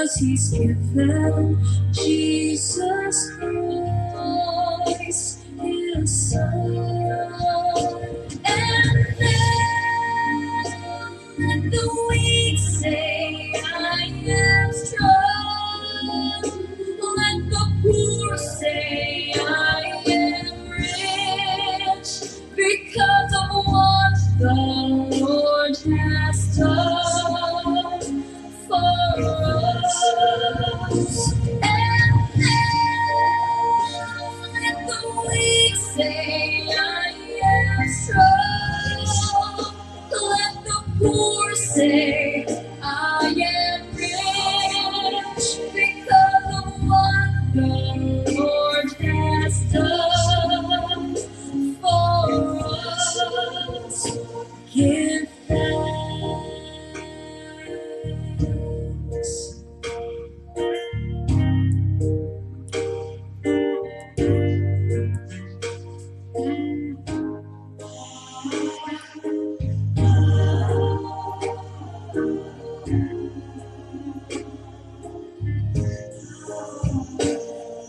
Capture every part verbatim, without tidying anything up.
He's given Jesus Christ, his Son. And then let the weak say, "I am strong." Let the poor say, "I am rich." Because of what the Lord has done for us. And then let the weak say, "I am strong." Let the poor say, "I am rich," because of what the Lord has done for us. Give thanks.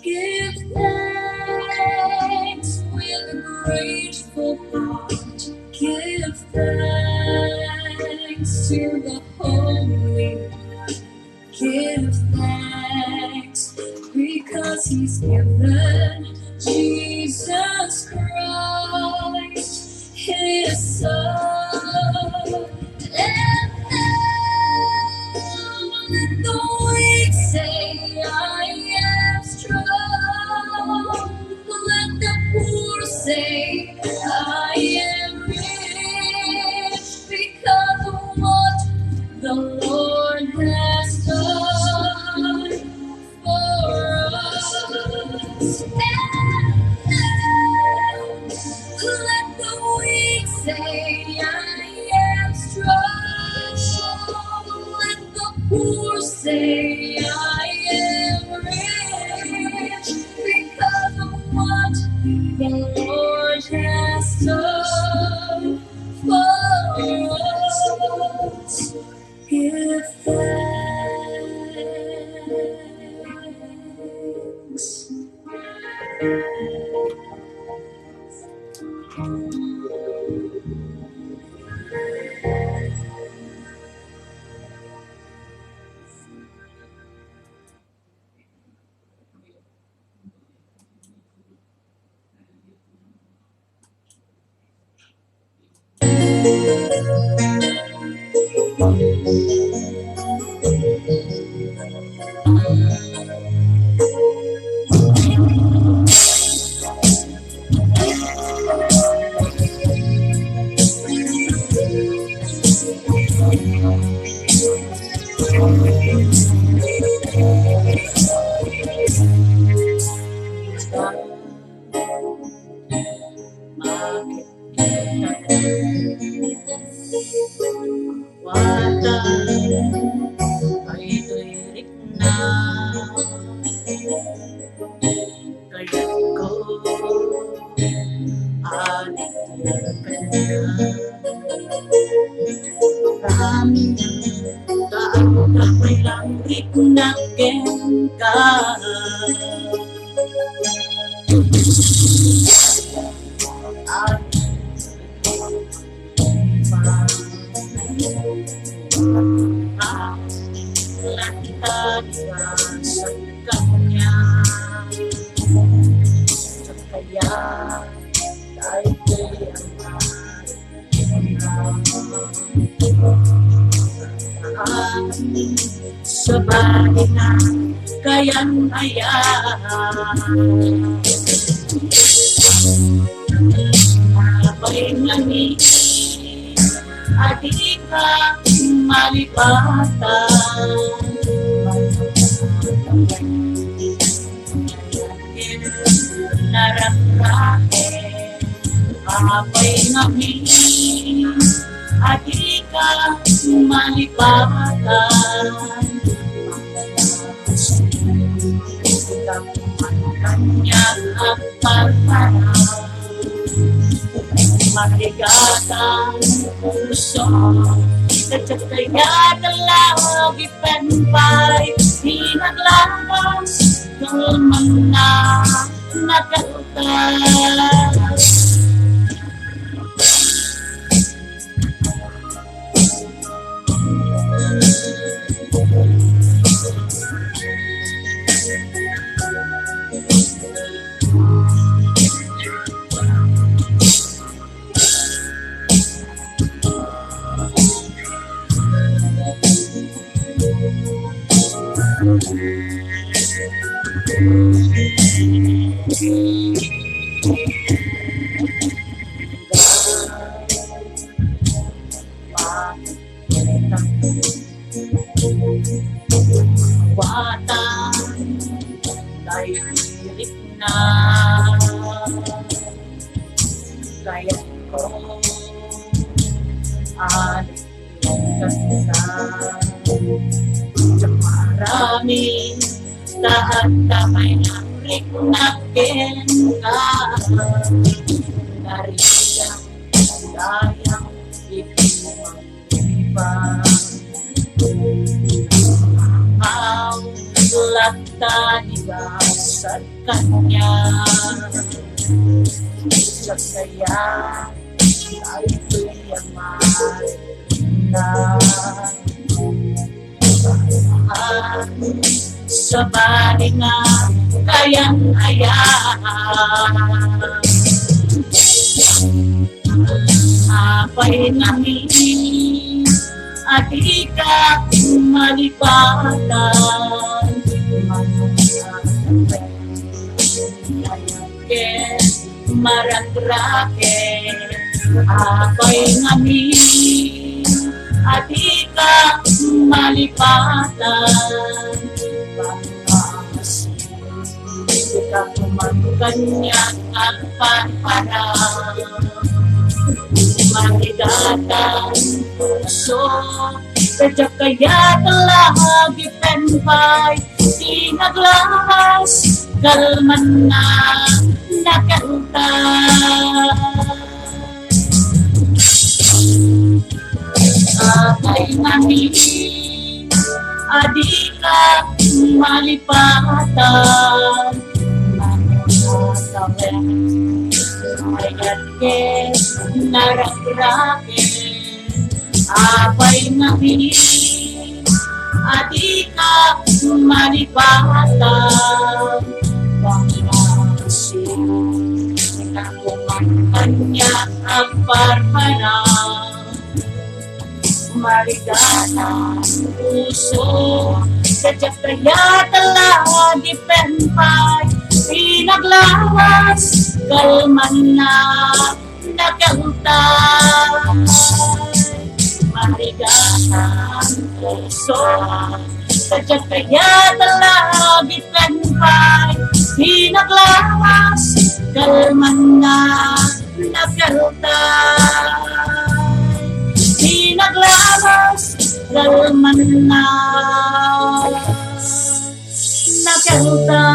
Give thanks with a grateful heart. Give thanks to the Holy One. Give thanks because he's given Jesus Christ, his Son. And then let the weak say, "I am strong." Let the poor say, "I am rich," because of what the Lord has done for us. And let the weak say, "I am strong." Let the poor say, "I am rich," because of what the Lord has done for us. Give thanks. Watan, ay tuwirik na. Kayatko, adik kenka. Kami, kaagka pay langit na kenka. At Sabali na kayan aya. Apay nga ni, adi ka malipatan. Nararaken, apay ngamin, adi ka malipatan. Kaniak agparpara. Matigatan puso, kayat law gipen pay, Pinaglalas, kalmanna, nakaltas. Watan, tay dirikna. Kayatko, alikkan ka. Marami, ta adda pay narikna kenka. Nariak, dayang, iti Aw, latta ni Basag kanya. Sa kaya, ay kuyang na. Sa bali nga kayang ayan. Apay ngamin, a dika malipatan, manungatan, ket maragraken. Apay ngamin, a dika malipatan, pangasi Dika kuman kaniak agparpara. Manigatan puso, kadiak kayat lagi pen pay, pinaglawas, kalmanna, nakalta. Apay ngamin, a dika malipatan. Manunot awen, ayat ket naragraken. Apay ngamin, a dika malipatan. Pangasi, dika kuman kaniak agparpara. Marigatan puso, kadiak kayat lagi pen pay, pinaglawas, kalmanna, nakalta. Marigatan puso, kadiak kayat lagi pen pay, pinaglawas, kalmanna, nakalta. Pinaglawas, kalmanna, nakalta.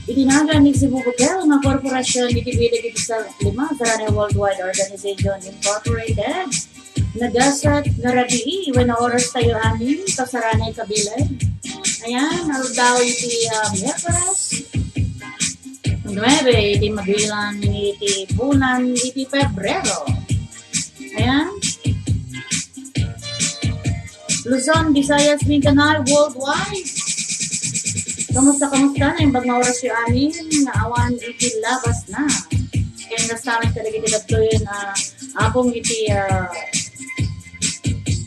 Iti nagan ni Cebu Hotel nga korporasyon iti bileg iti sa-, lima, Sarani Worldwide Organization Incorporated. Nagasat nga rabii, wenno oras tayo amin, kasaranay kabileg. Ayan, aldaw iti, ah, Miyerkules, nuebe iti mabilang iti bulan iti Pebrero. Ayan. Luzon, Visayas, Mindanao, worldwide. Kamusta, kamusta? Naimbag nga orasyo amin nga awan iti labas na. Kaya nasamet kadagiti dagtoyen a apong iti, ah,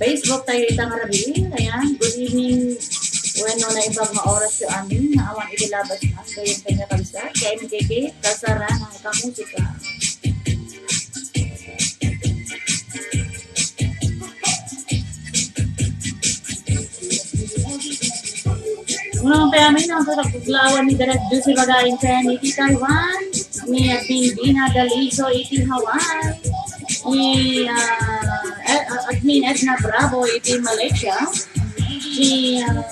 Facebook tayo ita nga rabii. Ayan. Good evening. Wenno, naimbag nga orasyo amin nga awan iti labas na. Kaya kanya kabisa. Kaya M K K, kasara ng kamusika. Unang pay amin ang pagkaglawan ni Direk Juicy Bagain Chen iti Taiwan, ni Admin Dina Galizo iti Hawaii, ni ah, eh, ah, Admin Edna Bravo iti Malaysia, ni ah,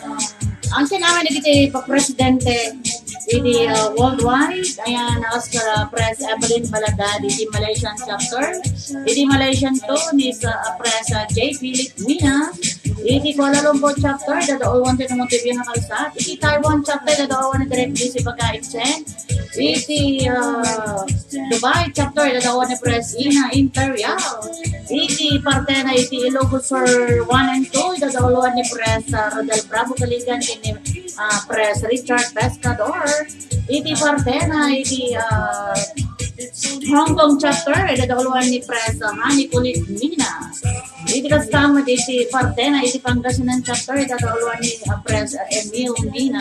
ang kinaman iti presidente iti ah, worldwide, ayan, as ka Pres Evelyn Baladad iti Malaysian chapter, iti Malaysian to ni sa ah, Pres ah, J. Philip Mina, iti Kuala Lumpur chapter, dadaulwan ti Montevideo nga kalsat, iti Taiwan chapter, dadaulwan ni Direk Juicy Bagain Chen, iti ah, Dubai chapter, dadaulwan ni Pres Ina Imperial, iti partena iti Ilocos Sur one and two, dadaulwan ni Pres ah, Rodel Bravo Kaligan, ken ni ah, Pres Richard Pescador, iti partena iti ah, Hong Kong chapter, dadaulwan ni Pres ah, Honey Kulit Mina. Iti kasta met iti partena iti Pangasinan chapter, dadaulwan ni ah, Pres ah, Emil Mina.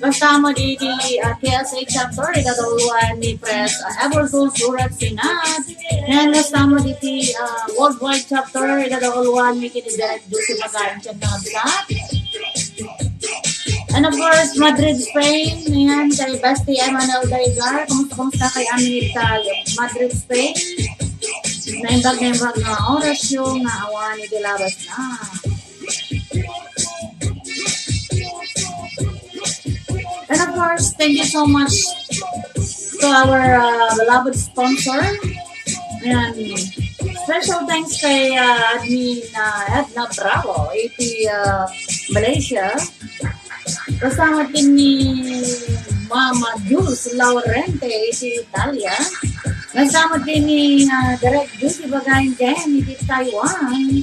Kasta met iti ah, K S A chapter, dadaulwan ni Pres ah, Everson Surat Sinat. Ken kasta met iti ah, worldwide chapter, dadaulwan ni kini Direk Juicy Bagain Chen nga kabsat. And of course, Madrid, Spain. Ayan, kay Bestie Emmanuel Daigar. Kumusta, kumusta kay Amin Italia? Madrid, Spain. Naimbag, naimbag nga orasyo nga awan iti labas na. And of course, thank you so much to our uh, beloved sponsor. Ayan. Special thanks kay uh, Admin uh, Edna Bravo iti uh, Malaysia. Kasama din ni Mama Jules Laurente iti Italia. Kasama din ni uh, Direk Juicy Bagain Chen iti Taiwan.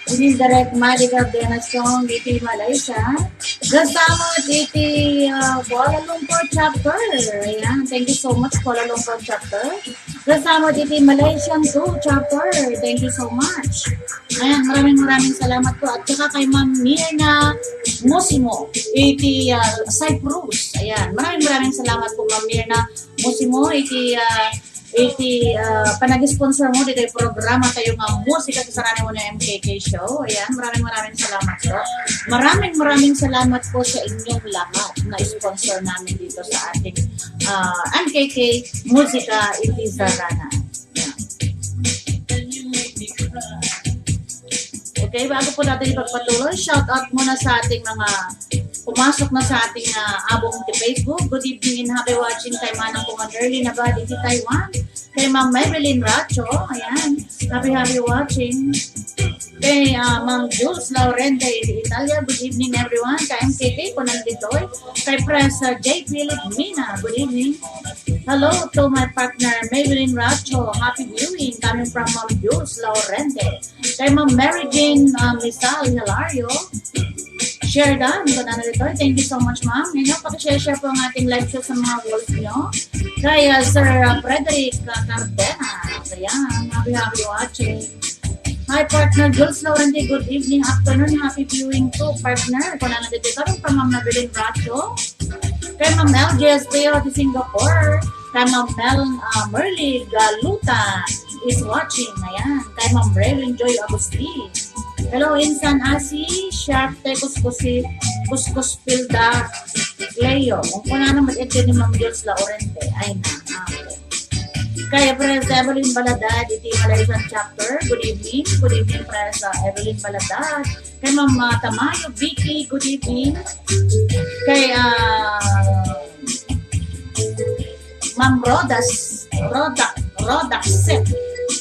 Ini Direk Madi Cardenas Chong iti Malaysia. Kasama iti uh, Kuala Lumpur chapter. Ayan. Thank you so much, Kuala Lumpur chapter. Kasama iti Malaysian too chapter. Thank you so much. Ayan, maraming maraming salamat po. At saka kay Ma'am Mirna Musimo iti uh, Cyprus. Ayan, maraming maraming salamat po, Ma'am Mirna Musimo, iti uh, iti uh, panag-sponsor mo dito'y programa tayo nga musika sa sarani mo na M K K show. Ayan, maraming maraming salamat po. Maraming maraming salamat po sa inyong lahat na sponsor namin dito sa ating uh, M K K Musika iti Zarana. Ayan. Okay, bago po natin ipagpatuloy, shout out muna sa ating mga pumasok na sa ating uh, abong ti Facebook. Good evening and happy watching kay Manang Kuman Erlin Abad iti Taiwan. Kay Ma'am Maybelline Racho, ayan. Happy, happy watching. Kay uh, Ma'am Jules Laurente iti Italia. Good evening, everyone. Kay M K K, kunan ditoy. Kay Pres uh, J. Philip Mina. Good evening. Hello to my partner, Maybelline Racho. Happy viewing coming from Ma'am Jules Laurente. Kay Ma'am Mary Jane uh, Misal Hilario. Share done. Ito na dito. Thank you so much, ma'am. Ngayon, pakishare-share po ang ating live show sa mga walls nyo. Kay uh, Sir uh, Frederick uh, Cardenas. Ayan. Happy, happy watching. Hi, partner Jules Laurenti. Good evening, afternoon. Happy viewing too, partner. Kung ano dito, kami from Ma'am Madeline Racho. Kay Ma'am L J S P O ti Singapore. Kay Ma'am Mel uh, Merly Galuta is watching. Ayan. Kay Ma'am Rewin Joy Agustin. Hello, Insan Asi, Sharte Kuskusi, Kuskus Pilda, Leo. Kung kuna naman ito ni Ma'am Jules Laurente. Ay na. Ah, okay. Kay Pres Evelyn Baladad, iti Malaysian chapter. Good evening. Good evening, Pres uh, Evelyn Baladad. Kay Ma'am uh, Tamayo, Vicky, good evening. Kay uh, Ma'am Rodas, Rodak, Rodak Set.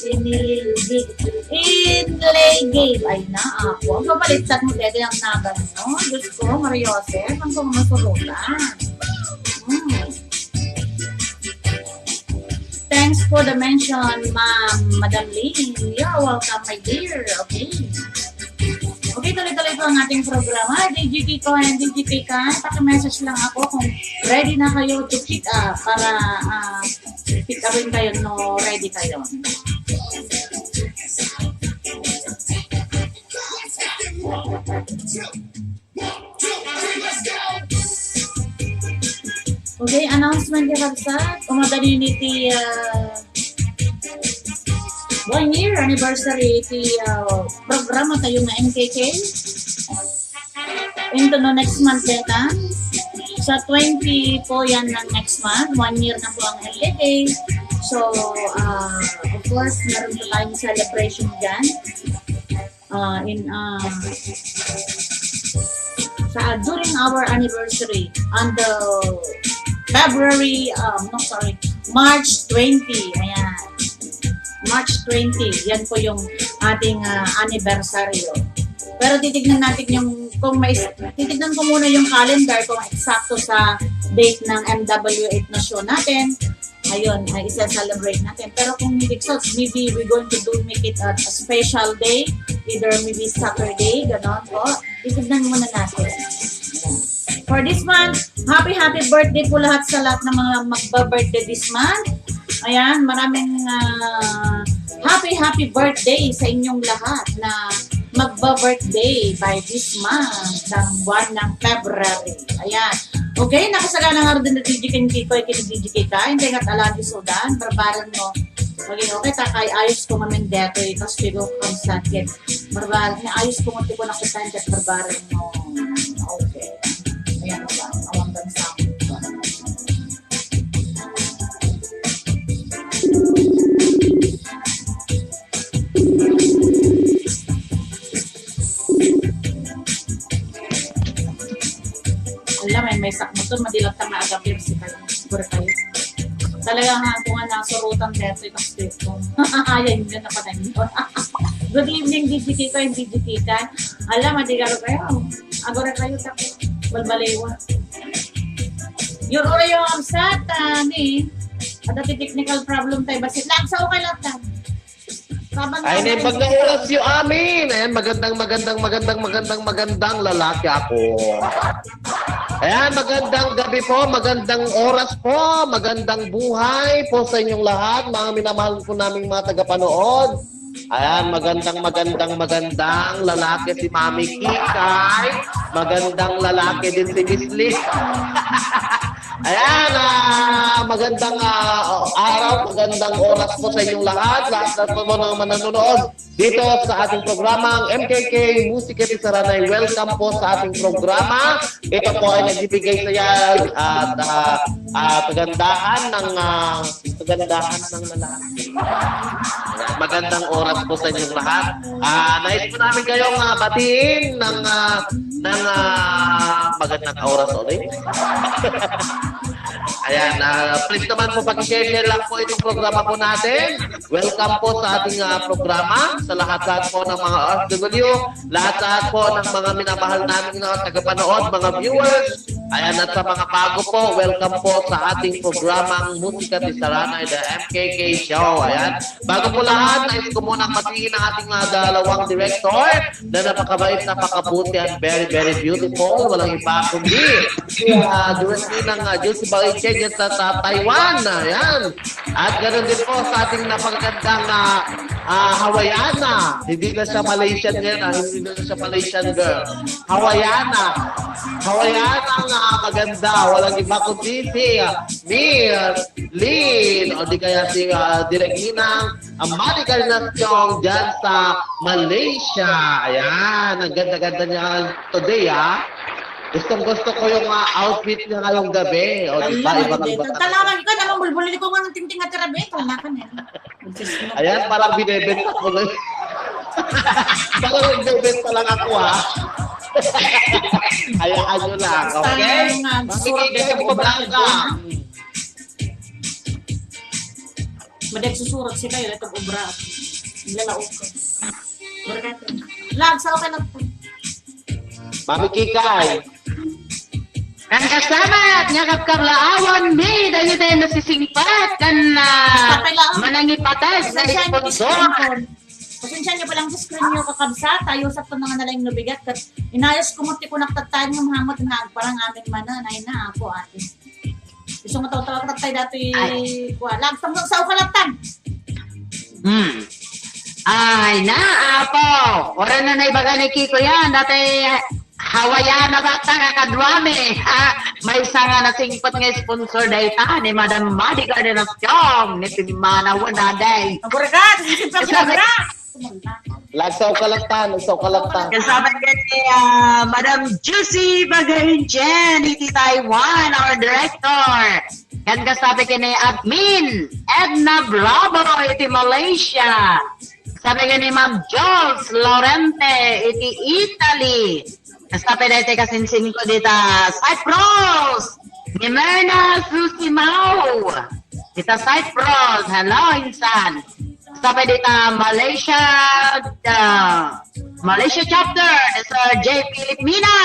Inililgi. Inlegate. Ay na, ako. Ang babaliktad mo, dede ang nagan, no? Diyos ko, Maria Jose, ang kong masurutan. Hmm. Thanks for the mention, Ma'am, Madam Lynn. You're welcome, my dear. Okay. Okay, tuloy-tuloy po ang ating programa. D J Kiko and D J Kika, paki-message lang ako kung ready na kayo to pick up para uh, pick up rin kayo, no, ready kayo. Okay, announcement kay Kabsat. Umadanin iti uh, one year anniversary iti uh, programa tayo nga M K K. Into no next month din, ha? Sa twenty po yan ng next month. One year na po ang L T K. So, ah, of course, meron po tayong celebration dyan. Ah, in, ah, sa, during our anniversary, on the February, um, no, sorry, March twenty. Ayan. March twenty, yan po yung ating, ah, anibersaryo. Pero titignan natin yung, kung may, titignan ko muna yung calendar kung eksakto sa date ng M W F na show natin. Ayun, ay isa-celebrate natin. Pero kung hindi, so maybe we're going to do, make it a, a special day, either maybe Saturday, ganon po. Titignan muna natin. Ayan. For this month, happy, happy birthday po lahat sa lahat ng mga magba-birthday this month. Ayan, maraming, ah, happy, happy birthday sa inyong lahat na magba-birthday by this month, ng buwan ng February. Ayan. Okay, nakasagana nga rin na D J Ken Kikoy, ken D J Kika, hindi nga alagi sudan, barbaran mo. Okay, okay, takay, ayos ko mamin detoy, tapos pigo kang sakit. Barbaran, ni ayos ko mo, tipo na kita, hindi barbaran mo. Okay. Ayan, awan, awan bansa. Alam, may, may sakmo to, madilat ka nga agapir si kayo. Siguro kayo. Talaga nga, kung nga nasurutan dito, yung aspect ko. Ayan yun, napatay yun. Good evening, D J Kiko and D J Kika. Alam, madilat kayo. Agora kayo, tapos, balbalewa. Your Oreo, ang sat, ah, ni, ada ti technical problem tayo. Basit lang sa okay lang tayo. Ay, na pag naoras yu amin. Ayan, magandang, magandang, magandang, magandang, magandang lalaki ako. Ayan, magandang gabi po, magandang oras po, magandang buhay po sa inyong lahat, mga minamahal po naming mga tagapanood. Ayan, magandang, magandang, magandang lalaki si Mami Kikay. Magandang lalaki din si Miss Lee. Ayan, ah, magandang, ah, araw, magandang oras po sa inyong lahat. Lahat na po mga manonood dito sa ating programang M K K Musika ti Saranay. Welcome po sa ating programa. Ito po ay nagbibigay saya at, ah, ah, kagandahan ng, ah, kagandahan ng lalaki. Ayan, magandang oras po sa inyong lahat. Ah, nais po namin kayong, ah, batiin ng, ah, ng, ah, magandang oras ulit. Ayan, ah, please naman po, pag-share lang po itong programa po natin. Welcome po sa ating, ah, programa, sa lahat-lahat po ng mga O F W, lahat-lahat po ng mga minamahal namin na tagapanood, mga viewers. Ayan, at sa mga bago po, welcome po sa ating programang Musika ti Saranay, the M K K Show. Ayan, bago po lahat, nais ko munang batiin ang ating, ah, dalawang director na napakabait, napakabuti, and very, very beautiful. Walang iba kundi si, ah, Director ng, ah, Juicy Bariche dyan sa, sa Taiwan. Ayan. At ganun din po sa ating napagandang, ah, ah, Hawaiana. Hindi na siya Malaysian ngayon, ah. Hindi na siya Malaysian girl. Hawaiana. Hawaiana nga maganda. Walang iba kundi si, ah, Miss Lynn. O di kaya si, ah, Direk Ninang, ang Madi Garnacion dyan sa Malaysia. Ayan. Ang ganda-ganda niya today, ah. Gustong gusto ko yung, ah, outfit niya ngayong gabi. O, di ba? Alam mo, Ibang-iba talaga. Talaga, ikaw naman, bulbulin ko nga ng tingting at tirabe. Talaga na. Ayan, parang binebenta ko lang. Parang nagbebenta lang ako, ha? Hayaan nyo lang, okay? Tama nga, Bakit susulat hindi ka ka ng obra, bumabangga? Madagsusurat si kayo, ito obra. Lalaok ko. Barkate. Lag, sa okay lang. Mami Kikay. Ang kasamat nga kapkablaawan mi, dagiti nasisingpat ken, ah, Kapila. Manangipatas nga Pasensya niyo, sponsor. Pasensya niyo pa lang sa screen niyo, kakabsat. Tayo sa ito nga nalaing nabigat. Kat inayos ko mo ti kunak tattad nga mahamot nga agparang amin manen. Ay na, ako, ate. Gusto mo tawag tayo dati. Ay. Kuha. Lag, sa, sa ukalatan. Hmm. Ay, na, apo. Wala na naibaga ni Kiko yan. Dati, Hawaiana ba ta nga kaduami? Ha? May isa nga nasingpet nga sponsor dayta ni Madam Madi Gardenacion. Ni Pimana Wanaday. Agurga, sisip ka Isa na- Lagsaw kalatan, lagsaw kalatan. Kasama ka, ni, ah, Madam Juicy Bagayon Jen iti Taiwan, our director. Ken kasta pay ken ni Admin Edna Bravo iti Malaysia. Kasta pay ken ni Ma'am Jules Laurente iti Italy. Kasta pay daytoy kasinsinko dita Cyprus. Ni Merna Susimao. Dita Cyprus. Hello, insan. Kasta pay dita Malaysia, ah, Malaysia chapter, ni Sir J Philip Mina.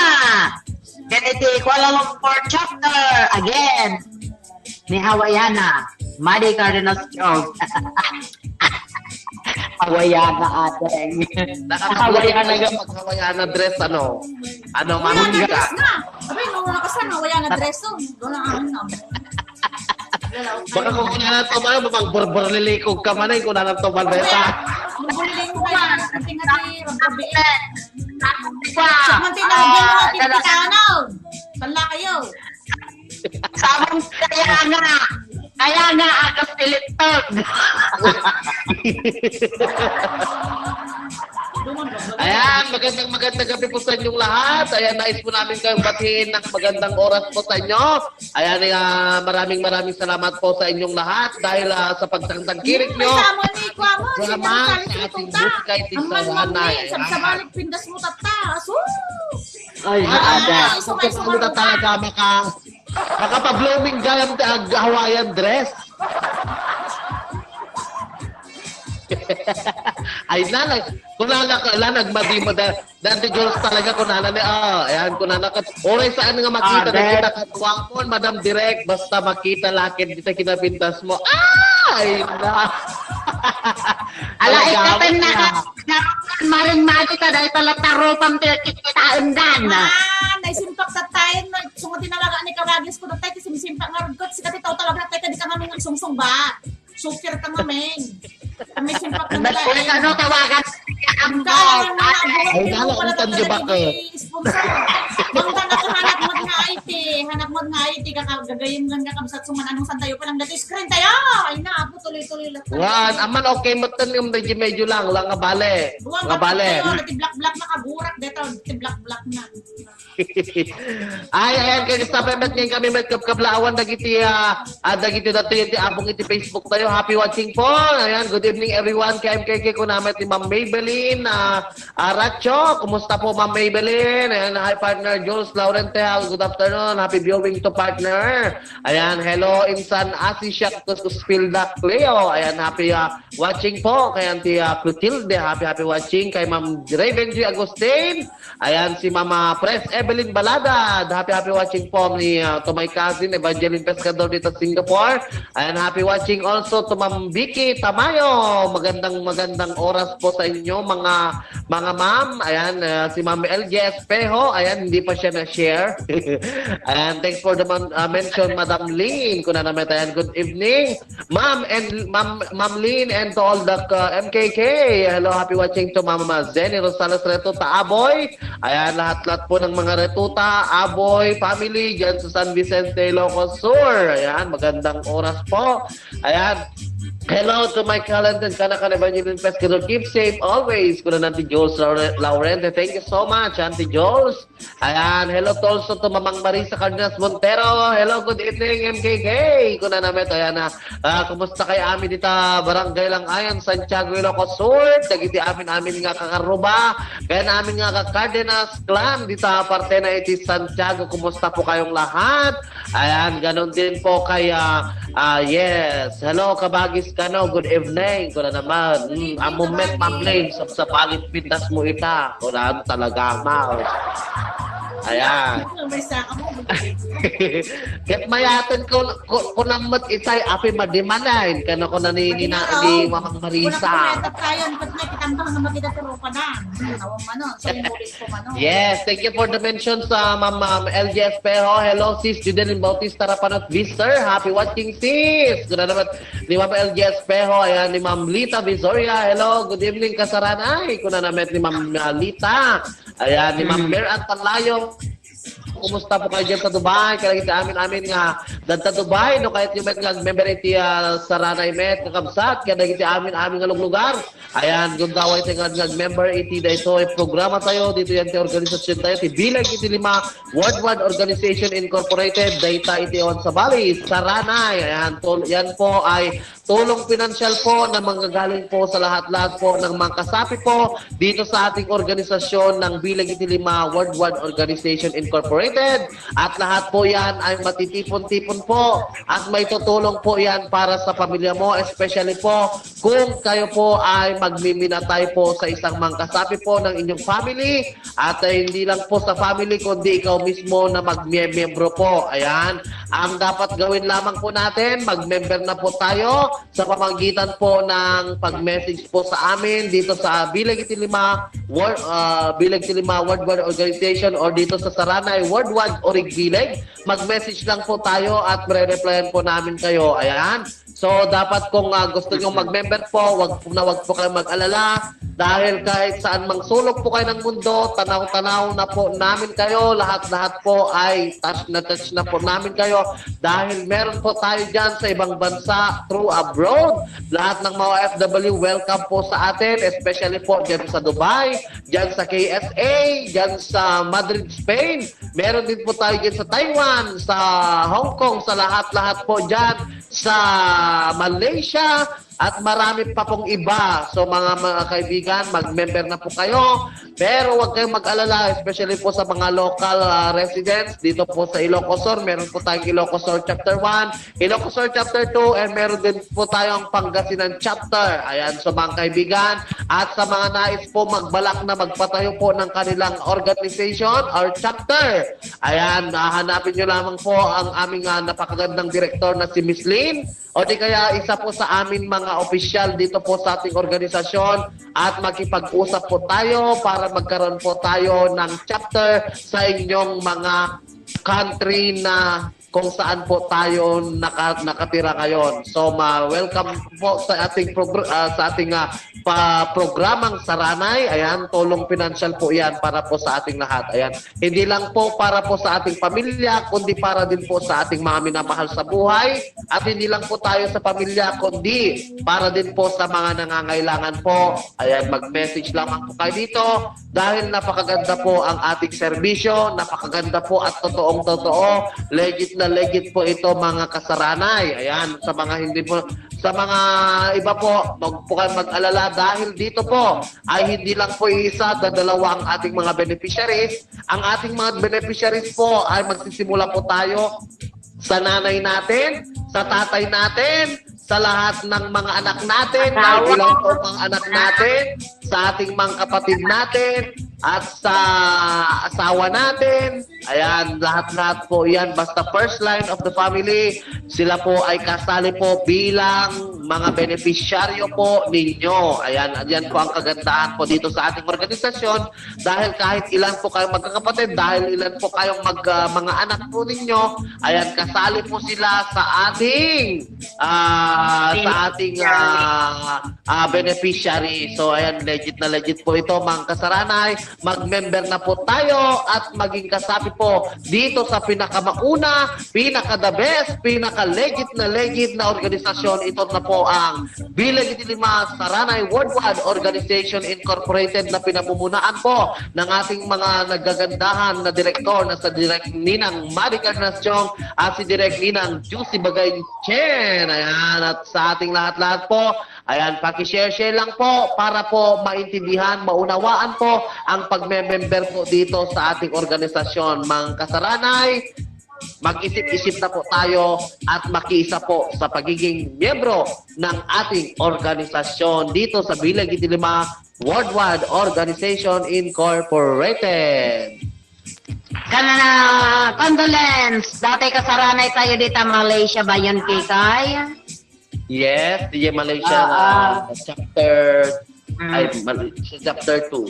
Ken iti Kuala Lumpur chapter, again, ni Hawaiana, Madi Cardenas Job. Hawaiana, ateng. Nakakabulong Hawaiana ka ga- pag Hawaiana dress, ano? Ano, Hawaiana Mami? Dress na. Abay, nung nakasan, Hawaiana dress to. Doon na ang ano. Baka kung kunana to, baka magburburlilikog ka man, eh, kunana to, Barbeta. Magburlilikog ka, something nga di, magburlilikog. Sa man tinagyan mo, Ah, tititanaw. Tala kayo. Sabong kaya nga. Kaya nga, akas pilittog. Ayan, magandang, magandang gabi po sa inyong lahat. Ayan, nais po namin kayong batiin ng magandang oras po sa inyo. Ayan, ah, maraming, maraming salamat po sa inyong lahat dahil, ah, sa pagtangtangkilik nyo. Ay, tama ni Kuya mo, Drama sa ating Buskay Tigsawanay. Sabsabalik pindas mo, tata. Asus! Ay, naada. Ay, sumay-sumay talaga, maka-, makapa-blooming gayam ti ag-Hawaiian dress. Ay, na, nag-, kunana ka, la, nagmadi mo da, Dante Jules talaga, kunana ni, ah, ayan, kunana ka, oray saan nga makita, Ah, nagkita ka, guwapon, Madam Direk, basta makita lakit, dita kinapintas mo, ay, na. Ala, talaga, ikaten na ka, narukan, maring madi ka, dahil pala tarupam, ti kitaen dan. Ah, naisimpak sa tayo, na, sungo tinalaga ni Karagis ko, dahil simsimpak nga rugkot, sikat itaw talaga, tayo, di ka namin nagsungsung ba? Sukir ka nga, Meng. Kami simpak na nila, eh. Ano, tawagan? Ang Kaya nga, mga ay, buwan, nala, wala ang tanyo talaga ba, eh? Sponsor. Bang ka nakahanap mo nga I T, hanap mo nga I T, kakagagayim nga kabsat suman, anong san tayo pa lang dati, screen tayo! Ay na, apo, tuloy-tuloy lang tayo. Wan, aman, okay, matan yung medyo-medyo lang, lang nga bale. Buwan nga ka bale. Tayo, dati black-black na kagurak, dito, dati black-black na. Ay, ayan, kay Gustavo met ngayon kami met kabkablaawan dagiti, ah, ah, dagiti datoy iti abong iti Facebook tayo. Happy watching po. Ayan, good evening everyone. Kay M K K ko naman ni Ma'am Maybelline, ah, Aracho. Kumusta po, Ma'am Maybelline? Ayan, hi, partner Jules Laurente. Ah, good afternoon. Happy viewing to partner. Ayan, hello, Insan Asi Siak Kuskuspilda Cleo. Ayan, happy, ah, watching po. Kay Auntie, ah, Clotilde, happy, happy watching. Kay Ma'am Raven G Agustin. Ayan, si Mama Pres Evelyn Baladad. Happy, happy watching po ni, ah, to my cousin Evangeline Pescador dito sa Singapore. Ayan, happy watching also to Ma'am Vicky Tamayo. Magandang, magandang oras po sa inyo, mga, mga ma'am. Ayan, ah, si Ma'am L J Espejo. Ayan, hindi pa siya na-share. Ayan, thanks for the mon-, ah, mention, Madam Lynn. Kuna naman, ayan, good evening. Ma'am and Ma'am, Ma'am Lynn and to all the, uh, M K K. Hello, happy watching to Mama Jenny Rosales Reto, ta Aboy. Ayan, lahat-lahat po ng mga Retuta, Aboy family dyan sa San Vicente, Ilocos Sur. Ayan, magandang oras po. Ayan. Hello to my talented Kanakan Evangeline Pescador. Keep safe always. Kuna Auntie Jules Laure-, Laurente. Thank you so much, Auntie Jules. Ayan, hello to also to Mamang Marisa Cardenas Montero. Hello, good evening, M K K. Kuna namin, ayan na. Ah, kumusta kay amin dita Barangay Langayan, Santiago, Ilocos Sur? Dagiti amin-amin nga kakaruba. Kaya namin nga ka Cardenas clan dita parte na iti Santiago. Kumusta po kayong lahat? Ayan, ganun din po kay, ah, ah, yes. Hello, kabagis kano. Good evening. Kuna naman. Mm, amo met, Ma'am Lynn, sabsabalit pintas mo ita. Kuna talaga, Ma'am. Ayan. May saka mo. Ket mayaten ko, ko, kunam met itay, api madimanen. Kano ko nanini na, di Mamang Marisa. Kuna ko, tayo, ang pagkakita mo, makita ko, pa na. Ano, ano, so, yung Yes, thank you for the mention sa Ma'am, Ma'am L J Espejo. Hello, sis Judeline Bautista Rapanot Visser. Happy watching, sis. Kuna naman ni Ma'am L J Espejo. Ayan, ni Ma'am Lita Visoria. Hello, good evening, kasaranay. Kuna naman ni Ma'am, uh, Lita. Ayan, ni Ma'am Mer at Panlayong. Kumusta po kayo dyan sa Dubai? Kaya kita amin-amin nga Dadta Dubai, no, kayatyo met nga agmember iti, ah, Saranay met, kakabsat, kadagiti amin-amin nga luglugar. Ayan, gundaway tayo nga, nga member iti daytoy programa tayo, dito yan ti organisasyon tayo, ti Bilag iti Lima Worldwide Organization Incorporated, dayta iti awan sa Bali, Saranay. Ayan, tol-, yan po ay tulong pinansyal po na manggagaling po sa lahat-lahat po ng mga kasapi po dito sa ating organisasyon ng Bilag iti Lima Worldwide Organization Incorporated. At lahat po yan ay matitipon-tipon po at may tutulong po yan para sa pamilya mo, especially po kung kayo po ay magmiminatay po sa isang mangkasapi po ng inyong family at ay hindi lang po sa family kundi ikaw mismo na magmiyembro po. Ayan, ang dapat gawin lamang po natin, mag-member na po tayo sa pamamagitan po ng pag-message po sa amin dito sa Bilag iti Lima, World, ah, Bilag iti Lima Worldwide Organization or dito sa Saranay Worldwide Orig Bilag. Mag-message lang po tayo at mare-replyan po namin kayo. Ayan. So, dapat kung, ah, gusto nyo mag-member po, wag po na wag po kayo mag-alala. Dahil kahit saan mang sulok po kayo ng mundo, tanaw-tanaw na po namin kayo. Lahat-lahat po ay touch na touch na po namin kayo. Dahil meron po tayo dyan sa ibang bansa, through abroad. Lahat ng mga O F W, welcome po sa atin, especially po dyan sa Dubai, dyan sa K S A, dyan sa Madrid, Spain. Meron din po tayo dyan sa Taiwan, sa Hong Kong, sa lahat-lahat po dyan, sa Malaysia, at marami pa pong iba. So, mga, mga kaibigan, mag-member na po kayo. Pero huwag kayong mag-alala, especially po sa mga local, ah, residents dito po sa Ilocos Sur. Meron po tayong Ilocos Sur Chapter one, Ilocos Sur Chapter two, and meron din po tayong Pangasinan Chapter. Ayan, so mga kaibigan, at sa mga nais po magbalak na magpatayo po ng kanilang organization or chapter, ayan, ah, hanapin nyo lamang po ang aming, ah, napakagandang direktor na si Miss Lynn. O di kaya isa po sa amin mga opisyal dito po sa ating organisasyon at makipag-usap po tayo para magkaroon po tayo ng chapter sa inyong mga country na kung saan po tayo naka-, nakatira ngayon. So, ma-welcome po sa ating progr-, ah, sa ating, ah, pa programang Saranay. Ayan, tulong pinansyal po 'yan para po sa ating lahat. Ayan. Hindi lang po para po sa ating pamilya, kundi para din po sa ating mga minamahal sa buhay. At hindi lang po tayo sa pamilya, kundi para din po sa mga nangangailangan po. Ayan, mag-message lamang po kayo dito dahil napakaganda po ang ating serbisyo, napakaganda po at totoong totoo. Legit na legit po ito, mga kasaranay. Ayan, sa mga hindi po, sa mga iba po, wag po kayong mag-alala dahil dito po ay hindi lang po isa, dadalawa ang ating mga beneficiaries. Ang ating mga beneficiaries po ay magsisimula po tayo sa nanay natin, sa tatay natin, sa lahat ng mga anak natin, kahit ilang taon mga anak natin, sa ating mga kapatid natin, at sa asawa natin. Ayan, lahat-lahat po yan. Basta first line of the family, sila po ay kasali po bilang mga benepisyaryo po ninyo. Ayan, yan po ang kagandahan po dito sa ating organisasyon. Dahil kahit ilan po kayong magkakapatid, dahil ilan po kayong mag, ah, mga anak po ninyo, ayan, kasali po sila sa ating, ah, sa ating, ah, ah, beneficiary. So, ayan, legit na legit po ito, mga kasaranay. Mag-member na po tayo at maging kasapi po dito sa pinakamauna, pinaka-the best, pinaka-legit na legit na organisasyon. Ito na po ang Bilag iti Lima, Saranay Worldwide Organization Incorporated na pinamumunaan po ng ating mga nagagandahan na direktor na sa Direk Ninang Mari Encarnacion at si Direk Ninang Juicy Bagay Chen. Ayan, at sa ating lahat-lahat po, ayan, paki-share-share lang po para po maintindihan, maunawaan po ang pagme-member po dito sa ating organisasyon. Mga kasaranay, mag-isip-isip na po tayo at makiisa po sa pagiging miyembro ng ating organisasyon dito sa Bilag iti Lima Worldwide Organization Incorporated. Kana, condolence. Dati kasaranay tayo dita Malaysia, bayan kikay. Yes, di Malaysia, ah, ah, chapter, mm, ay, Malaysia chapter two.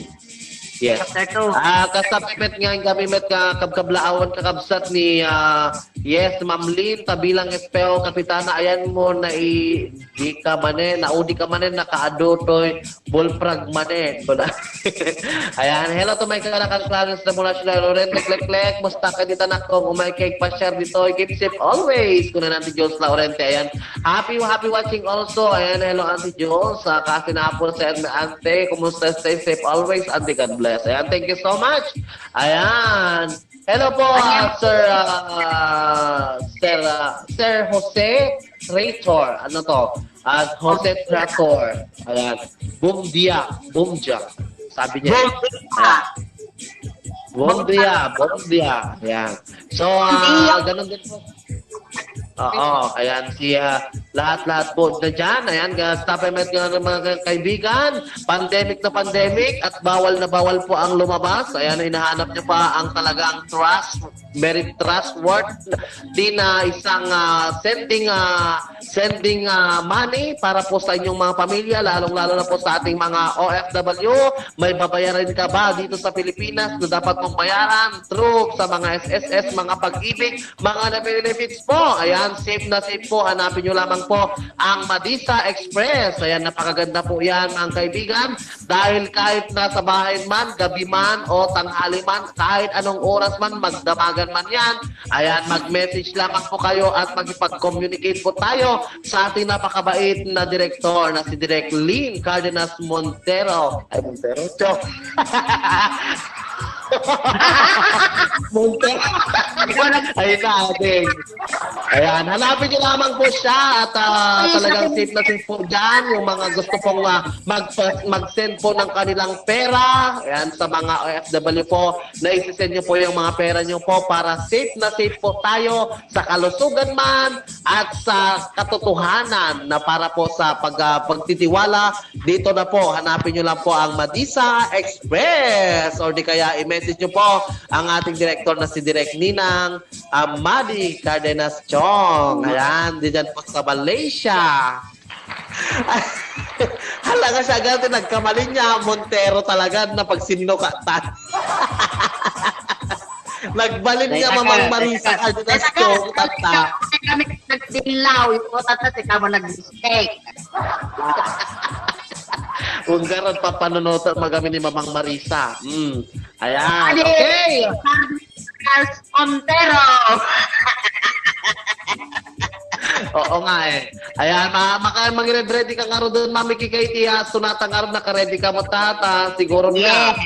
Yes. Chapter two. Ah, kasabay met nga, kami met nga kabkablaawan, kakabsat ni, ah, Yes, Ma'am Lynn, ta bilang S P O Kapitana, ayan mo, na i-, di ka manen, naudi ka manen, nakaadu toy, bulprag manen. Wala. Ayan, hello to my Caracal Clarence Remunacio Laurente, klek, klek, musta ka dita, nak, kung umay kay pa-share dito, keep safe always. Kuna nanti Diyos Laurente, ayan. Happy, happy watching also. Ayan, hello, Auntie Jules. Uh, kasi na po sa Ante, kumusta? Stay safe always. Auntie, God bless. Ayan, thank you so much. Ayan. Hello po, ah, Sir, ah, Sir, ah, Sir Jose Trator. Ano to? Ah, Jose Trator. Ayan. Bom dia, bom dia. Sabi niya. Bom dia. Ayan. Bom dia, bom dia. Ayan. So, ah, ganun din po. Oo, ayan, si, ah, lahat-lahat po na dyan. Ayan, ka-, stop and met nga ng mga kaibigan. Pandemic na pandemic at bawal na bawal po ang lumabas. Ayan, hinahanap niyo pa ang talagang trust, very trustworthy na isang, ah, sending, ah, sending, ah, money para po sa inyong mga pamilya, lalong-lalo na po sa ating mga O F W. May babayaran ka ba dito sa Pilipinas na dapat mong bayaran through sa mga S S S, mga Pag-ibig, mga na benefits po? Ayan, safe na safe po. Hanapin nyo lamang po ang Madisa Express. Ayan, napakaganda po yan, mga kaibigan. Dahil kahit nasa bahay man, gabi man, o tanghali man, kahit anong oras man, magdamagan man yan. Ayan, mag-message lamang po kayo at makipag-communicate po tayo sa ating napakabait na direktor na si Direk Lynn Cardenas Montero. Ay, Montero? Chok. Montero. Ayun na, ading. Ayan, hanapin niyo lamang po siya at, ah, talagang safe na safe po dyan. Yung mga gusto pong, ah, mag-, mag-send po ng kanilang pera, ayan, sa mga O F W po, na isi-send niyo po yung mga pera niyo po para safe na safe po tayo sa kalusugan man at sa katotohanan na para po sa pag-, ah, pagtitiwala. Dito na po, hanapin niyo lang po ang Madisa Express or di kaya i-message niyo po ang ating direktor na si Direk Ninang, ah, Madi Cardenas Chong. Ayan, di dyan po sa Malaysia. Hala nga siya, agad, nagkamali niya. Montero talaga na pagsinno ka, tan. Nagbalin nga, Mamang Marisa, Cardenas Chong, tata. Kami nagdilaw, yung tata, si kamo nag-mistake. Kung garat papanunutan magami ni Mamang Marisa. Hmm. Ayan, okay. Charles Montero. Oo nga eh. Ayan, ma-, maka-, mag-ready ka nga ro dun, Mami Kikay, ti, ah, sonata nga ro, naka-ready ka mo, tata. Siguro nga. Yes.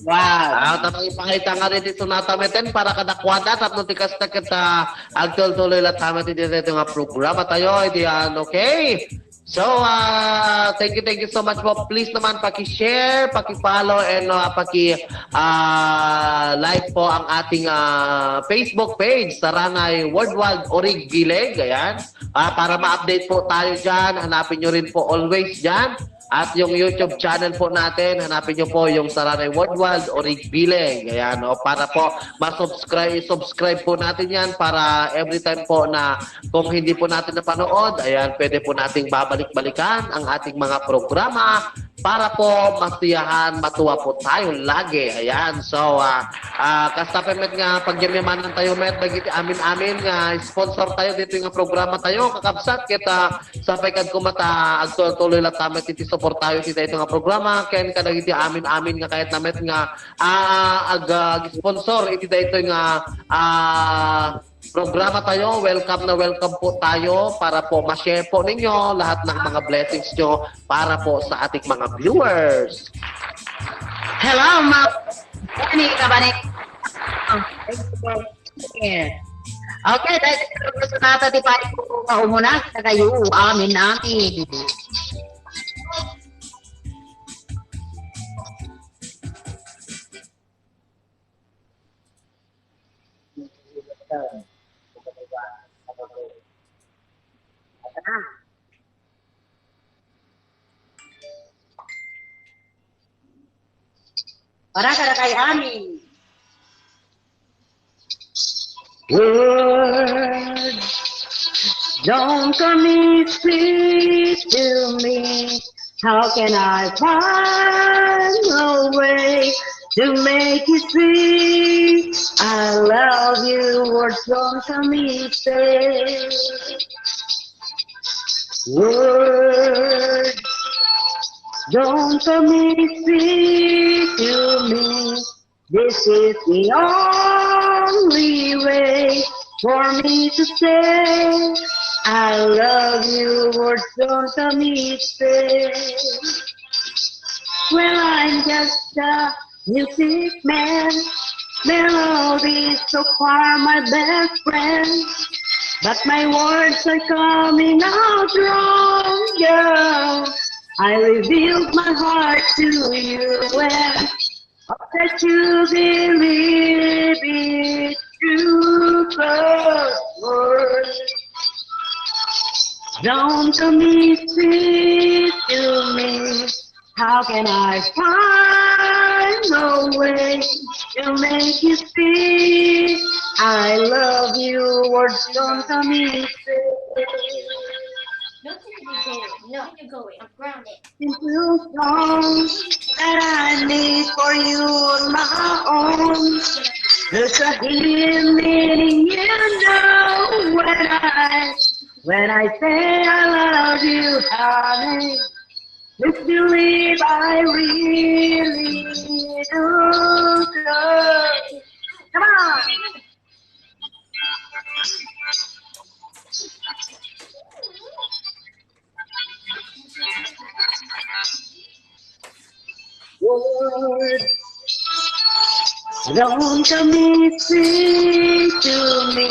Wow. Ah, tapos ipakita nga rin ti sonata meten para kadakwada, tapno ti kasta kita agtultuloy latta met iti daytoy nga programa tayo, iti, ah, okay? So, ah, thank you, thank you so much po. Please naman, paki-share, paki-follow, and, ah, paki, ah, like po ang ating, ah, Facebook page, Saranay Worldwide Orig Bileg. Ayan. Ah, para ma-update po tayo dyan, hanapin nyo rin po always dyan. At yung YouTube channel po natin, hanapin nyo po yung Saranay Worldwide Orig Bileg. Ayan, o, para po ma-subscribe, subscribe po natin yan para every time po na kung hindi po natin napanood, ayan, pwede po nating babalik-balikan ang ating mga programa para po masiyahan, matuwa po tayo lagi. Ayan, so, ah, ah, kasta pa met nga pagyamyamanan tayo met dagiti amin-amin nga sponsor tayo dito nga programa tayo, kakabsat, kita sa pay kad kumata, agtuloy-tuloy lang tayo met iti support tayo iti dayto nga programa, ken kadagiti amin-amin nga kayat na met nga, ah, ag-, ah, sponsor iti dayto nga, ah, programa tayo. Welcome na welcome po tayo para po ma-share po ninyo lahat ng mga blessings nyo para po sa ating mga viewers. Hello, ma-, Jenny Cabanet. Oh, thank you for being here. Okay, dahil sa gusto nata ti payo ko nga umuna, kita kayo, amin, amin. Para kada kay amin. Words don't come easy to me. How can I find a way to make you see I love you, words don't come easy. Words don't come easy to me. This is the only way for me to say I love you, words don't come easy. Well, I'm just a music man. Melodies so far my best friend. But my words are coming out wrong, girl. I revealed my heart to you and hope that you believe it true, but words don't come easy to me. How can I find a way to make you see I love you? Words don't come easy. No, can you go? No, can you go away? I'm grounded. Into songs that I made for you on my own. There's a hidden meaning, you know, when I when I say I love you, honey. Just believe I really do. Come on. Words don't come easy to me.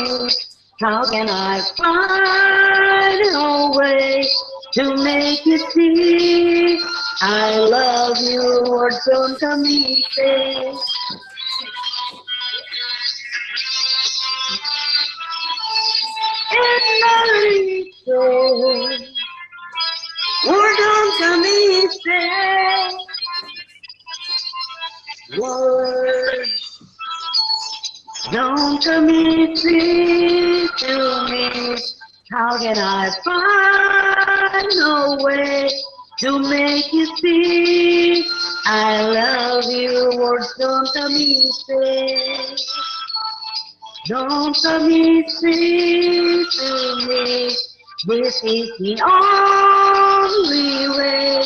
How can I find a way to make you see I love you? Words don't come easy. It's not easy. Words don't come easy. Words don't come easy to me. How can I find a way to make you see I love you? Words don't come easy. Don't come easy to me. This is the only way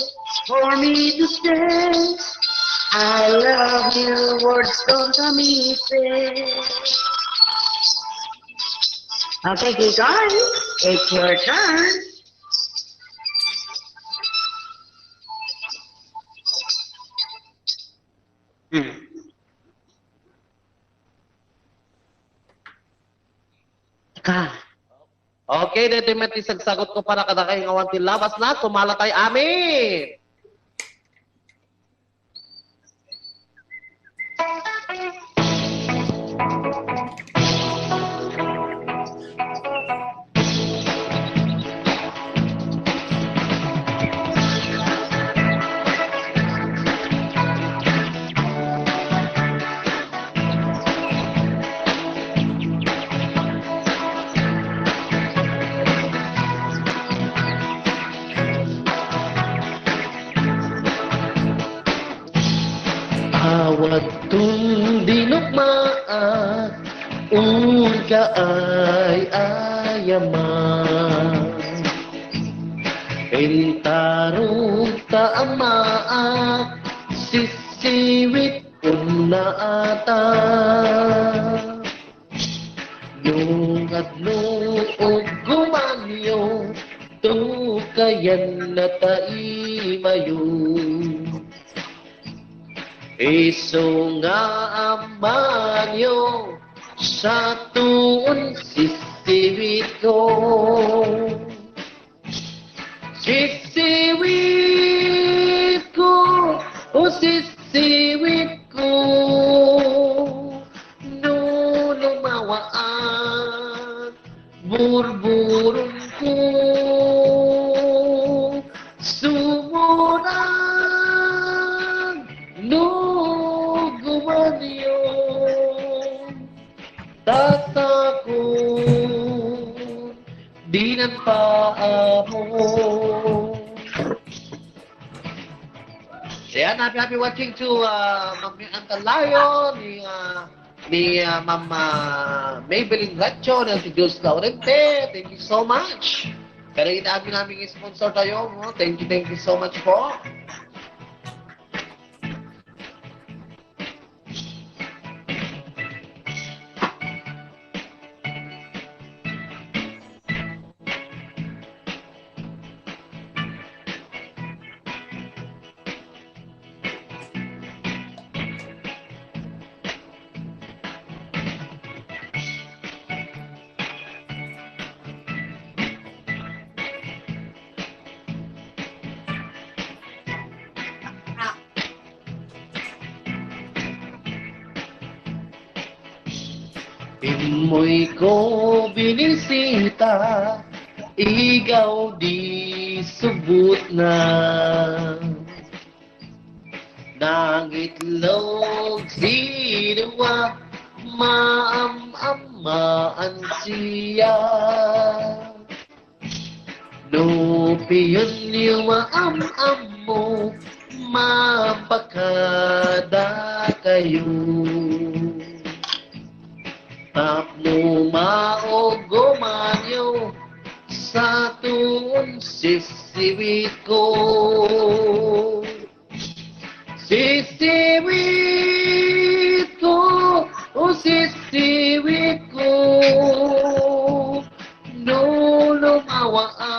for me to say I love you. Words don't come easy. Okay, Kikoy, it's your turn. Hmm. Ka. Okay, daytoy met ti sagsagutko para kadakayo nga awan ti labasna. Sumalatay amin. Awan tun dinukmaak, unka ay ayaman. Intaruk ta ammaak, sisiwit unna ata. No adno uggumanyo, tukayan na ta imayo. Isu nga ammanyo, siaton sisiwitko. Sisiwitko, o sisiwitko, no lumawaan, burburonko, sumurang, no gumanyo. Tatakon, dinan paamo. Ayan, happy, happy watching to uh, Ma'am Ann Kalayo, ni, ah, ni, ah, Ma'am, ah, Maybelline Ratio, ni Ate Jules Laurente. Thank you so much. Kaya kita amin aming sponsor tayo, no? Thank you, thank you so much po. Immoy ko binisita, igaw di subot na. Nangitlog si Noah, maam-amaan siya. No pionyo maam-ammo, mapakada kayo. Tapno maugomanyo, sa tuon sisiwit ko. Sisiwit ko, o sisiwit ko, no lumawaag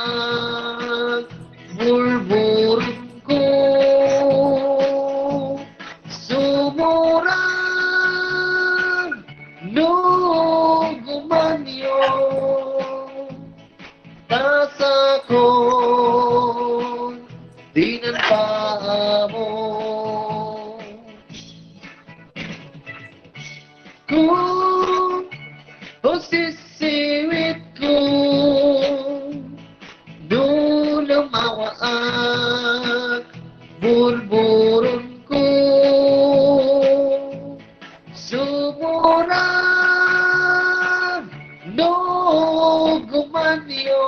bulburon ko. Sumurang no gumanyo. Tasakon, dinan paamo. Kung o sisiwit ko, no lumawaag bulburon ko. Sumurang no gumanyo,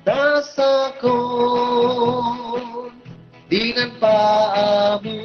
tasakon, dinan paamo.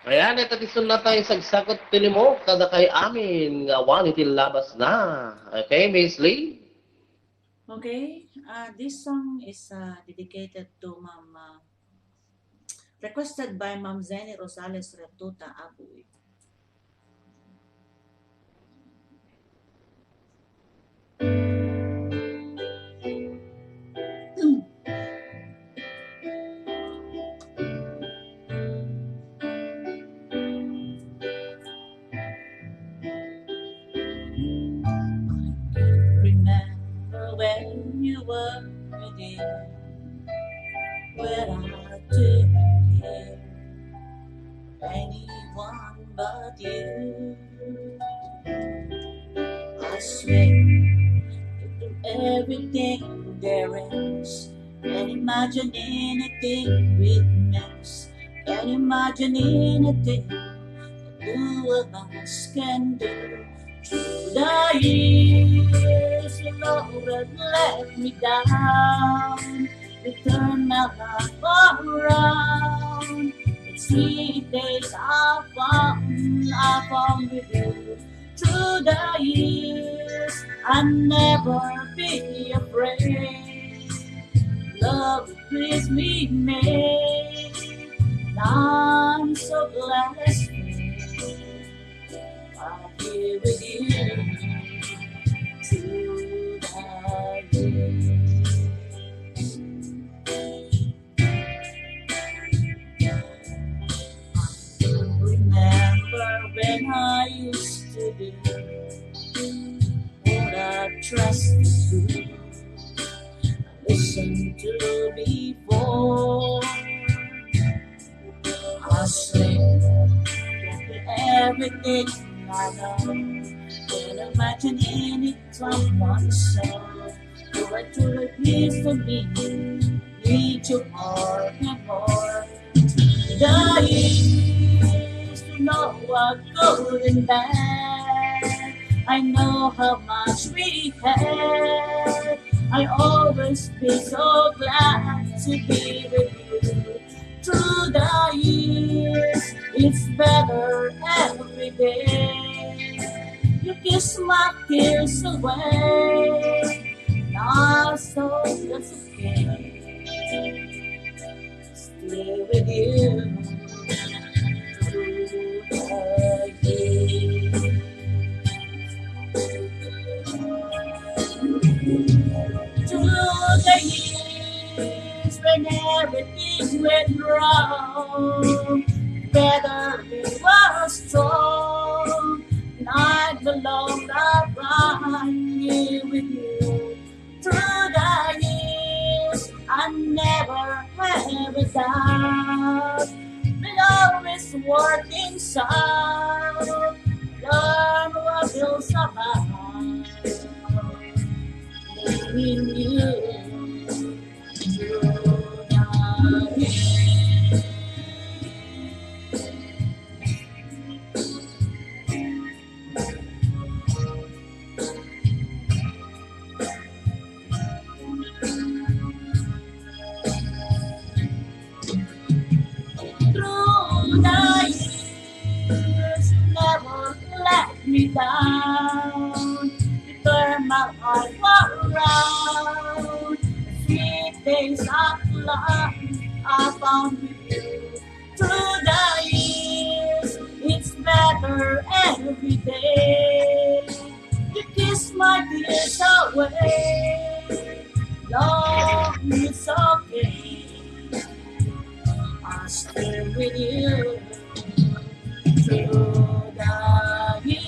Ayan, ita ti sunat nga isagsakot ti limok kadakay amin nga awan iti labasna. Okay, Miss Lee? Okay, uh, this song is uh, dedicated to Ma'am, uh, requested by Ma'am Zenny Rosales Retuta Abui. Remember when you were with me, when I didn't care anyone but you. I swear to everything there is, can imagine anything with mess, can imagine anything the two of us can do. Through the years, you know that let me down. You turn my life around. It's sweet days I found, I found with you. Through the years, I never be afraid. Love brings me made. I'm so blessed. I'll be with you through the years. Remember when I used to be what I trusted you, listen to before. I swear that everything I know, when I Imagining it from oneself. You are truly pleased to me. Need you more and more. Today is to know what good and bad. I know how much we have. I always be so glad to be with you. Through the years, it's better every day. You kiss my tears away. Not so that's okay. Stay with you through the years. Through the years when everything went wrong, whether we were strong, not the long that run here with you. Through the years, I never have a doubt. We'll always work things out. Learn what feels about. Living you through the years. Through the years, you never let me down. You turn my life around. Sweet days of love I found with you. Through the years, it's better every day. You kiss my tears away. Love is okay. I stay with you through the years.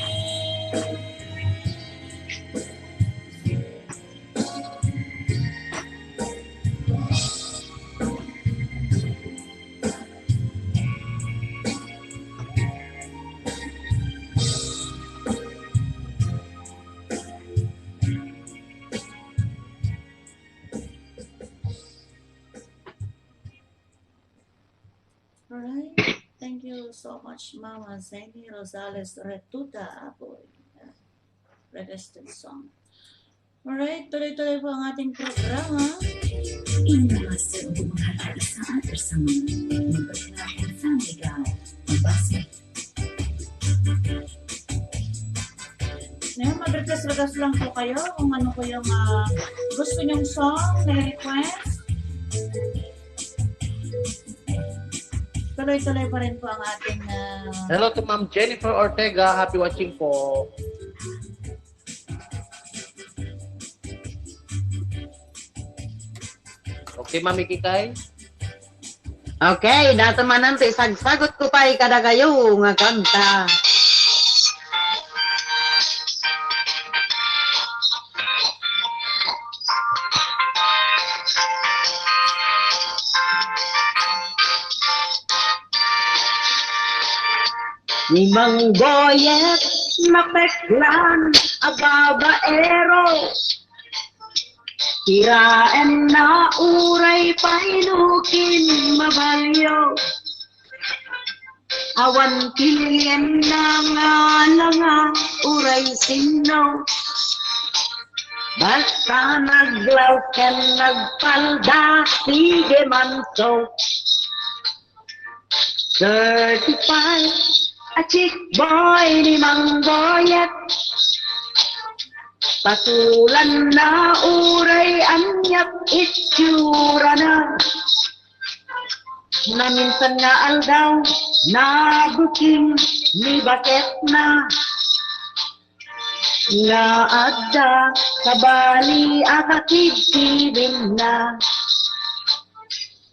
Alright. Thank you so much, Mama Zenny Rosales Retuta, Aboy. Requested song. Alright, tuloy-tuloy po ang ating programa. Inyo master ang pagmamahal at isa at isa. Magpapalapit sa amiga. Magbasa. Ngayon, mag-request-request lang po kayo kung ano po yung, ah, gusto nyong song na request. Tuloy-tuloy pa rin po ang ating, ah, Hello to Ma'am Jennifer Ortega. Happy watching po. Okay, Ma'am Ikikay? Okay, dayta manen ti isagsagut ko pay kadakayo nga kanta. Ni Mang Boyet, mapeklan a babaero. Tiraenna uray pay no kin mabalio. Awan pilienna nga langa uray sinno. Basta naglaw ken nagpalda, sige manto. Certified a chick boy ni Mang Boyet. Patulanna uray aniat itsurana. Naminsan nga aldaw, nabuking ni baketna. Nga adda kabali a kakibkibinna.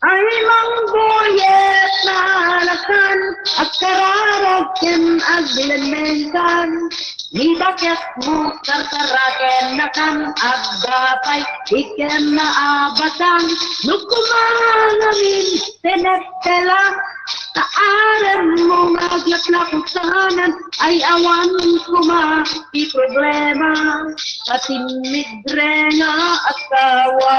Ay, Mang Boyet, naalakan, agkararag ken aglemengkan. Ni baketmo, karkaraken nakan, agda pay iken naabasan. No kumangamin, tenepela. Kaarem mo nga aglaplapusanan, ay awan koma ti problema, ta timmidre nga asawa.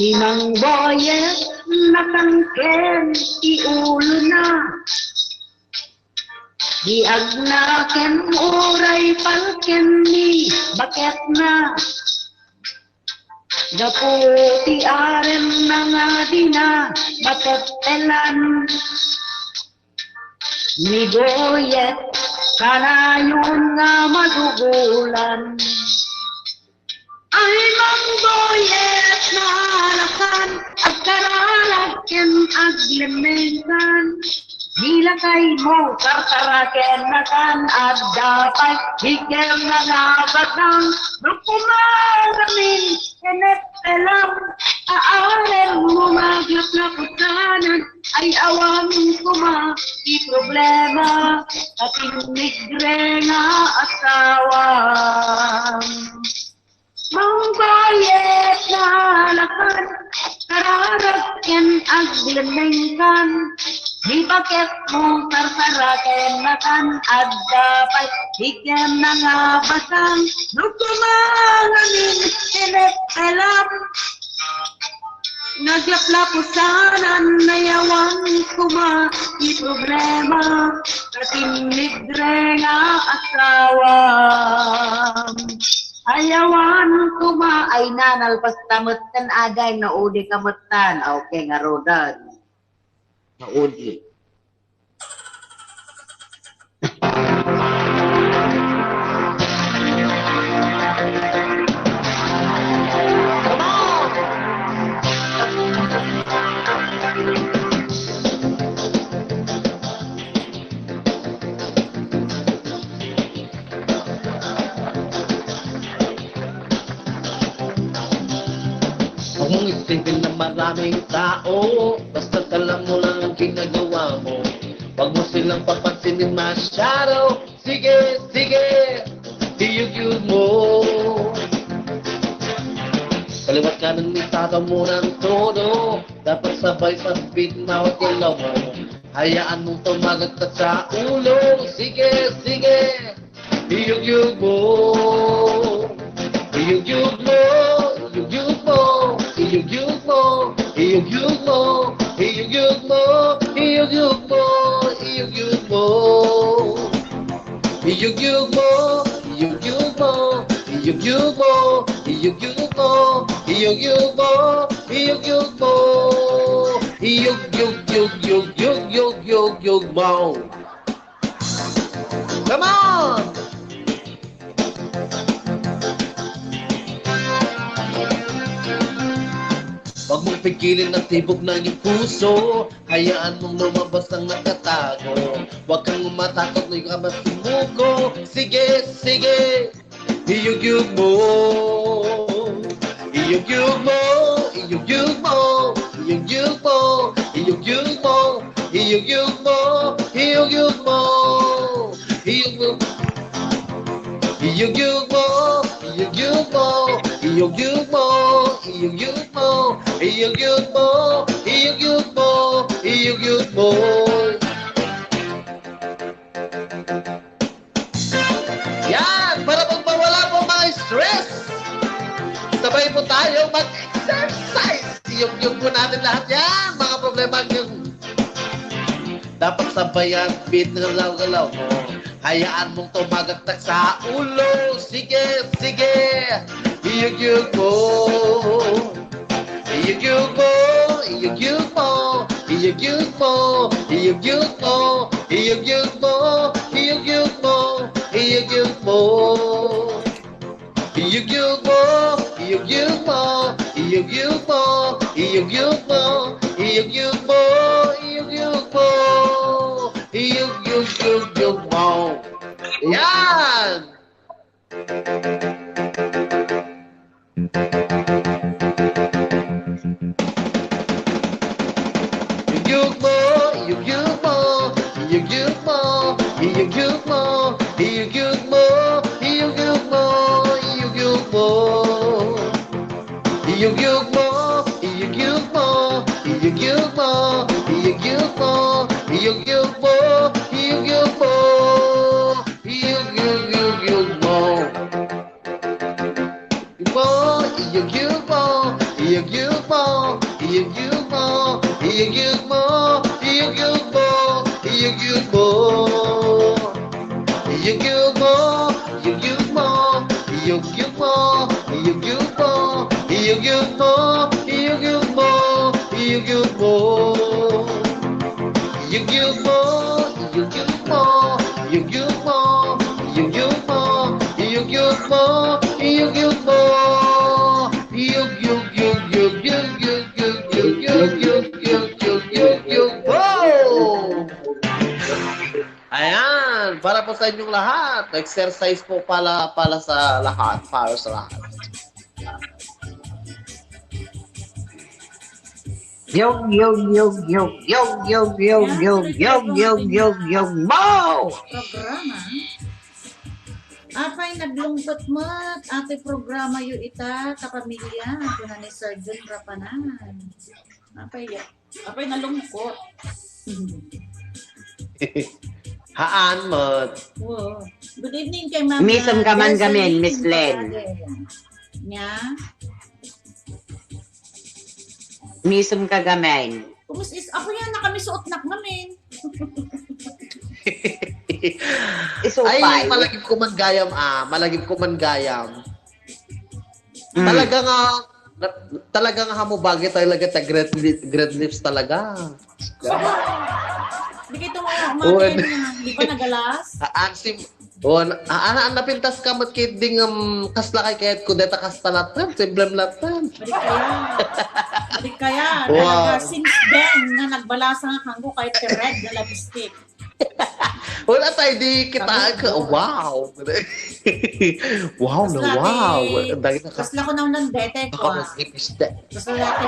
Ni Mang Boyet, natangken ti ulona. Di agnakem uray palken ni baketna. Gapu ti aremna nga dina matettelan. Ni Boyet, kanayon nga madugolan. Ay, Mang Boyet, naalakan, agkararag ken aglemengkan. Ni lakaymo, sarsarakennatan, adda pay, di ken nangabatang, no kumangamin, enep elam, aarem mo maglaplapusanan, ay awan koma ti problema, ta timmidre nga asawa. Mang Boyet, naalakan, kararag ken aglemengkan. Ni baketmo, sarsarakennatan, adda pay, di ken nangabatang. No kumangamin, enep elam. Naglaplapusanan, ay awan koma ti problema, ta timmidre nga asawa. Ay awan koma, ay na, nalpas ta met ken agay, naudi ka met tan. Okay, ngaruden. Naudi. Huwag mong isipin na maraming tao, basta alam mo lang ang ginagawa mo. Huwag mo silang papansinin masyado. Sige, sige, iyugyug mo. Kaliwat kanan, itataw mo ng todo. Dapat sabay sa beat na galaw mo. Hayaan mong tumagaktak sa ulo. Sige, sige. Iyugyug mo. Iyugyug mo. Iyugyug mo. Iyugyug mo. Iyugyug mo. Iyugyug mo. Iyugyug mo. Iyugyug mo. Iyugyug mo. Iyugyug mo. Iyugyug mo. Iyugyug mo. Iyugyug mo. Iyugyug mo. Iyugyug, yug, yug, yug, yug, yug, yug mo. Come on! Huwag mong pigilin ang tibok ng iyong puso. Hayaan mong lumabas ang nakatago. Huwag kang matakot na ikaw mas sumuko. Sige, sige. Iyugyug mo. Iyugyug mo. Iyugyug mo. Iyugyug mo. Iyugyug mo. Iyugyug mo. Iyugyug mo. Iyugyug mo. Iyugyug mo. Iyugyug mo. Iyugyug mo. Iyugyug mo. Iyugyug mo. Iyugyug mo. Iyugyug mo. Yan! Para pong mawala po mga stress, sabay po tayo mag-exercise. Iyugyug po natin lahat yan. Mga problema yung dapat sabayan, beat ng galaw-galaw mo. Hayaan mong tumagaktak sa ulo. Sige, sige. Iyugyug mo. Iyugyug mo, iyugyug mo, iyugyug mo, iyugyug mo, iyugyug mo, iyugyug mo, iyugyug mo. Iyugyug mo, iyugyug mo, iyugyug mo, iyugyug mo, iyugyug mo, iyugyug Iyugyug mo. Yan! Iyugyug mo, iyugyug mo, iyugyug mo, iyugyug mo, iyugyug mo, iyugyug mo, iyugyug mo. Iyugyug mo, iyugyug mo, iyugyug mo, iyugyug mo, iyugyug mo, iyugyug mo. Iyugyug, yugyug mo. Mo, iyugyug mo, iyugyug mo, iyugyug mo, iyugyug mo, iyugyug mo, iyugyug mo. Iyugyug mo, iyugyug mo, iyugyug mo, iyugyug mo, iyugyug mo, iyugyug mo, iyugyug mo. Iyugyug mo, iyugyug mo, iyugyug mo, iyugyug mo, iyugyug mo, iyugyug mo. Iyugyug, yugyug, yugyug, yugyug, yugyug, yugyug, yugyug, yugyug. Wow! Ayan, para po sa inyong lahat. Exercise po pala, pala sa lahat, para sa lahat. Yog, yog, yog, yog, yog, yog, yog, yog, yog, yog, yog, yog, mo! Programa. Apay, naglungkot met, atoy programa yo ita, kapamilya, kuna ni Sir Jun Rapanan. Apay, ya. Apay, nalungkot. Haan met. Oo. Good evening kay Ma'am, Misem ah, ka man gamin, Jocelyn Miss Len. Gonzalez. Nya? Misem ka gamin. Kumus is, ako yan, nakamisuot nak ngamin. Isupay. Ay, malagip ko man gayam, ah. Malagip ko man gayam. Mm. Talaga nga, na-, talaga nga hamubagi talaga ta great li-, great lips talaga. Di kayo tumawa, Wen. Di ba nagalas? Ah, ang sim-, wen, ah, ah, ah, napintas ka met kay ding, um, kasla kay kayat ko deta kasta latan, simplem latan. Balik kaya. Balik kaya. Wow. Talaga, since then, nga nagbalasa nga kanggo kahit ka red na lipstick. Wala tayo, di kita. Sabi ko, wow. Wow na kasla wow. Ti, dahil naka-, kasla ko nang nandete ko, ah. Naka-, kasla dati,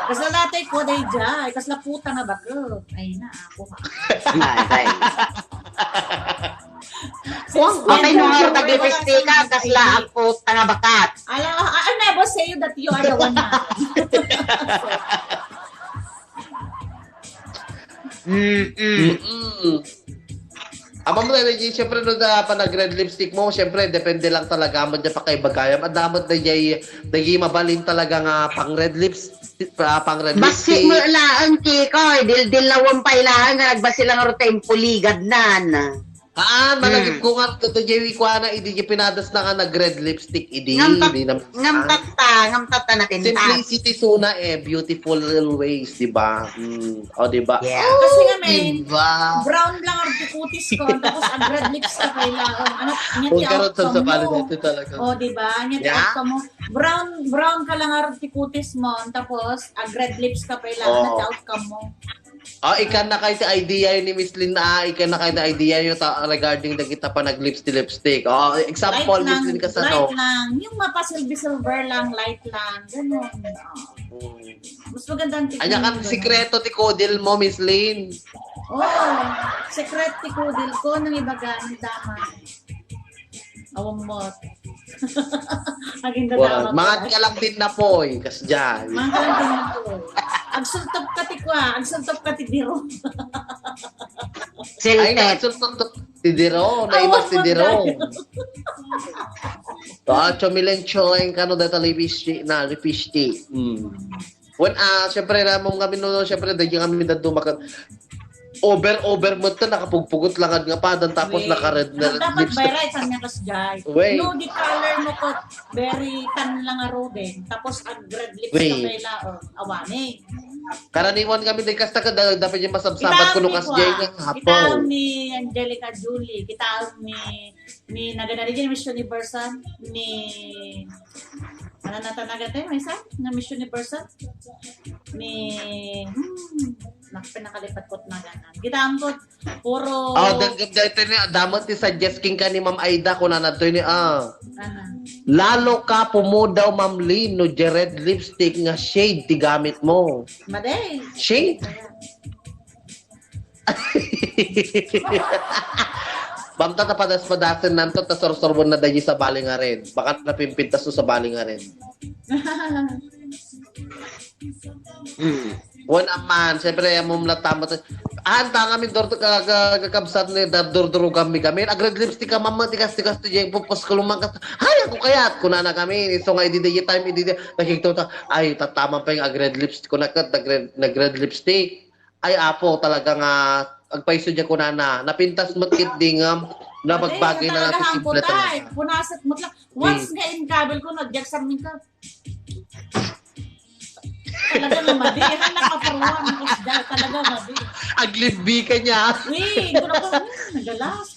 kasla dati ko, day jay. Kasla puta nga bago. Ay na, ako, ha. Ay, ay. Since then, okay, no, wala tag-lipstick ka, kasla ang puta nga bakat. Alam, I, I never say that you are the one na. Mm-mm. Mm-mm. Amam na, siyempre, no, da, pa nag-red lipstick mo, siyempre, depende lang talaga mo dyan pakaibagayam. At damot na dyan, naging mabalin talaga nga pang red lips, pa, pang red lipstick. Basi mo laang, Kiko, eh, dil-, dilawan pa ilaang nga nagbasi lang ro tempo ligad nan. Haan, malagip ko nga, ito, Jerry, kuha na, idi, di pinadas na nga nag-red lipstick, idi, ngam tat-, di naman, ngam tatta, ngam tatta na tinta. Simplicity suna eh, beautiful always, di ba? Mm. O, di ba? Yeah. Kasi nga, men, diba? Brown lang ang kutis ko, tapos ang red lips ka kailangan. Ano, niya ti outcome mo. Talaga. O, di ba? Niya ti outcome mo. Brown, brown ka lang ang kutis mo, tapos ang red lips ka kailangan, ano ti outcome mo. Ah, ikan na kayo ti idea ni Miss Lynn, ah, ikan na kayo ti idea yo ta, regarding dagita pa nag-lips ti lipstick. Oh, example, Miss Lynn, kasano? Light lang. Yung mapa-silver-silver lang, light lang. Ganun. Oh. Mm. Mas maganda ang tignan. Anya kan sikreto ti kudil mo, Miss Lynn? Oh, secret ti kudil ko, nang ibaga, nang dama. Awan mo. Agin dadama. Mangan ka lang din na, Poy. Kasdiay. Mangan ka lang din na, Poy. Agsultop ka ti kwa. Agsultop ka ti diro. Ay, agsultop ti diro. Naimas ti diro. Tacho, milenchoeng kano data lipstick na, lipstick. Hmm. Wen, ah, siyempre, ramom kami, no, no, siyempre, daging kami dadduma ket over, over mo ito, nakapugpugot lang nga padan, tapos naka-red na lipstick. Dapat by right, saan nga kasdiay? Wait. No, di color mo ko, very tan lang nga rodin, tapos ag-red lips ka pala, oh, awani. Karaniwan kami, di kasta ka, da-, dapat yung masabsabat ko nung kasdiay nga hapon. Kita ni Angelica Julie, kita ni, ni, nagana di Miss Universe, ni, ano na talaga tayo, may isa? Na Miss Universe? Ni, hmm, Nak-, pinakalipat ko na ganan. Kita ang puro... Oh, dagdag dito ni, damot ti suggest king ka ni Ma'am Aida, kunana to ni, ah. Ano? Lalo ka pumudaw, Ma'am Lynn, no, di red lipstick nga shade ti gamit mo. Maday. Shade? Bamta ta padas-padasen nanto, ta sorsorbo na dayi sa bali nga red. Baka napimpintas to sa bali nga red. Hmm. Wan aman, siyempre, amom la tama to. Ah, anta ngamin, dor-, ka-, ka-, kakabsat ni, da-, durdurugan mi kami. Ag-red lipstick ka, mama, tikas-tikas to, jay, pupos ko lumangkas. Ay, ako kayat, kunana kami. So nga, idi, di time, idi, di, nakikita ta, ay, tataman pa yung ag-red lipstick ko, nag-, nag-red, nag-red lipstick. Ay, apo, talaga nga, agpaiso di kunana. Napintas met kit dingam, na Ate, pagbagay na talaga natin, ang simple putay. talaga. Punaset mo lang. Once nga in kabel ko, nagjaksam ka. Talaga nga madi. Yan ang nakaparuan. Talaga madi. Aglibi ka niya. Wait, ko na po, hmm, nagalas.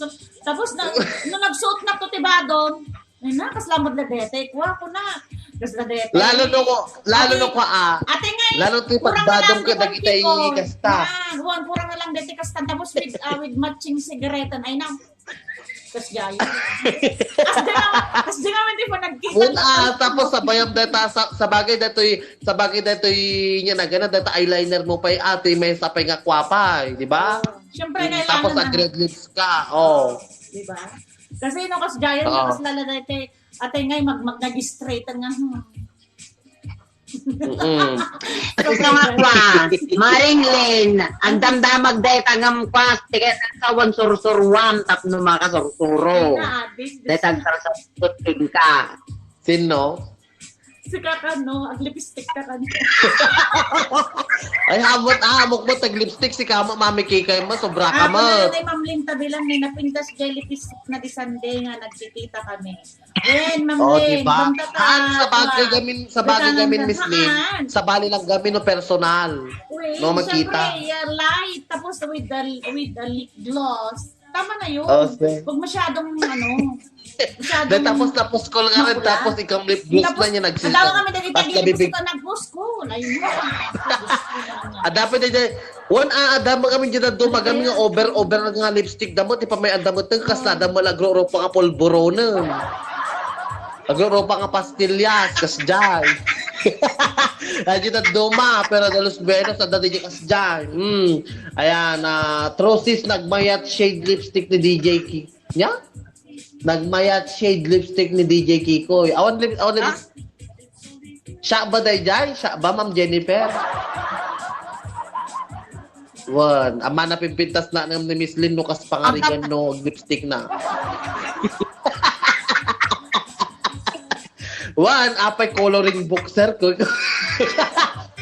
Tapos, na, nung nagsuot na to, tibadon, ay na, kaslamod na dete. Kuha ko na. Kasla dete. Lalo no ko, lalo no ko, ah. Ate nga, Lalo ti pagbadong ka, dagiti kasta. Huwag, kurang na lang dete kasta. Tapos, with, ah, with matching sigaretan. Ay na, kas jayo. Kas jayo, kas jayo, hindi pa nagkita. Wala, ah, tapos sabayam deta, sa, sa bagay detoy, sa bagay detoy niya na gana, deta eyeliner mo pa, ate, may sapay nga kwapa, eh, di ba? Siyempre, Mm, kailangan tapos na. Ag-red lips ka, oh. Di ba? Kasi no, kas jayo, Oo. Kas lala dete, ate nga, mag, mag, nag-straighten nga, hmm. Mm-mm. Ito nga kwa, Maring Lynn, ang damdamag dayta ngam kwa, tiket sa wan sursuruan, tapno makasursuro. Ay, na, abis. Dayta ang sarasapit ka. Sino? Si kakano, ang lipstick ka kano. Ay, hamot, ah, hamot mo, tag-lipstick, si kama, mami, kikay mo, sobra ka Ako mo. na ni Ma'am Lynn Tabilan, may napintas jay lipstick na di Sunday nga nagkikita kami. Then, Ma'am Oh, Lynn, di ba? bang tata, Ah, sa bagay ah, gamin, sa bagay bitanan gamin, ka, Miss Lynn, haan. Sa bali lang gamin, no, personal. Wait, No, magkita. Syempre, yeah, light, tapos with the, with the lip gloss. Tama na yun. Oh, sige. Huwag masyadong, ano, masyadong... Then tapos napuskol nga rin, Mapula. tapos ikang lip gloss Tapos, na niya nagsis-, ang tawag kami dagiti tapos lipstick nabibig-, ko, nagpuskol. Ayun. ah, dapat na dyan, wan, ah, adama kami dyan, duma kami nga over, over nga lipstick, damo, ti pa may adamo, ti kasla, damo, agro-ropa nga polboronen. Agro-ropa nga pastillas, kas dyan. Ay, dyan, duma, pero dalos benos, adda di kas dyan. Mm. Ayan, ah, Trosis, nagmayat shade lipstick ni D J Ki-, niya? Nagmayat shade lipstick ni D J Kikoy. Awan lip-, awan lip-, siya ba, day, jay? Siya ba, Ma'am Jennifer? Wan, ama na pimpintas na ng ni Miss Lynn, no, kas pangarigan, no, lipstick na. Wan, apay coloring book, sir, ko.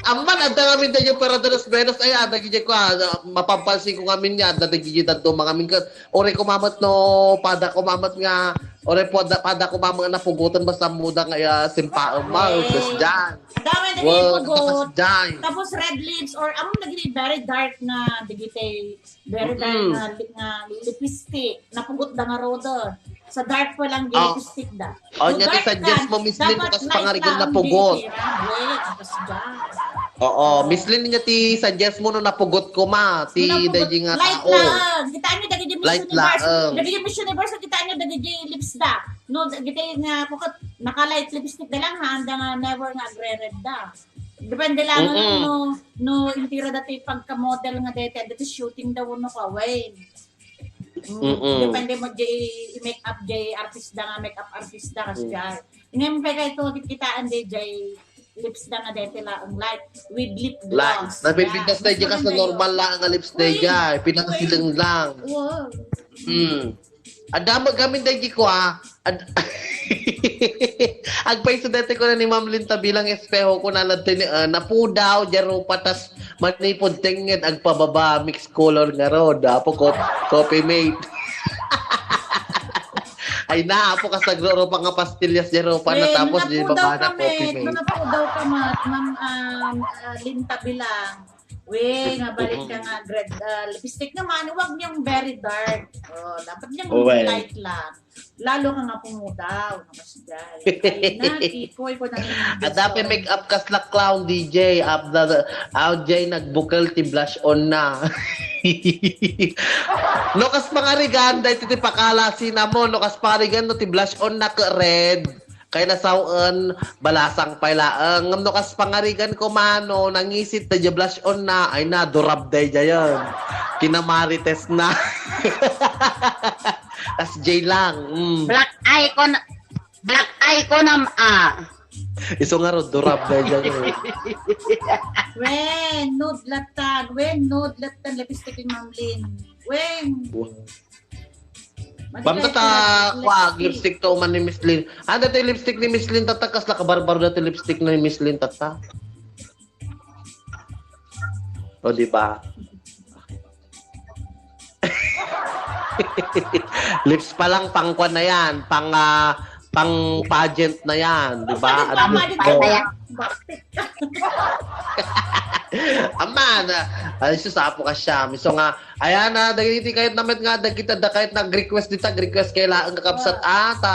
Amman, adda ngamin da yung para dalos menos, ay, adda gidya ko, ah, mapampansin ko ngamin niya, adda gidya daduma ngamin ka, ore ko mamat no, pada ko mamat nga, ore po, adda, pada ko mamat nga napugutan, basta muda nga, ah, simpaam, ma, Yes. kas dyan. Dami na Wow, yung pugot. Kas dyan. Tapos red lips or ang naging very dark na digitay, very dark Mm-mm. na, na lipstick. Napugot da nga rodo. Sa dark pa lang Oh. lipstick da. Oh, So, niya ti dark suggest ka, mo, Miss Lynn, dapat kas light pangarigan lang, napugot. Jennifer, ah. Wait, tapos dyan. Oo, Miss Lynn, niya ti suggest mo no napugot ko, ma. Ti Napugot. daging nga Light tao. lang. Kita niyo, dagiti Miss Light Universe. lang. Dagiti Miss Universe, kita niyo, dagiti lips da. No, dagiti nga, pukot, naka-light lipstick da lang, ha, anda nga never nga agre-red da. Depende lang, Mm-mm. no, no, intira dati pagka-model nga dete, dati shooting daw, no, kaway. Mm, Mm-mm. Depende mo, jay, i-make up, jay, artist da nga, make up artist da, kasi Mm. jay. Ngayon, pa kayo ito, kikitaan, jay, jay, lips da nga, dete lang, light, with lip Lang. gloss. Napipintas na Mas dyan kasi maganda yun. Normal lang ang lipstick, Uy, jay. Pinakasilang lang. Wow. Hmm. Adama gamin dagiti ko, ah. Ad- Agpaiso dati ko na ni Ma'am Linta bilang espeho ko na ladti ni, ah, napudaw, jay rupa, tas manipod tenged, agpababa, mix color nga ro. Dapo ko, coffee mate. Ay na, apo, kas nagrurupa nga pastillas, jay rupa na, Wen, tapos, jay napudaw baba na, kami, coffee mate. Napudaw ka, Ma'am, Ma'am, um, ah, Linta bilang. Uy, mabalik ka nga, grade, ah, lipstick naman, huwag niyang very dark. Oh, dapat niyang Oh, well. light lang. Lalo ka nga pumudaw, no, kasi dahil. Ay, na, Kikoy ko na yung Adapi make-up kasla clown, D J. Up the, out, J, nagbukal ti blush on na. No, kas pangarigan, dahil ti pakala, cinnamon, no, kas pangarigan, no, ti blush on na ka red. Kay nasawen, balasang pay laeng. Ngem no kas pangarigan ko mano, nangisit da blush on na, ay na, durab day jayan. Kinamarites na. As J lang. Mm. Black eye ko na, black eye ko na, ah. Isu nga ro, durab day jayan. Wen, nude latta. Wen, nude latta lipstick ni Ma'am Lynn. Wen. Wow. Bamta ta, kwa, lipstick to man ni Miss Lynn. Ah, dati lipstick ni Miss Lynn, tata, kasla kabarbar dati lipstick ni Miss Lynn, tata. O, di ba? Lips pa lang, pang kwan na yan, pang, ah, pang pageant na yan, di ba? Pang pageant na yan. Aman, ah, ay, sus, apo ka siya. Miso nga, ayan na, dagiti kayat na met nga, dagita, da kayat nag-request dita, request kay laeng kakabsat, ah, ta,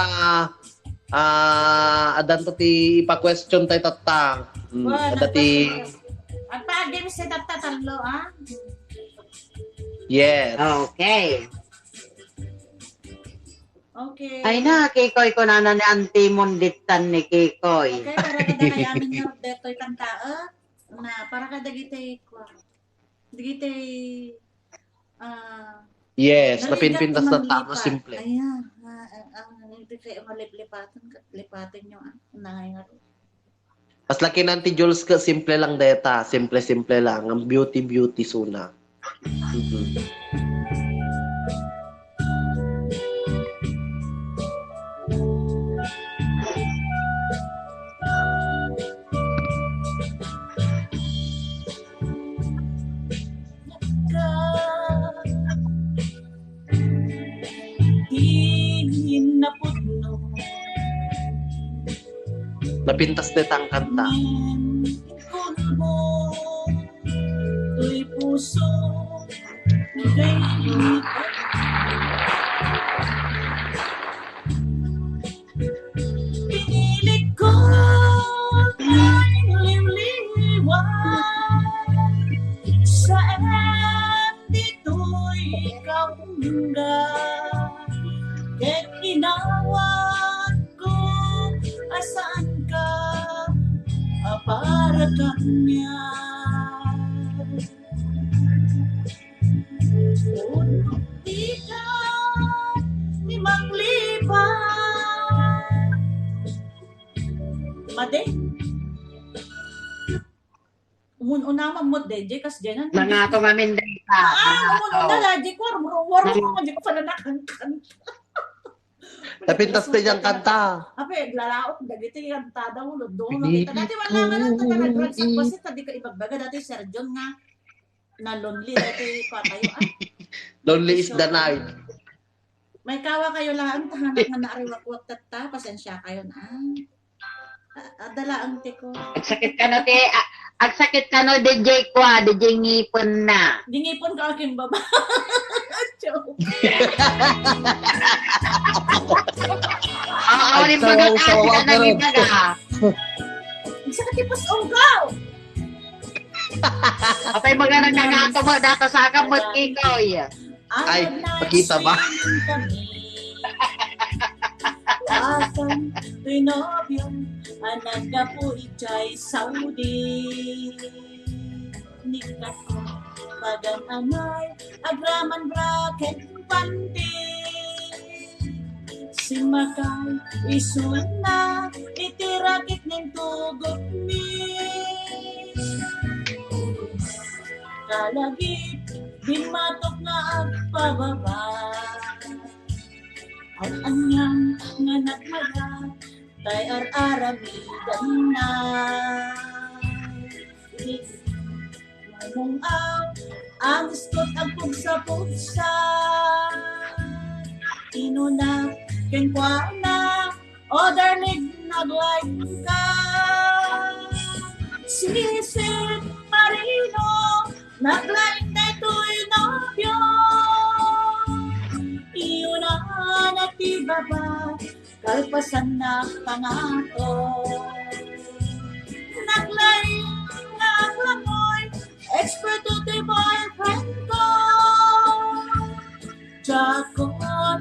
ah, adan to ti ipa-question tayo tatta. Hmm, ada ti Agpa-games si tatta tallo, ah? Yes. Okay. Okay. Ay na, Kikoy, kunana ni Auntie Mon, dittan ni Kikoy. Okay, para kada kay amin nga, detoy kanta, ah. Na, para kada gitay, kwa. Dagiti, ah, yes, napinpintas na tama, simple. Ayan, ah, ah, ah, hindi kayo maliplipatan, lipatin nyo, ah, nangay nga. Mas laki na ti Jules ka, simple lang deta, simple-simple lang, ang beauty-beauty suna. Mhm. Napintas detang kanta. Pinilit ko ang liwliwan sa ditoy kaungga. Ket inawat ko a saan ka a para kaniak. Dika ti manglibat. Madi. Umun-una man mo, D J, kas Jenan. Nangato mamin, Day, ka. Ah, umun-una, Day, ko, war, war, war, ko, di ko pala nakangkanta. Napintas din yung kanta. Ape, lalaot, dagiti kanta daw, lo, doon, Hindi kita. Dati ko wala nga lang, taga nag-ragsak, basta, di ka ibagbaga, dati, Sir John nga, na lonely, dati, kwa tayo, ah. Lonely is the night. May kawa kayo lang, tahanak nga naariwakwak tatta, pasensya kayo na. Ah, adala ang tiko. Agsakit ka na, te. Ah, agsakit ka na, D J kwa, D J ngipon na. Di ngipon ka, aking baba. Joke. Oo, Ay, rin baga sawa, ka, sawa ka rin. Baga. Agsakit yung pusong ko. Apay, mga nagkakato mo, data sa akam, mat ikaw, iya. Ay, pakita ba? Asan to'y nobyo a naggapu idiay Saudi? Nikkat ko pagan anay agraman bracket panty. Simmakay isuna iti rakit ning tugotmi. Kalagip, dimmatok nga agpababa. Aw anian nga nagmaya, tay ar-aramidanna. Mamung-aw, ang iskot agpugsa-pugsa. Inuna, kenkuana, O darling, nag-like ka. Sisid Marino, Naglaing daytoy nobio, iyunan ti baba, kalpasan na pangato. Naglaing nga aglangoy, eksperto ti boyfriend ko. Diak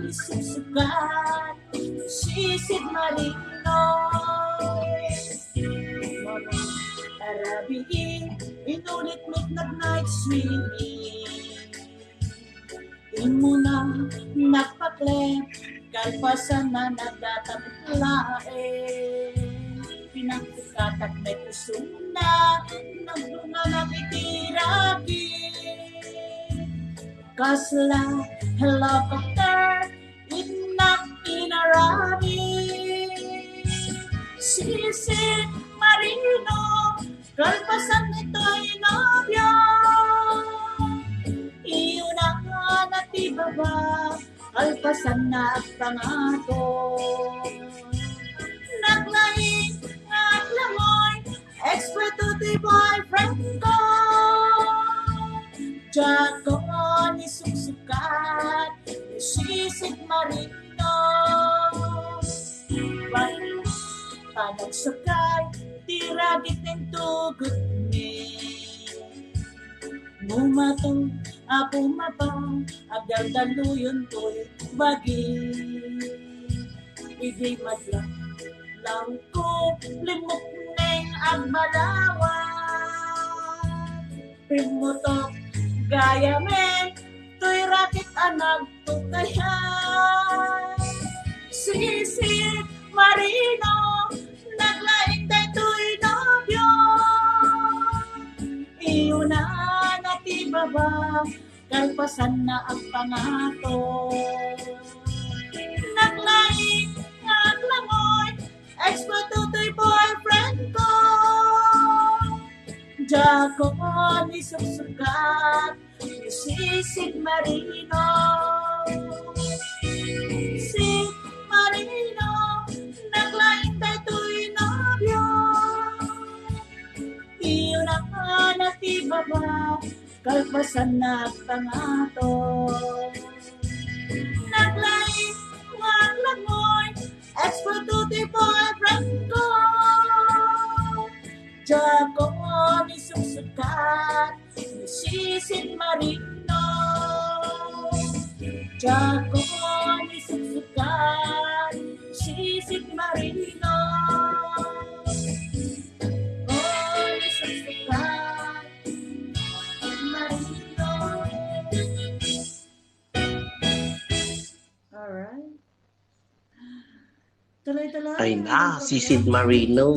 ni suksukat, sisid marino. Arabii, inulit met nag-night swimming. Immuna nagpaklep, kalpasan na nagdatag laeng. Pinangsukatak met isuna, nagdunganak iti rakit. Kasla helicopter, innak inarami. Sisid marino, kalpasan ditoy nobio. Iyunan ti baba, kalpasan na agpangato. Naglaing nga aglangoy, eksperto ti boyfriend ko. Diak ni suksukat, sisid marino. Panagsakay, ti rakit nen tugot mi. Bumato a bumaba, agdaldaluyon toy bagi. Idi madlawko, limmukneng agbalawag. Pimmutok gayamen, toy rakit a nagtukayan. Sisid marino, naglaing daytoy nobio. Iyunan ti baba, kalpasan na agpangato. Naglaing nga aglangoy, eksperto toy boyfriend ko. Diak ni suksukat, sisid marino. Sid marino, naglaing daytoy nobio. Iyunan ti baba, kalpasan na agpangato. Naglaing nga aglangoy, eksperto ti boyfriend ko. Diak ni suksukat, sisid marino. Diak ni suksukat, sisid marino. Oh, ni suksukat, marino. Alright. Tuloy-tuloy. Ay na, sisid marino.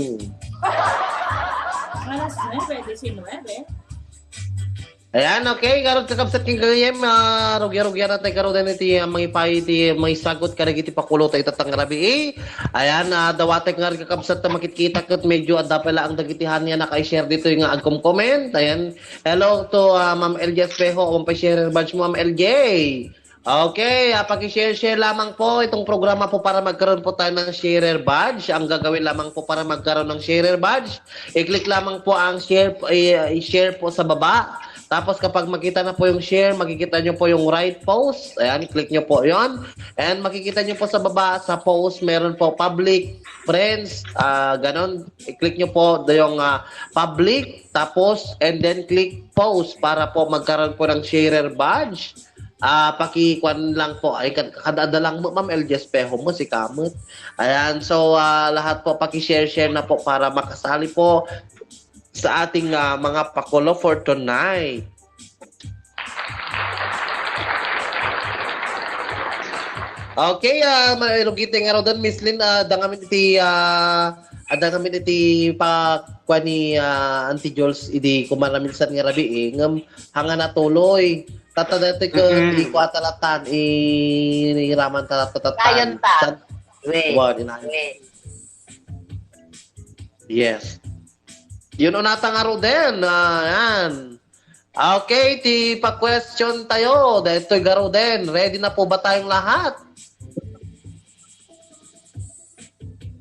Alas nuebe diecinuebe. Ayan, okay. Garud kakabsat ken gagayyem, ah, rugya-rugya na tayo garuden iti, ah, mangipaay iti maisagut kadagiti pakulo tayo ita nga rabii. Ayan, ah, dawatek nga kakabsat ta makitkita ket medyo adda pay laeng dagiti haan nga naka-share ditoy nga agkom-comment. Ayan. Hello to, ah, Ma'am L J Espejo. Awan pay share badge mo, Ma'am L J. Okay, ah, paki-share-share lamang po itong programa po para magkaroon po tayo ng sharer badge. Ang gagawin lamang po para magkaroon ng sharer badge, i-click lamang po ang share, i- i-share po sa baba. Tapos kapag makita na po yung share, makikita nyo po yung right post. Ayan, i-click nyo po yon. And makikita nyo po sa baba, sa post, meron po public, friends, ah, ganon. I-click nyo po yung ah, public, tapos, and then click post para po magkaroon po ng sharer badge. Ah, pakikuan lang po. Ay, kad- kada lang mo, Ma'am L J Espejo mo, si Kamot. Ayan, so ah, lahat po, paki-share-share na po para makasali po sa ating ah, mga pakulo for tonight. Okay, ah, mailugit nga raw doon, Miss Lynn, ah, dangamin iti, ah, adda ngamin iti pa kuan ni ah, Auntie Jules idi kumaramilsan nga rabii, eh, ngem hanga natuloy. Tatta dati ko Mm-mm. Iko atalatan, i raman talatatan. Kayon ta. San- Wait. Wa, di na. Wait. Yes. Yun unata nga Roden. Ah, yan. Okay, ti pa-question tayo. Dahil ito'y garuden. Ready na po ba tayong lahat?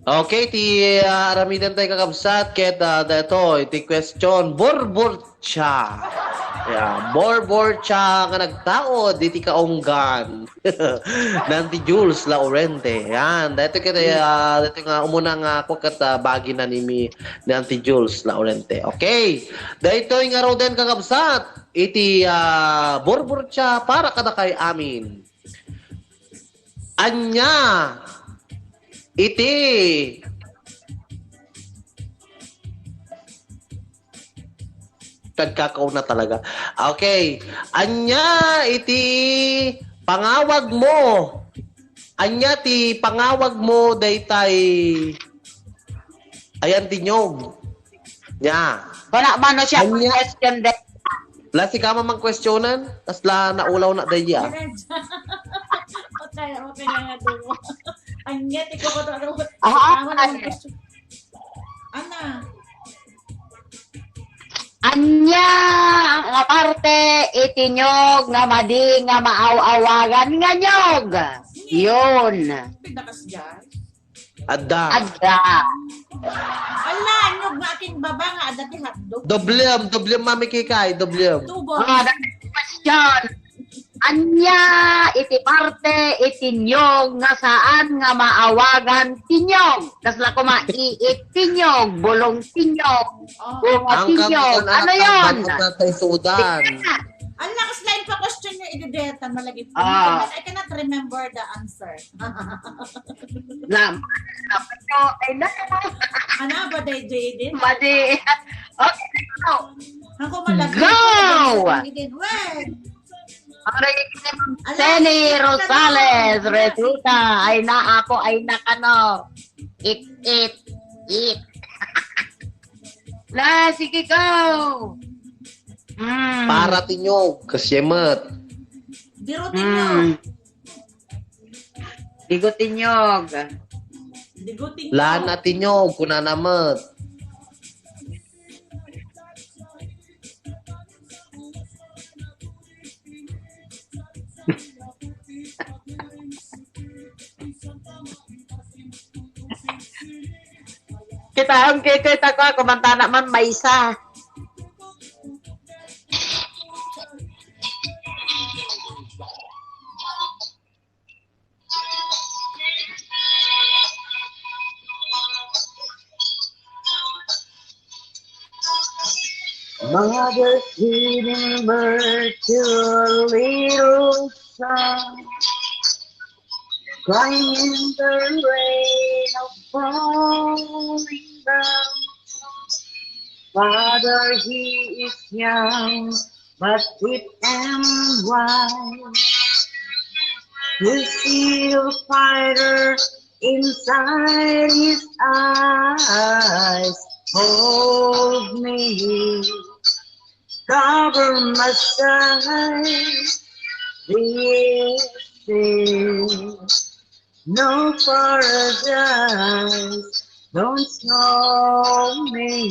Okay, ti ah, aramidan tayo kakabsat. Ket ah, dahil ito, iti question. Burburcha. Yeah, Borbor Cha nga nagtaod iti kaunggan. Ni Auntie Jules Laurente. Yan, dito kita, ah, dito nga umuna nga ako kat, ah, bagi na ni, ni Auntie Jules Laurente. Okay. Daytoy nga Roden kakabsat, iti, ah, Borbor Cha para kadakay amin. Ania iti Nagkakauna talaga. Okay. Ania iti pangawag mo? Ania ti pangawag mo daytay? Ayan, tinyog. Nia. Wala man no siya Ania. Question day. La, sika man questionan, tas la naulaw na daydi, ah. Okay, okay na nga, dumo. Ania, ti ko ko to. Ah, Tama naman ay. Question. Ana. Ania nga parte iti nyog nga madi nga maaw-awagan nga nyog? Yun. Pinakas dyan. Adda. Adda. Ala, nyog nga aking baba nga adda ti hotdog. Doblem, doblem, Mami Kikay, doblem. Tubo. Ah, that's the question. Ania iti parte iti nyog nga saan nga maawagan ti nyog? Kasla koma iit ti nyog, bulong ti nyog, Oh. Bunga Ang ti nyog. Ano yon? Ang isudan. Ala, kasla pa question niya, idideta, malagip. Ah. I cannot remember the answer. Lam. Ay na. Ano ba, day, J D? Madi. Okay, go. Ako malagip. Go! Wait. Aray, Ala, Seni ikat na Rosales, no? Resuta, ay na ako, ay na kano. It, it, it. La, sige, go. Mm. Para tinyog, kasyemet. Dirutin nyo. Mm. Digo tinyog. Digo tinyog. Lana tinyog, kunana met. Kita ang kikita ko, kumanta naman, maysa. Mother giving birth to a little son, crying in the rain of falling down. Father, he is young, but deep and wide. You see the fire inside his eyes. Hold me, cover my side. This is no paradise, don't show me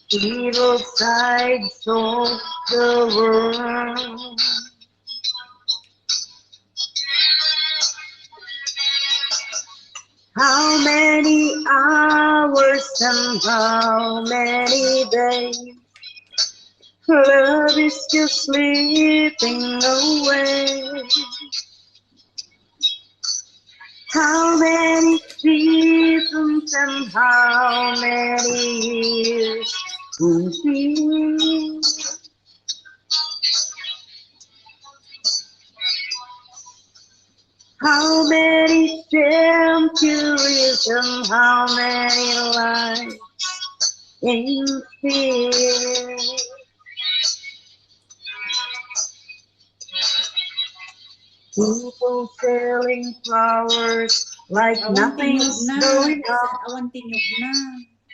the evil sides of the world. How many hours and how many days love is just slipping away. How many seasons and how many years in fear? How many centuries and how many lives in fear? People selling flowers like Awan nothing's tinyog na. Going on. Awan tinyog na.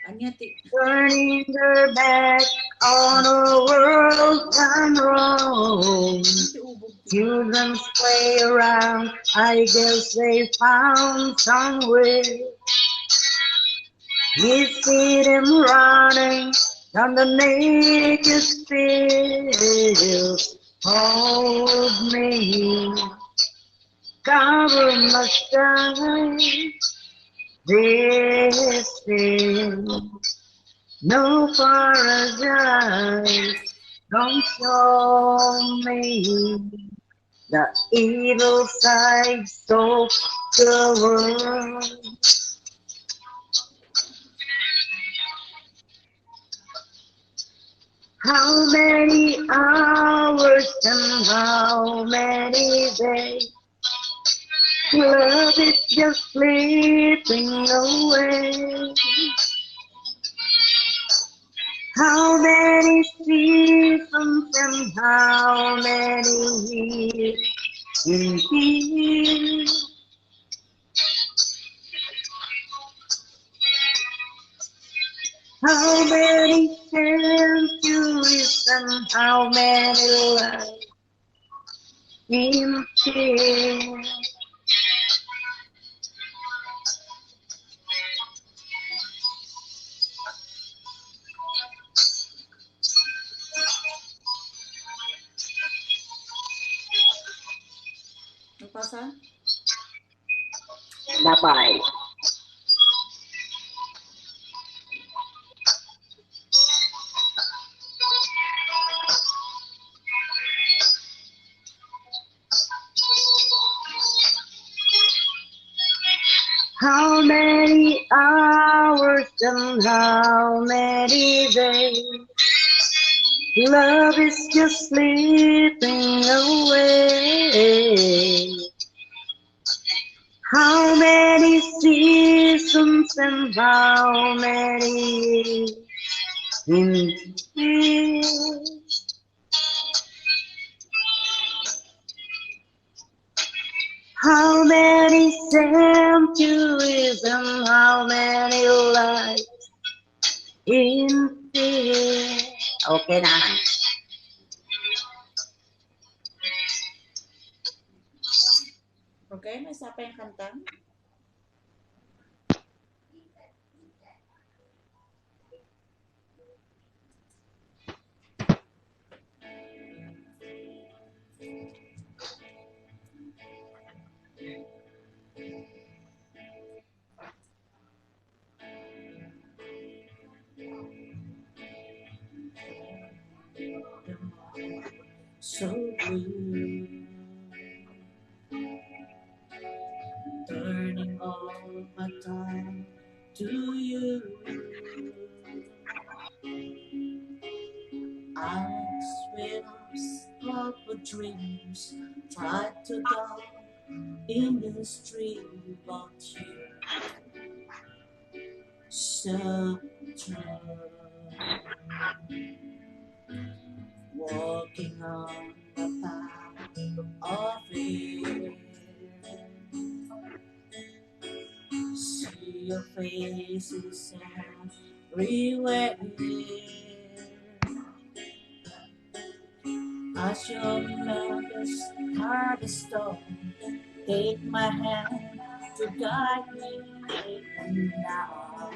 Anya ti- Turning their back on a world gone wrong. Awan ti ubog ti- Children play around, I guess they found somewhere. You see them running down the naked fields. Hold me, cover my side. This is no paradise. Come show me the evil sides of the world. How many hours and how many days? Love is just slipping away. How many seasons and how many years indeed? How many centuries and how many lives in fear? Mapasa? Bye-bye. How many hours and how many days? Love is just slipping away. How many seasons and how many years in years? How many centuries and how many lives in fear? Okay na. Okay, may isa pa yung kanta? So blue, turning all my time to you. I swim up with dreams, try to drown in the stream, but you so true. Walking on the path of fear. See your faces everywhere. As your mother's hardest stone, take my hand to guide me, and now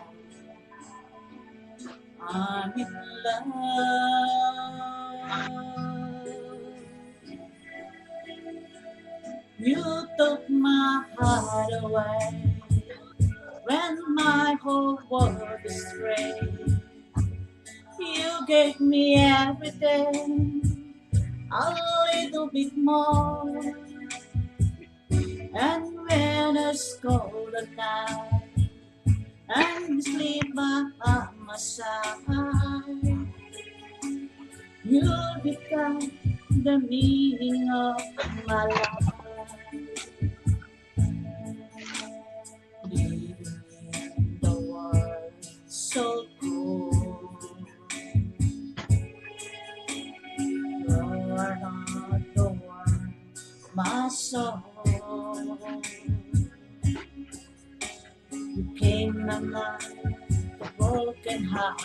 I'm in love. You took my heart away when my whole world is gray. You gave me everything, a little bit more. And when it's cold at night and you sleep by my side, you'll become the meaning of my life. Living in the world so cold, you are not the one, my soul. You came my life, a broken heart.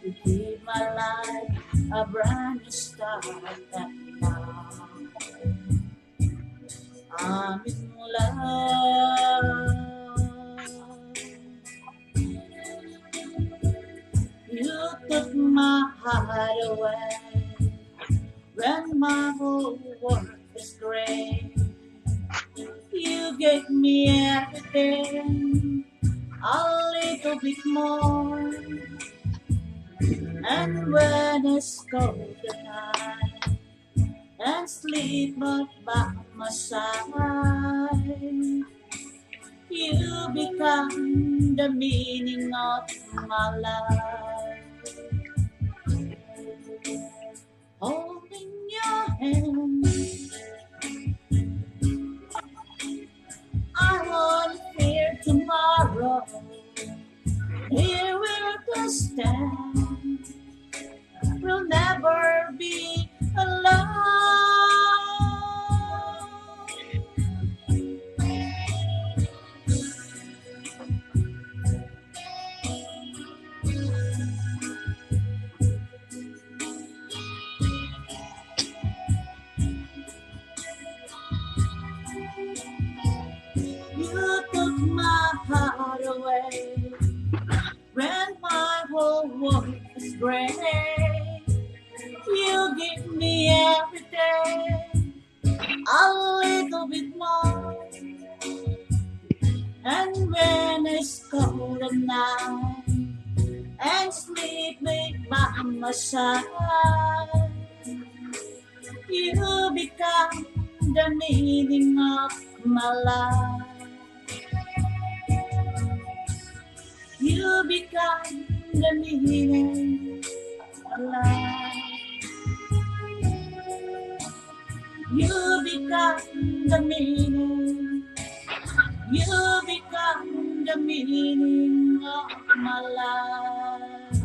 You give my life a brand new start, and now I'm in love. You took my heart away when my whole world was gray. You gave me everything, a little bit more. And when it's cold at night and sleep not by my side, you become the meaning of my life. Holding your hand, I won't fear tomorrow. Here we'll stand. We'll never be alone. You took my heart away when my whole world was gray. You give me everything, a little bit more. And when it's cold at night and sleep by my side, you become the meaning of my life. You become the meaning of life. You become the meaning. You become the meaning of my life.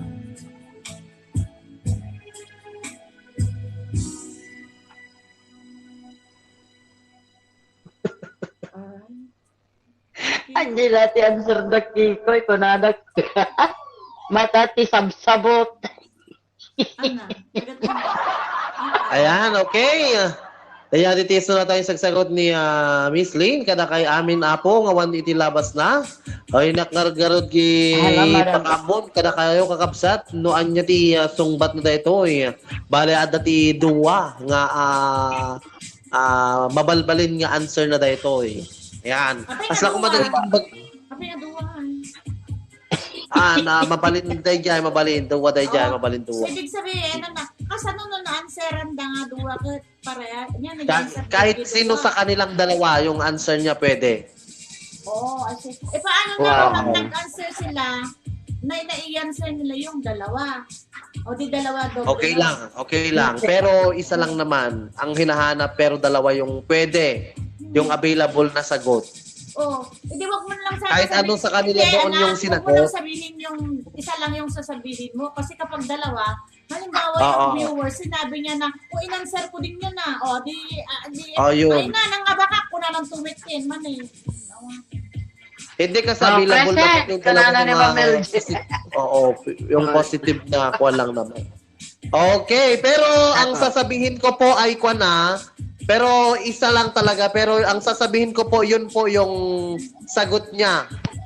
Ania la ti answer da Kikoy, kunana. Mata ti sabsabot. Ana, taga Ayan, okay. Kaya dito na tayo sagsagot ni ah, Miss Lynn. Kada kay amin apo, nga wan iti labas na. Ay, nakngargarod ki Ala, madam. Pakambon. Kada kayo kakabsat, no anya ti ah, sungbat na daytoy. Bale, adda ti duwa nga ah, ah, mabalbalin nga answer na daytoy. Ayan. Apay, Asla ko ano ba? Madagig bag- Apay nga duwa. Ah, na mabalin dayjay, mabalin. Duwa dayjay, Oh. mabalin duwa. So, ibig sabihin, ano na, kasano no na-answeran da nga duwa ket pareha? Yan, Ka- nag-answer kahit ka sino duwa. Sa kanilang dalawa yung answer niya pwede. Oo, I see. E paano Wow. na pag nag-answer sila, na nai-answer nila yung dalawa? O di dalawa, doble Okay lang, okay lang. Pero isa lang naman ang hinahanap pero dalawa yung pwede, yung available na sagot. Oh, hindi wag mo lang sana Kahit sabihin- ano sa kanila Hindi, doon anak, yung wag mo sinagot. lang sabihin yung isa lang yung sasabihin mo kasi kapag dalawa, halimbawa Oo. yung viewer, sinabi niya na, "O, in-answer ko din yan ah." O, di, ah, di, Oh, yun. Ay na, nangabakak ko na ng tumitin man eh. Hindi kasi Oh, available present. naman yung Kailangan talagang ni mga Ma'am Mel G. posi- Oo, yung positive na kuha lang naman. Okay, pero ang Ako. Sasabihin ko po ay kuwan na, pero isa lang talaga, pero ang sasabihin ko po, yun po yung sagot niya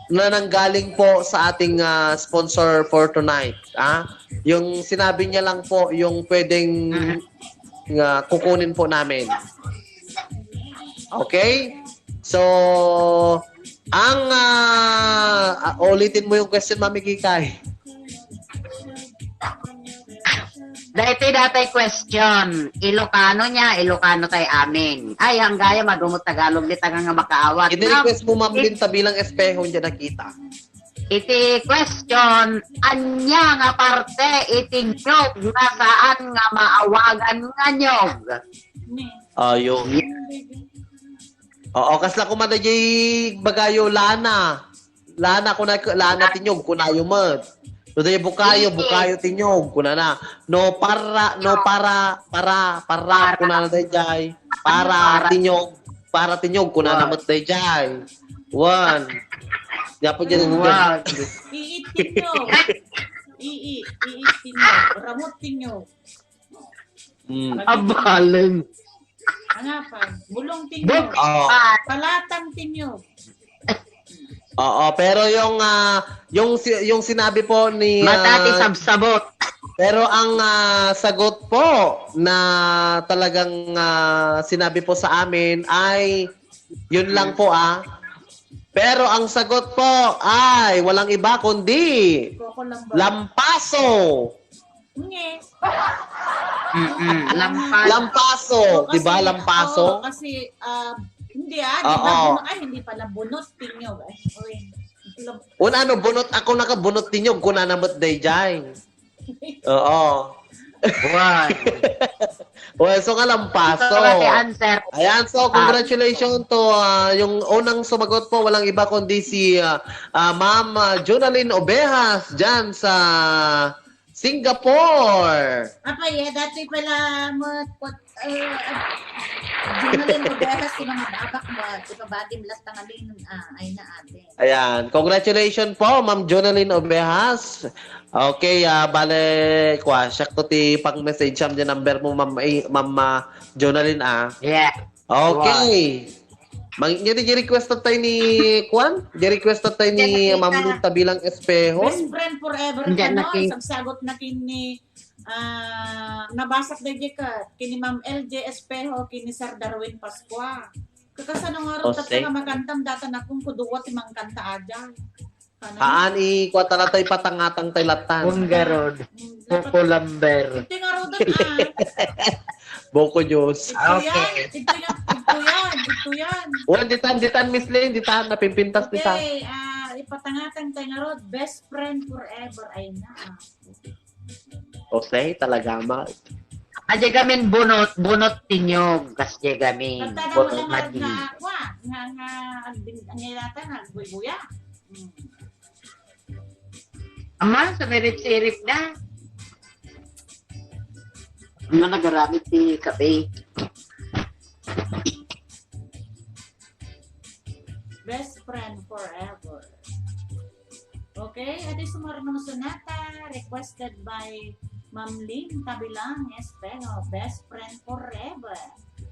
na nanggaling po sa ating ah, sponsor for tonight. Ah? Yung sinabi niya lang po, yung pwedeng ah, kukunin po namin. Okay? So, ang ah, ah, ulitin mo yung question, Mami Kikay. Daytoy datay question, Ilocano niya, Ilocano tay amin. Ay, hanggaya madumot Tagalog di taga nga makaawat. Ini-request mo, Ma'am Lynn, ta bilang espeho niya nakita. Iti question, ania nga parte iti nyog nga saan nga maawagan nga nyog? Ni. Ayun. Oo, kasla ko madayjay bagayo lana. Lana kuna lana ti nyog kunayo met. No dayjay bukayo, bukayo ti nyog kunana. No para, no para, para, para kunana dayjay. Para ti nyog, para ti nyog kunana met dayjay. One. Yapo dyan. Wow. Iit tinyo. Ii, iit tinyo. Ramot tinyo. Mm. Abalin. Ano pa? Bulong tinyo. Buk- Oh. Ah, Palatang tinyo. Oo, pero yung ah, yung si- yung sinabi po ni Mata ti ah, sabsabot. Pero ang ah, sagot po na talagang ah, sinabi po sa amin ay yun lang po ah. Pero ang sagot po ay walang iba kundi Coco lang ba? lampaso. Nge. Mm-mm. Lampaso. Lampaso, di ba? Lampaso. Oo, kasi, ah, hindi ah, di ba? Oo. Bunot, ay, hindi pala. Bunot, tinyog. Ay, uy. Una, ano, bunot ako nakabunot tinyog. Kuna na mo't dayjay. Oo. Buwan. Well, so nga lampaso. Ito ang answer. Ayan, so congratulations to ah, yung unang sumagot po, walang iba kundi si ah, ah, Ma'am ah, Jonalyn Ovejas dyan sa Singapore. Apay, eh, dati pala mo, pot, uh, Jonalyn Ovejas, sino nga babak mo, ipabati mo lang tangalin, ah, ay na ate. Ayan. Congratulations po, Ma'am Jonalyn Ovejas. Okay, ah, bale, kwa, siya ko ti pang-message am di number mo, Ma'am, eh, Ma'am ah, Jonalyn, ah. Yeah. Okay. Mang, di, di request tayo ni, kwan? Di request tayo ni Ma'am Lita bilang espeho. Best friend forever ka, no? Isagsagot na kini, ah, nabasa ko dagiti ka, kini Ma'am L J Espejo, kini Sir Darwin Pascua. Kakasano nga ro, tapos nga makantam, data na kung kuduwa ti mangkanta aja. Haan, i, kuwata na tayo patangatang tayo latan. Ungarod. Kukulamber. Ito nga ro, ah. Boko Diyos. Ito yan. Okay. Ito yan. Ito yan. Ito yan. Well, ditan, ditan, Miss Lynn, ditan, napimpintas ditan. Okay, ah, ipatangatang tayo nga ro, best friend forever. Ay na, ah. Jose, talaga ma. Adya gamin bunot, bunot tinyog, kas dya gamin. Bunot madi. Nga, nga, nga, nga, nga, nga, Ama, sa merip-sirip na. Ano nagaramit ti kape? Best friend forever. Okay, adi sumarno sonata, requested by Ma'am Lynn Kabilang Espejo, best friend forever.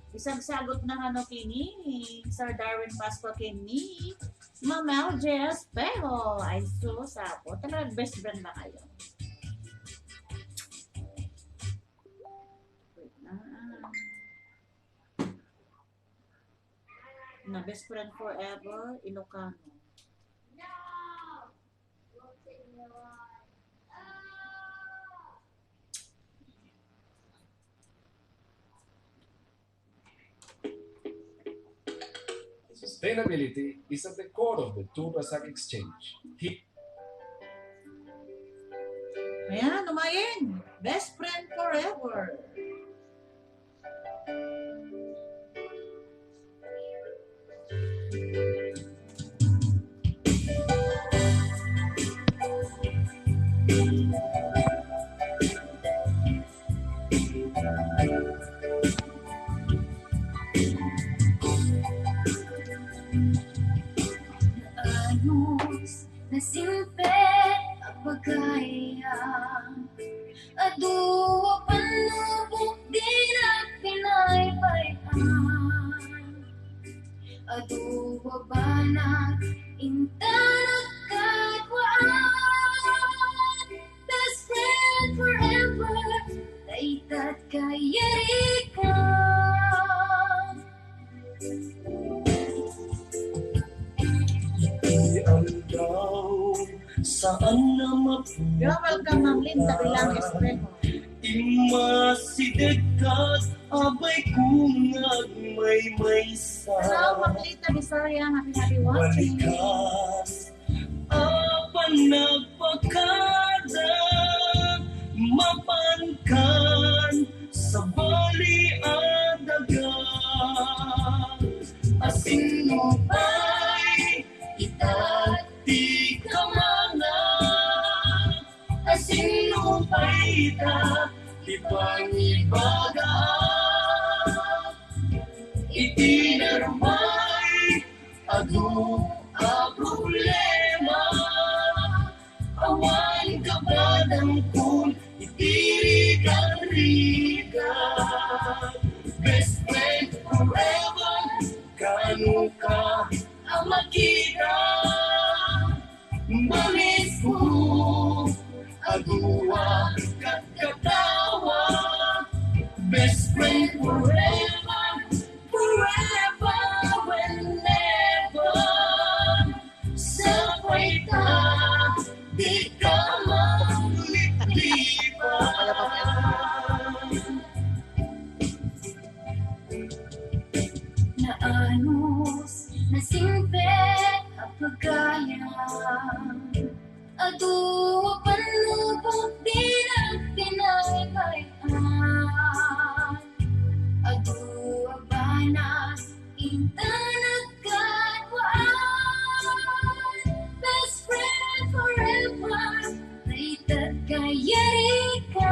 Isagsagot na kano kini, Sir Darwin Pascua kini, Ma'am L J Espejo. Ay, sus, apo. Talaga, best friend ba kayo? Wait na. Na best friend forever, Ilocano. Sustainability is at the core of the Tubasak Exchange. He- Ayan, umayin. Best friend forever. Naayos, nasilpet a pagayam. Adu a panubok di nagpinaypayan. Adu a banag inta nagkaduaan. Best friend forever, dayta kayarikan. Iti aldaw, saan na mapukaw. You're welcome, Ma'am Lynn, Kabilang Espejo. Immasidegka, abay kung agmaymaysa. Hello, Ma'am Lita Bisaria, happy, happy watching. Balikas, apan nagpakada, mapankan, sabali a daga. Asin no pay, ita ti kamanga. Asin no pay, ita ti pangibaga. Iti narubay, adu a problema. Awan kapadangkon iti rigat-rigat. Best friend forever, kano ka a makita. Mamiss ko, adu a katkatawa. Best friend forever, forever and ever. Sapay ta, di ka magliplipa. Adu a pannubok di nagpinaybay-an. Adu a banag inton nagkaduaan. Best friend forever, mayat kayarikan.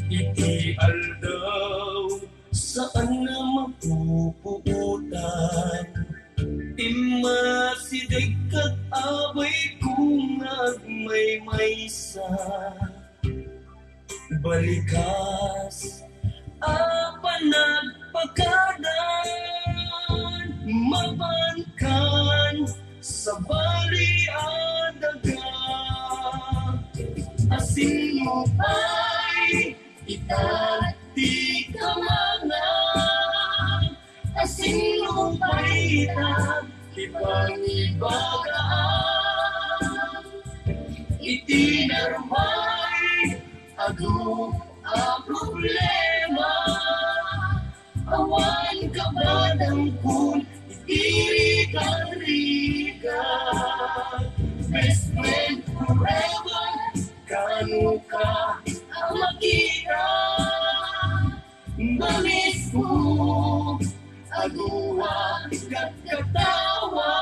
Iti aldaw saan a mapupuotan. Immasideg ket abayko nga agmaymaysa. Balikas a panagpakadan, mapankan sabali a daga. Asin mo pay ita ti kamangan, asin mo pay ita ti pangibagaan. Iti narumay adu a problema, awan kabadangkon iti rigat-rigat. Best friend forever, kano ka a makita? Mamismo a dua ket katawa.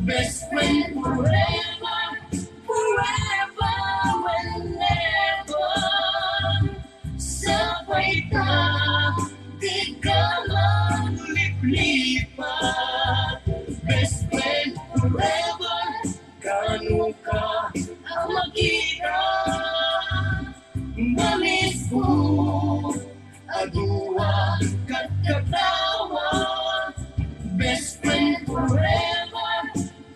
Best friend forever, forever and ever. Sapay ta, di ka magliplipat. Best friend forever, kano ka a makita? Mamismo a dua ket katawa. Best friend forever,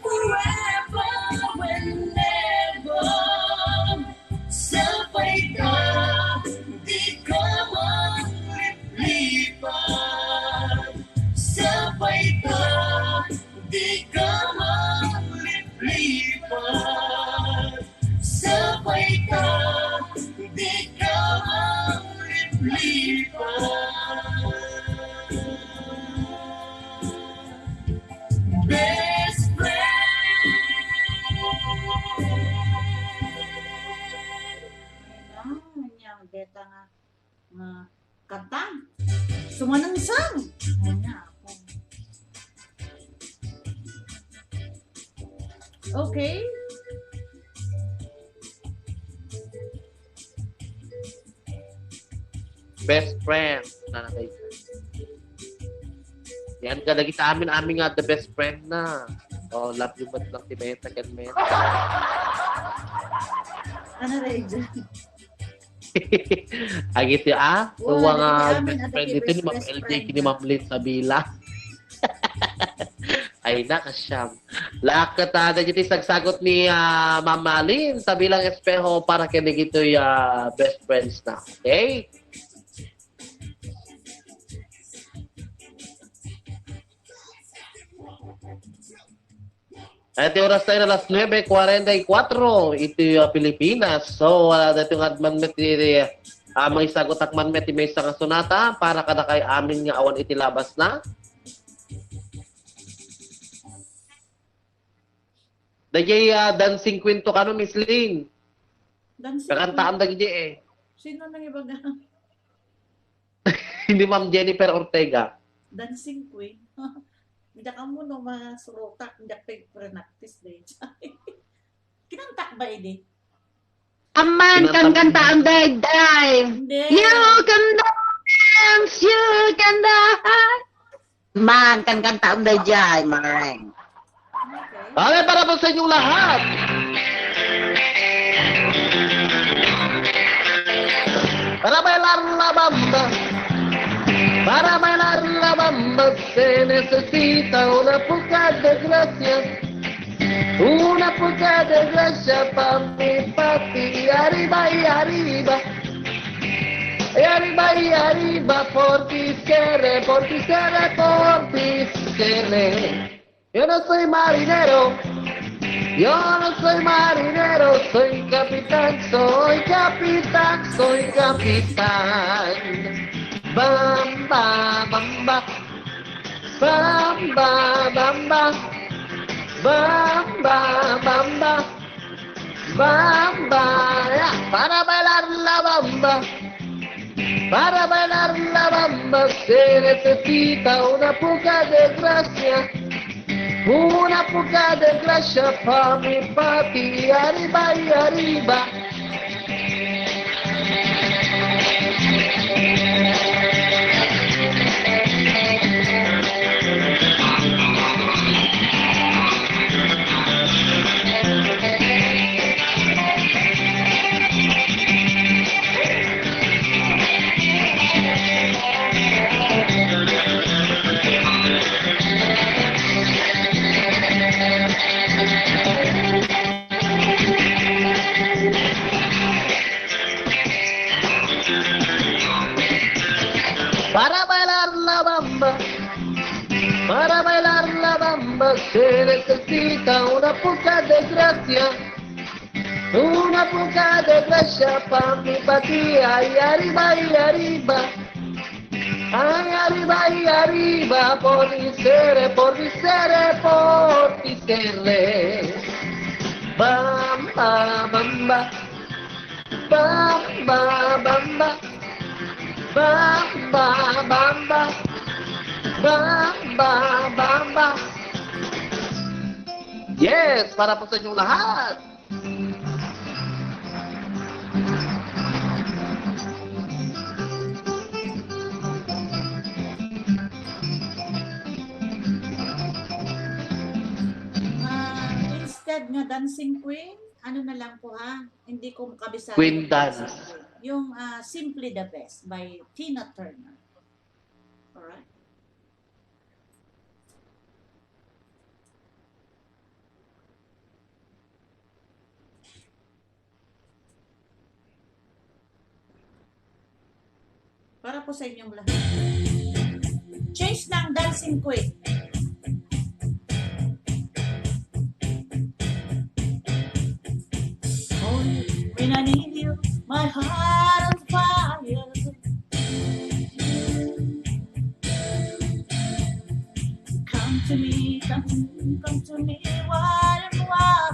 forever and ever. Sapay ta, di ka magliplipat. Sapay ta, di ka magliplipat. Sapay ta, di ka magliplipat. Best friend. Ayan, yan, beta nga. Nga kanta. Sumanungsang. Ayan na ako. Okay. Best friend. Nanay. Yan ka, dagiti amin, amin nga the best friend na. Oh, love you, but lang ti Meta ken Meta. Ano na yun dyan? Agiti, ah, Wow, tuwa nga dagiti amin, best ah, friend dagiti dito ni best, Ma'am best L J friend kini na. Ma'am Lynn Sabila. Ay na, kasyam. Laket, ah, dagiti sagsagot ni, ah, Ma'am Malin, Sabilang Espeho para ken dagitoy, ah, best friends na. Okay? Iti oras tayo na alas nuebe cuarenta y cuatro iti, ah, Pilipinas. So, uh, dito nga man met iti, ah, may sagot ak man met may nga sonata para kadakay amin nga awan iti labas na. Dagiti, ah, Dancing Queen to kano, Miss Lynn? Dancing Kakantaan dagiti eh. Sino nang ibaga? Hindi, Ma'am Jennifer Ortega. Dancing queen. Hindi ka mo no masurutak, hindi ka pag-practice dahil. Kinantak ba ini? Amman, kan kanta ang dayday. Hindi. You can dance, you can dance. Man, kan kanta ang dayday, Mareng. Okay. Okay, para po sa inyong lahat. Para bailar la bamba. Para bailar la bamba se necesita una poca de gracia. Una poca de gracia pa mi papi. Y arriba, y arriba. Y arriba, y arriba, por ti sere, por ti sere, por ti sere. Yo no soy marinero, yo no soy marinero, soy capitán, soy capitán, soy capitán. Bamba, bamba, bamba. Bamba, bamba, bamba, bamba, bamba, ya, para bailar la bamba, para bailar la bamba, se necesita una poca de gracia, una poca de gracia pa mi papi, arriba y arriba. Para bailar la bamba, para bailar la bamba, se necesita una poca de gracia, una poca de gracia pa mi papi, ay arriba, ay arriba. Ay arriba, ay arriba, por mi sere, por mi sere, por mi sere. Bamba, bamba. Bamba, bamba. Bamba, bamba. Bamba, bamba. Yes, para po sa inyong lahat. Ah, instead nga dancing queen, ano na lang po ha? Hindi ko kabisado Queen yung dance. Dancing queen. Yung, ah, Simply the Best by Tina Turner. Alright? Para po sa inyong lahat. Change ng dancing queen. Hoy, when I need you, my heart on fire. Come to me, come to me, come to me, what and what.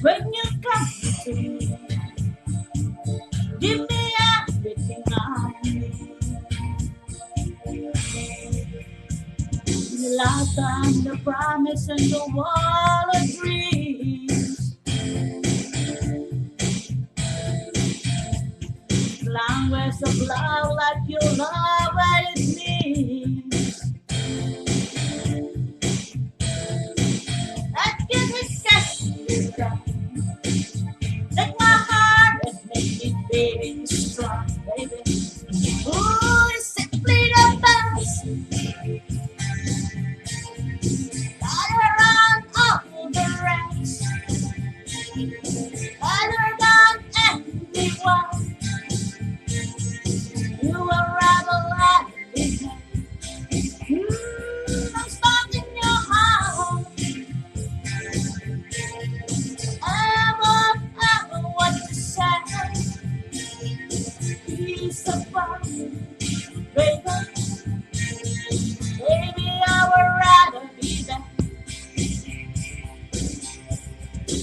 When you come to me, give me everything I need. Your love and the promise and the world of dreams. Language of love like your love, what it means. That give me such freedom. Take my heart and make it big and strong, baby. Ooh, it's simply the best. Better than all the rest. Better than anyone. You are rebel and Mm, I'm stuck in your heart. I won't ever want to say peace of mind, baby. Baby, I would rather be there.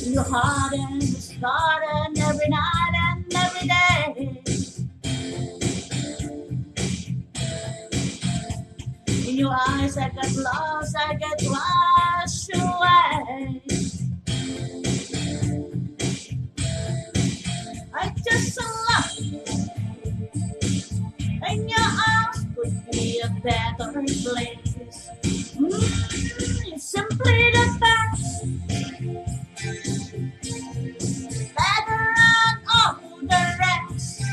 In your heart and this garden every night and every day. In your eyes, I get lost, I get washed away. I just love you. And your arms could be a better place. Mm, simply the best. Better than all the rest.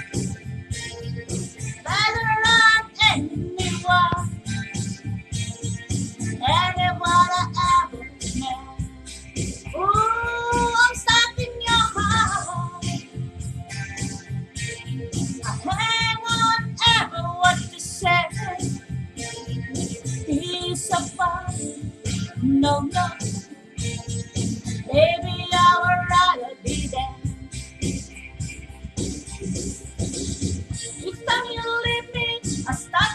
Better than anyone. Anyone I ever met. Ooh, I'm stuck in your heart. I hang on ever what to say. Peace of mind. No, no. Baby, I would rather be there. If time you leave me, I start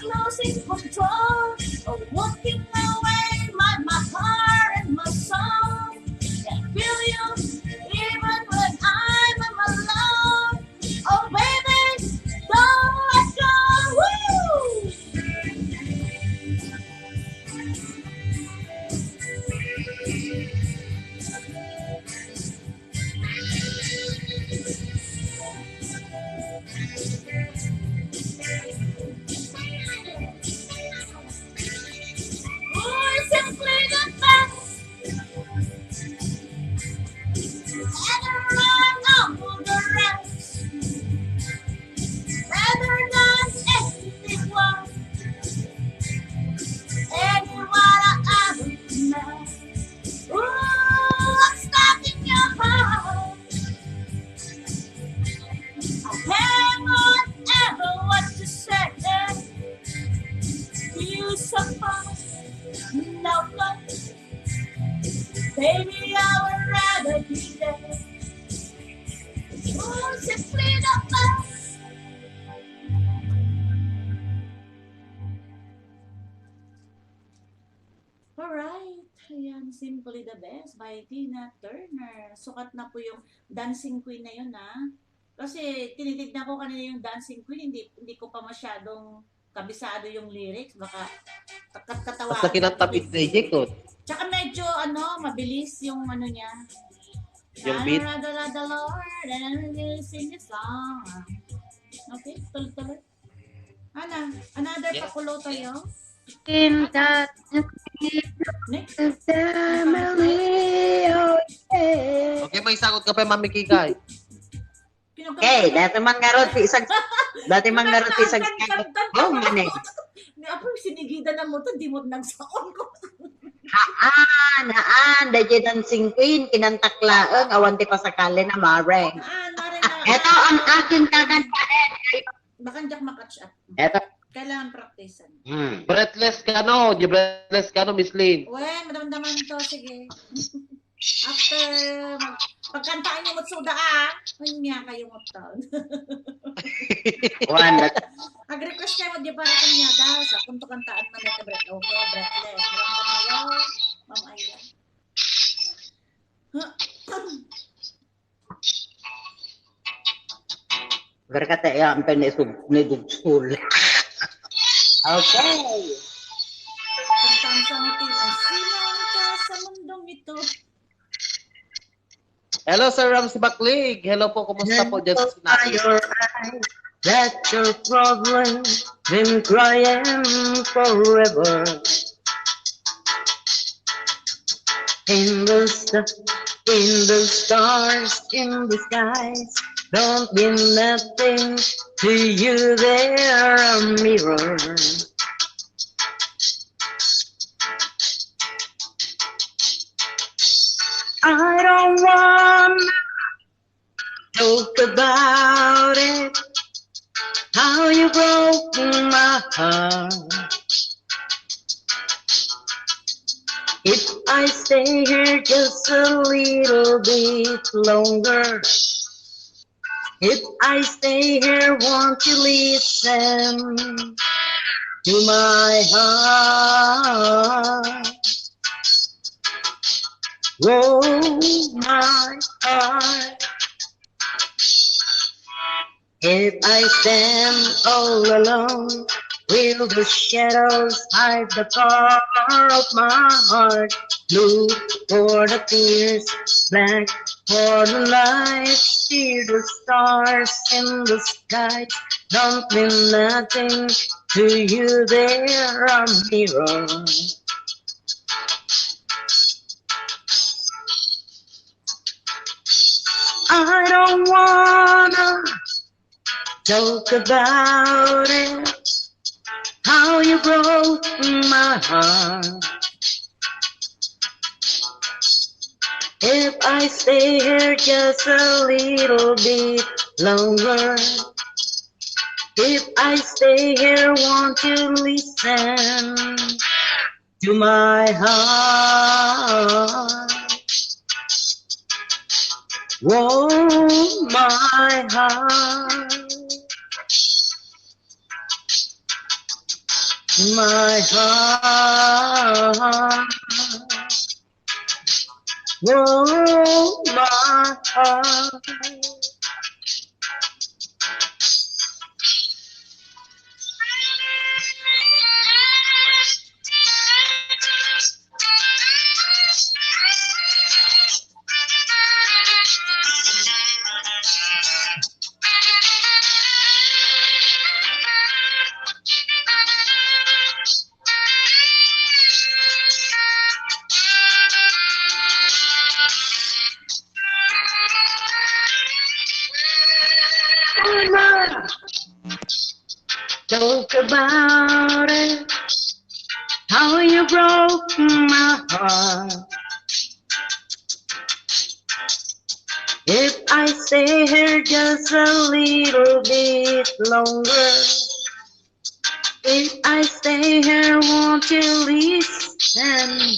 Sa pa, love life. Baby, I would rather be dead. Oh, simply the best. Alright. Ayan, Simply the Best by Tina Turner. Sukat na po yung Dancing Queen na yun, ah. Kasi tinitignan ko kanina yung Dancing Queen, hindi, hindi ko pa masyadong kabisado yung lyrics. Baka kat-, katawa. Basta kinanta ni D J ko. Tsaka medyo, ano, mabilis yung ano niya. Yung beat. I'd rather love the Lord and sing the song. Okay, tuloy-tuloy. Ana, another Yes. pakulo tayo. In that Ne? family, oh, yeah. Okay, may sagot ka pa, Mami Kikay. Pinagkanta- Okay, dati man nga ron, ti isang, dati man nga ron, ti isang, Kanta, kanta, oh, mani. Ni Apo, sinigidan na mo to, di mo nagsaon ko. Haan, haan, dayjay Dancing Queen, kinantak laeng, awan ti pasakali na, Mare. Haan, Mare na. Eto ang aking kakantahin. Baka hindi ako makatch up. Eto. Kailangan practicean. Hmm. Breathless ka, no? Di breathless ka, no, Miss Lynn? Wen, madamdaman to. Sige. After, mag-, pagkantaan niyo mo, suda, ah. Kanya kayo mo to. One, that Ag-request kayo mo, di para kanya. Dahil sa punto kantaan man, like, breath-, okay, breathless. Madamdaman mo, Ma'am Ayla. Garkata ya ang pene sub-, ni Dugsul. Okay. Ang tansang ito, sinang ka sa mundong ito? Hello, Sir Ramsey Baclig. Hello po, kumusta po dyan sa Sinabi? Your eyes, that your problem been crying forever. In the st-, in the stars, in the skies, don't mean nothing to you, they're a mirror. I don't wanna talk about it, how you broke my heart. If I stay here just a little bit longer, if I stay here, won't you listen to my heart? Oh, my heart. If I stand all alone, will the shadows hide the color of my heart? Look for the tears, beg for the light, see the stars in the sky. Don't mean nothing to you, they're a mirror. I don't wanna talk about it, how you broke my heart. If I stay here just a little bit longer, if I stay here, won't you listen to my heart? Oh, my heart. My heart. Oh, my heart. Talk about it, how you broke my heart. If I stay here just a little bit longer, if I stay here, won't you listen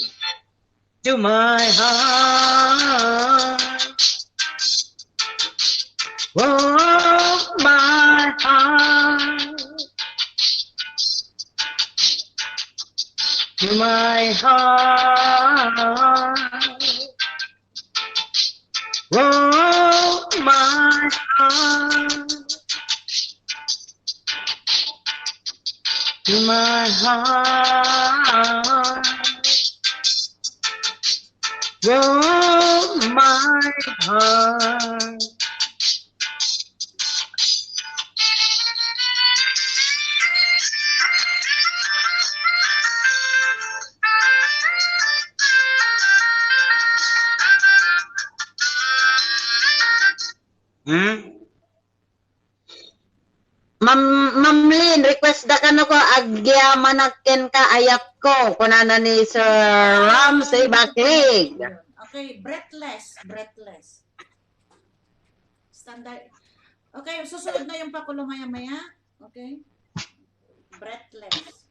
to my heart? Oh, my heart. To my heart. Oh, my heart. To my heart. Oh, my heart. Hmm? Ma'am, Ma'am Lynn, request da kano ko, "Agyamanak kenka, ayatko," kunana ni Sir Ramsey Baklig. Okay, Breathless, Breathless. Standard. Okay, susunod na yung pakulo maya-maya. Okay? Breathless.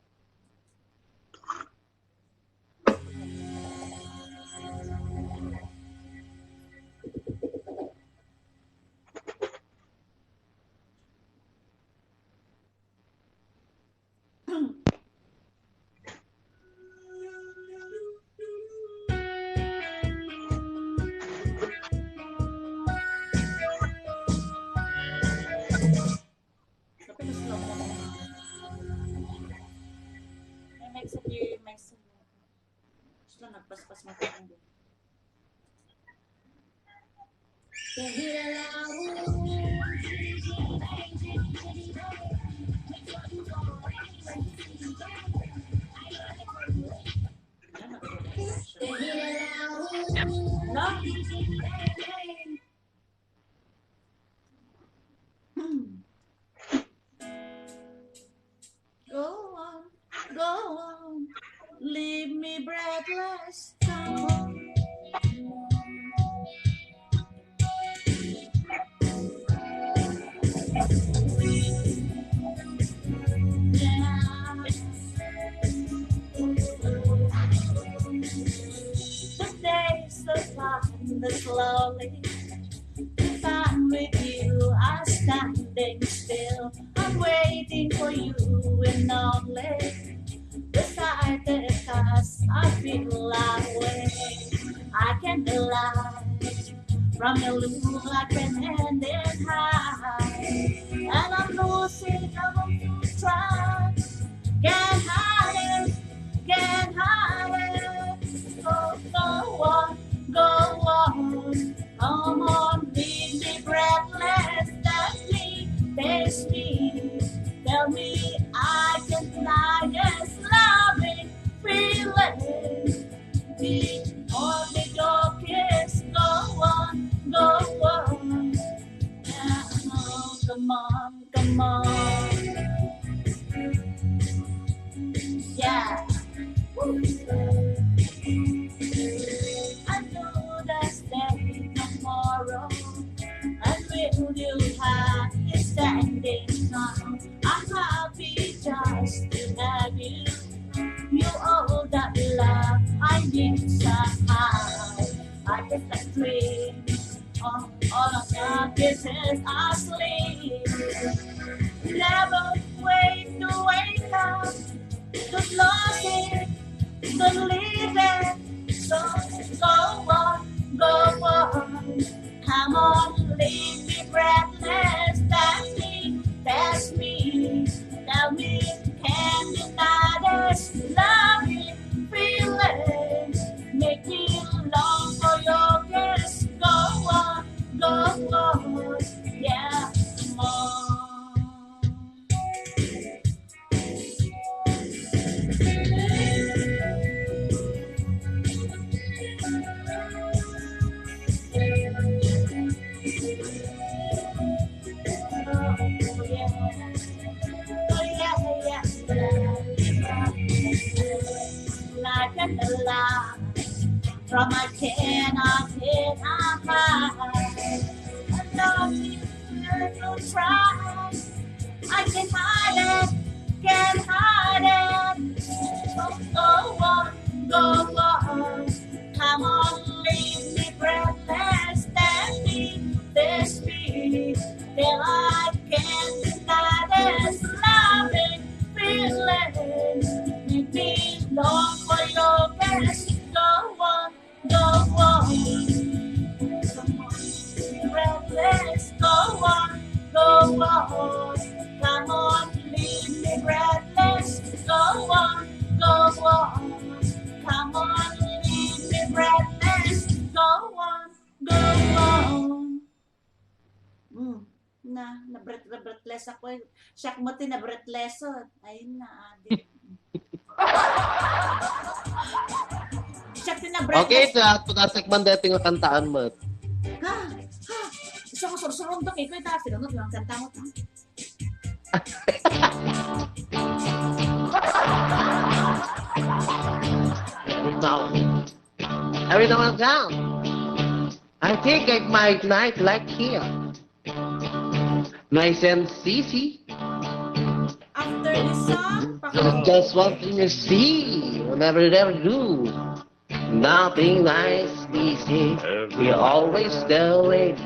Kapag slow mo. May mic sa, may mic sa. Sila nagpaspas mo pa ang Go on, go on, leave me breathless. Come on. The days slip by slowly. If I'm with you, I'm standing still. I'm waiting for you and only beside the cause I feel that way. I can't lie. From your look, I've been ending high. And I'm losing, I want to try. Can't hide it, can't hide it. Go, go on, go on. Come on, leave me breathless. Let me, taste me. Tell me I can deny this loving feeling. Be more with your kiss. Go on, go on. Now, come on, come on. Yeah. Woo. I know that stay tomorrow. And will you have standing now? I'm happy just to have you. You all that love I need somehow. I just like dream of all of the kisses I sleep. Never wait to wake up. Don't lose it, don't leave it. So go on, go on. Come on, leave me breathless. Touch me, touch me. Tell me, can you not just love me? Feelings make me long for your kiss. Go on, go on, yeah, come on. Like a lie from I cannot hide. I love you to try. I can hide it, can hide it. Na-breath-, na-breathless ako eh. Siak met ti na-breathless. Ayun na, adi. Siak ti na-breathless. Okay, sa pagkasakman dati nga kantaan met. Ha? Ha? Gusto ko sursurong to, kay ko ita, sinunod lang kanta mo. Now, every now and then, I think I might night like here. Nice and easy. After the song, just one thing you see, whenever they do. Nothing nice, easy. We always do it.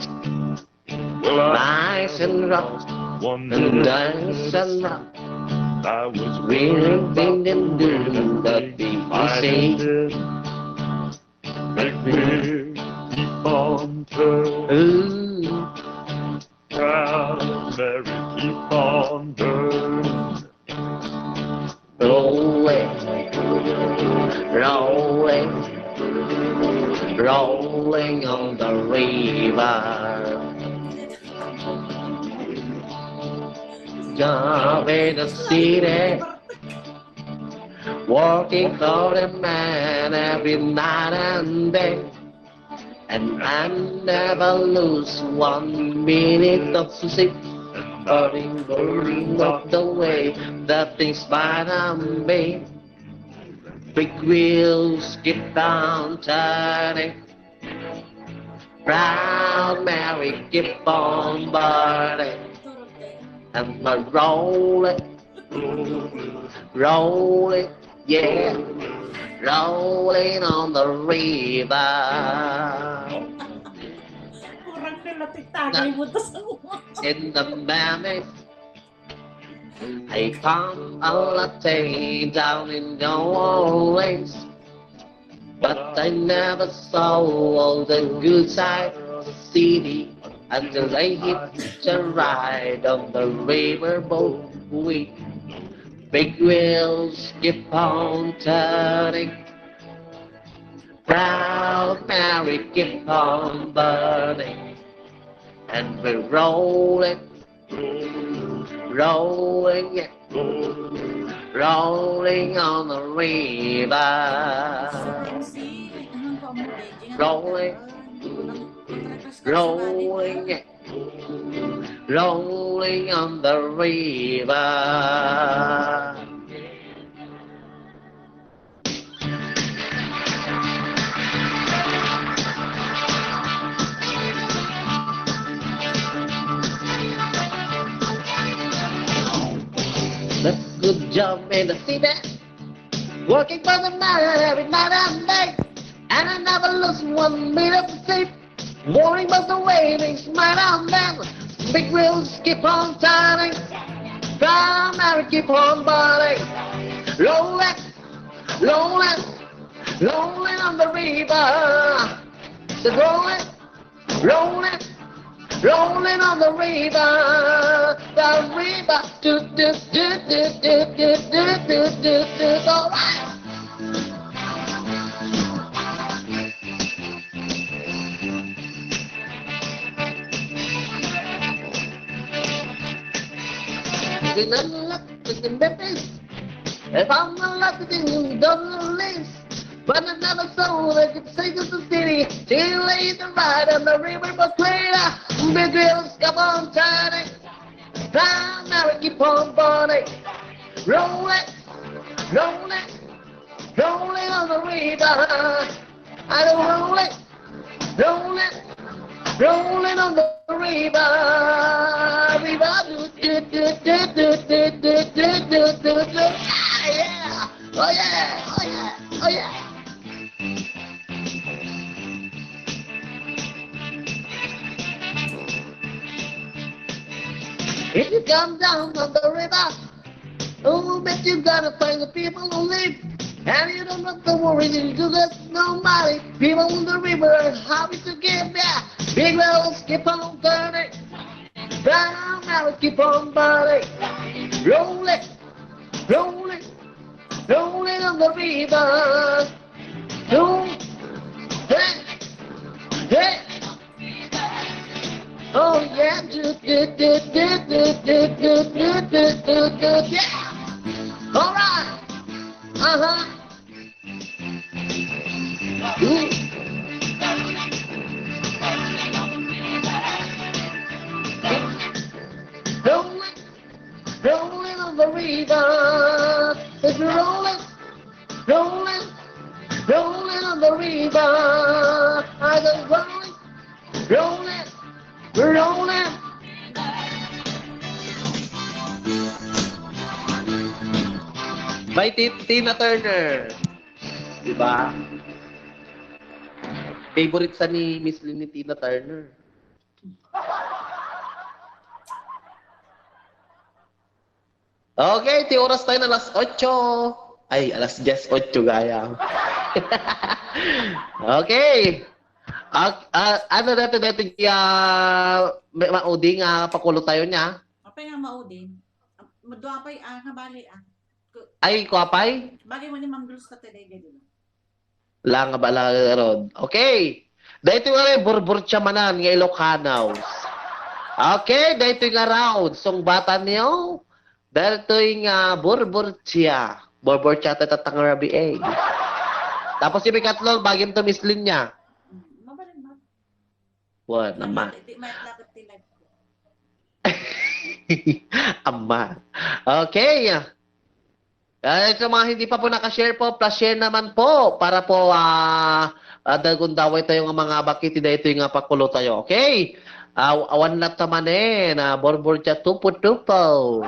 Nice and rough. And dance and rough. I was really thinking, doing that thing you say. Make me keep on turning. Ooh. Proud Mary, keep on turning. Rolling, rolling, rolling on the river. Down in the city, working for the man every night and day. And I never lose one minute of sleep. Burning, burning of the way that things by me. Big wheels keep on turning. Proud Mary keep on burning. And my rolling, rolling, yeah, rolling on the river. Kurang na natiktakay mo to sa mga. In the moment, I found a latte down in New Orleans. But I never saw all the good side of the city until I hitched a ride on the riverboat with big wheels keep on turning. Proud Mary keep on burning. And we're rolling, rolling, yeah. Rolling on the river. Rolling, rolling, yeah. Rolling on the river. That's good job in the city. Working for the man every night and day. And I never lose one minute of sleep. Worrying about the way things might end. Big wheels keep on turning. Proud Mary keep on burning. Rolling, rolling, rolling on the river. So rolling, rolling, rolling on the river. The river. Do, do, do. All right. Pinanlak sa Memphis. If I'm not lucky, then you don't list. But I never saw the good things of the city. Till later, right on the river, but later, big wheels keep on turning. Proud Mary keep on burning. Rolling, rolling, rolling on the river. I don't roll it, roll it, rolling on the river. River, do, do, do. Ah, yeah. Oh, yeah, oh, yeah, oh, yeah. If you come down on the river, oh, bet you gotta find the people who live. And you don't have to worry, you got no money. People on the river are happy to give, yeah. Big wheels keep on turning. Brown arrows keep on burning. Rolling, rolling, rolling on the river. Roll, hey, hey. Oh yeah. Do, do, do, do, do, do, do, do, do, do, do, do, yeah. All right. Uh-huh. Ooh. Rolling, rolling on the river. It's rolling, rolling, rolling on the river. I go rolling, rolling, rolling. By Ti-, Tina Turner. Diba? Favorite sa ni Miss Lynn ni Tina Turner. Okay, ti oras tayo na alas otso. Ay, alas diyes otso gayam. Okay. Ak-, ah, ano dati, dati, ah, may maudi nga pakulo tayo niya? Apay nga maudi? Madua pay, ah, nga bali, ah. Ku-, Ay, kuapay? Bagay mo ni Ma'am Dulce ka today, gadi. La nga bala, Rod. Okay. Daytoy nga rin, burburtsa manan nga Ilocano. Okay, daytoy nga round. Sungbatan niyo. Daytoy nga burburtsa. Burburtsa tayo tatang rabi eh. Tapos yung ikatlo, bagay to Miss Lynn niya. Mabalin ba? Wan, ama. Di, di, may lapit ti live ko. Ama. Okay. Ah, sa mga hindi pa po nakashare po, pa-share naman po para po, ah, ah, dagundaway tayo nga mga bakit daytoy nga pakulo tayo. Okay? Ah, awan na tamanen, ah, Borborcha tupo-tupo.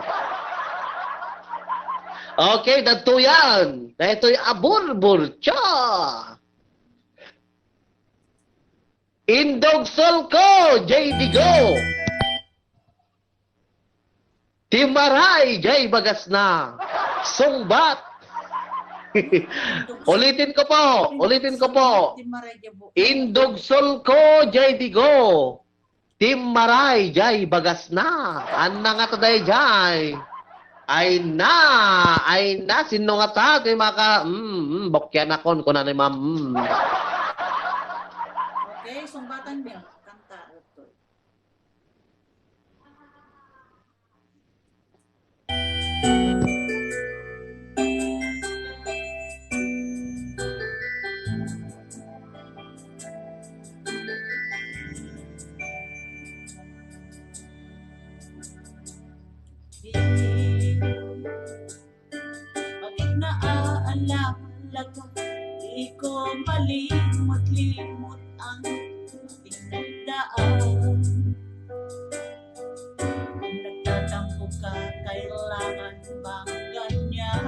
Okay, dagtoyan. Daytoy a Borborcha. Indog Solco, J D Go. Timaray, Jay Bagasna. Sungbat. Ulitin ko po, ulitin ko po. Indog Solco, J D Go. Timaray, Jay Bagasna. Anna nga to dayjay. Ay na, ay na, sino nga ta? Di maka, mm, mm, bokyan akon, kuna ni ma'am, mm. Okay, sungbatan niyo. Kanta, Doktor. Bakit naaalala ko, di ko malimot-limot ang pinagdaan. Kung nagtatampo ka, kailangan bang ganyan?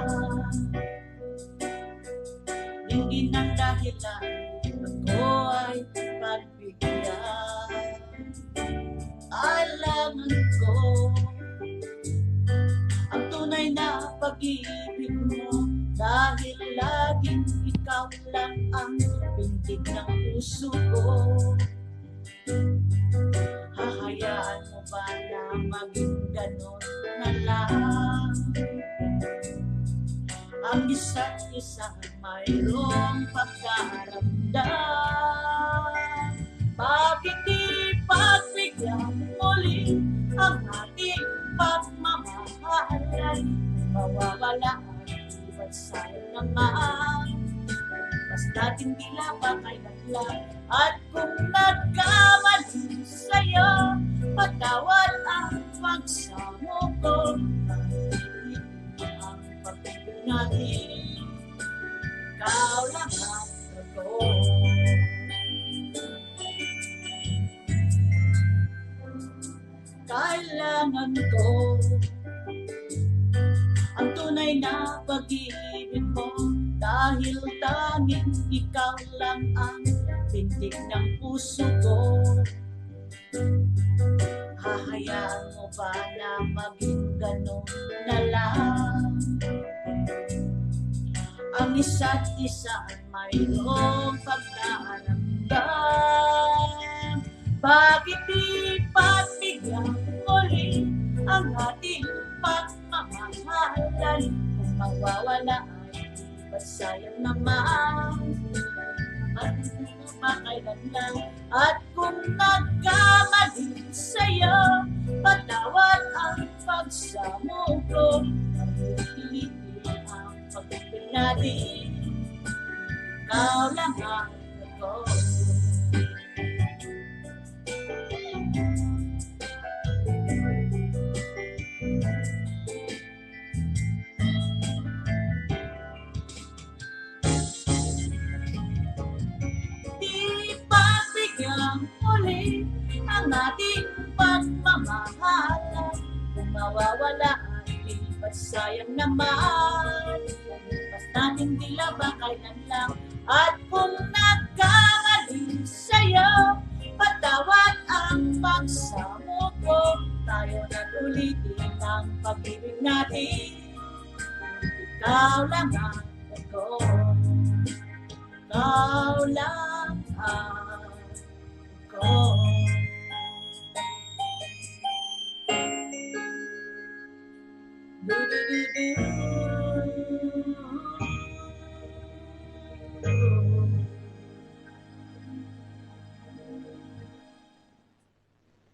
Hindi nang dahilan, ako ay pagbigyan. Kailangan ko ang tunay na pag-ibig mo, dahil laging ikaw lang ang pintig ng puso ko. Hahayaan mo ba na maging ganun na lang? Ang isa't isa mayroong pagkaramdam. Bakit di pagbigyan muli ang ating pagmamahalan? Mawawala ang iwan, sayang naman. Basta't hindi lamang ay lang. At kung nagkamali sa'yo, patawad ang pagsamo ko. Ang pagmamahal natin, ikaw lang ang totoo. Kailangan ko ang tunay na pag-ibig mo, dahil tanging ikaw lang ang pintig ng puso ko. Hahayaan mo ba na maging ganun na lang? Ang isa't isa mayroong pagkaramdam. Bakit di pagbigyan muli ang ating pagmamahalan? Kung mawawala ay di ba sayang naman? At hindi mo ba kailan lang? At Kung nagkamali sayo, patawad ang pagsamok ko. Pilitin ang pagpipil natin. Ikaw lang ang ako. Di pagbigyan muli ang ating pagmamahala. Kung mawawala, di ba sayang naman? Basta hindi labang kailan lang. At kung nagkamali sayo, patawad ang pagsamok ko. Tayo na ulitin ang pag-ibig natin. Ikaw lang ang ako. Ikaw lang ang ako. Du-du-du-du.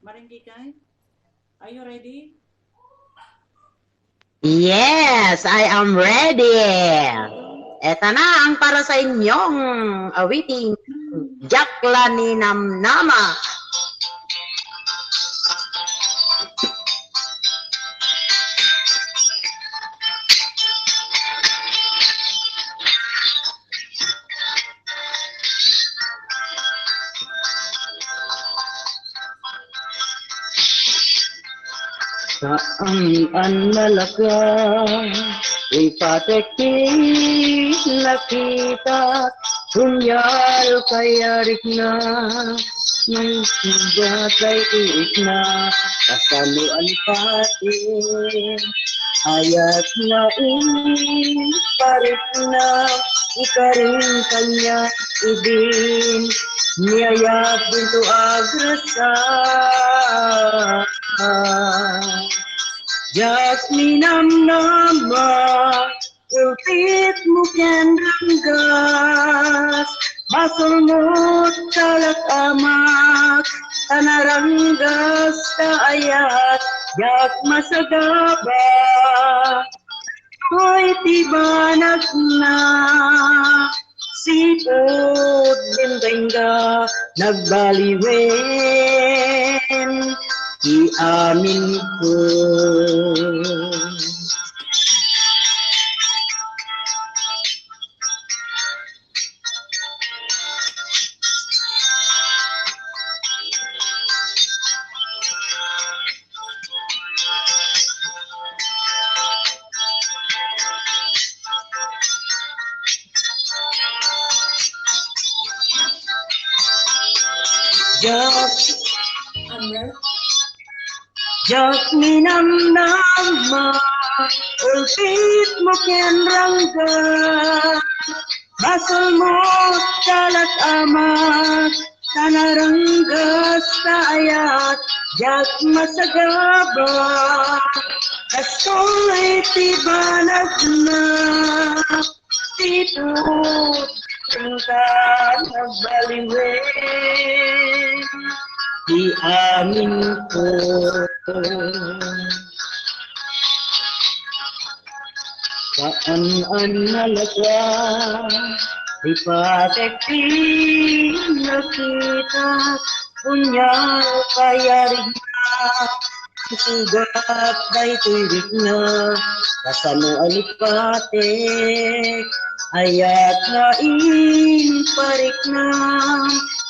Maringgikay, are you ready? Yes, I am ready. Eto na ang para sa inyong awiting, Diak La Ninamnama. Saan a nalaga, ipatek ti nakita, kunyal kayarigna, nang sugat ay iikna, kasano alipati, ayat na iparik na, ikaring kanya idin, niyayat dinto agrasa. Diak minamnama, ulpit mo ken ranggas, basolmo talak amak, ta naranggas ta ayat, diak masagaba. Oy, ti banagna, sipud dindengga, nagbaliwen ti amin ko. Diak, diak minamnama, ulpit mo ken rangga, basolmo talak amak, ta naranggas ta ayat, diak masagaba. Kastoy ti banagna, sipud dindengga, nagbaliwen ti amin ko. Saan a nalaga, ipatek ti nakita, kunyal kayarigna, sugat daytoy rikna, kasano a lipatek, ayat nga imparikna,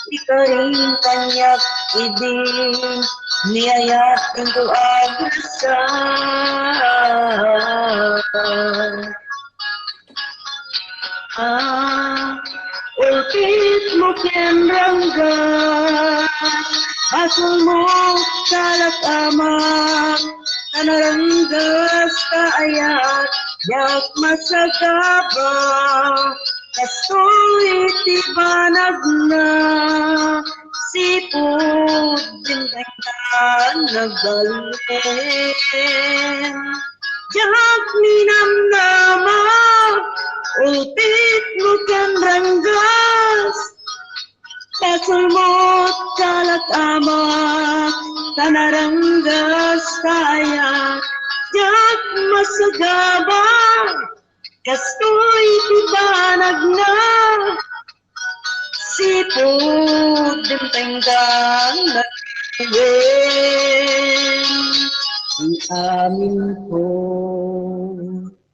ikaring kaniak idin, niyayat dinto agrasa. Ah, ulpit mo ken rangga, basolmo talak amak, ta naranggas ta ayat, diak masagaba. Kastoy ti banagna, sipud dindengga, nagbaliwen. Diak minamnama, ulpit mo ken ranggas, ta Sulmot kalat ama, tanaranggas kaya, diak masagaba, kastoy ti banagna, sipud dimtengdan nagtuleng, ti amin ko.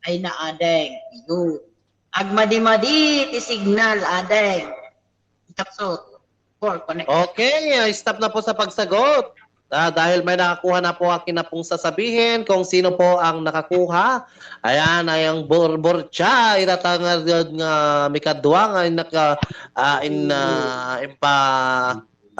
Ay na, adeng, yun. Agmadi-madi ti signal, adeng. Tapsot. Poor connection. Okay, uh, stop na po sa pagsagot. Ah, dahil may nakakuha na po, akin na pong sasabihin kung sino po ang nakakuha. Ayan, ay ang Borborcha, iratangad nga mikadua nga in naka, ah, in, ah, impa,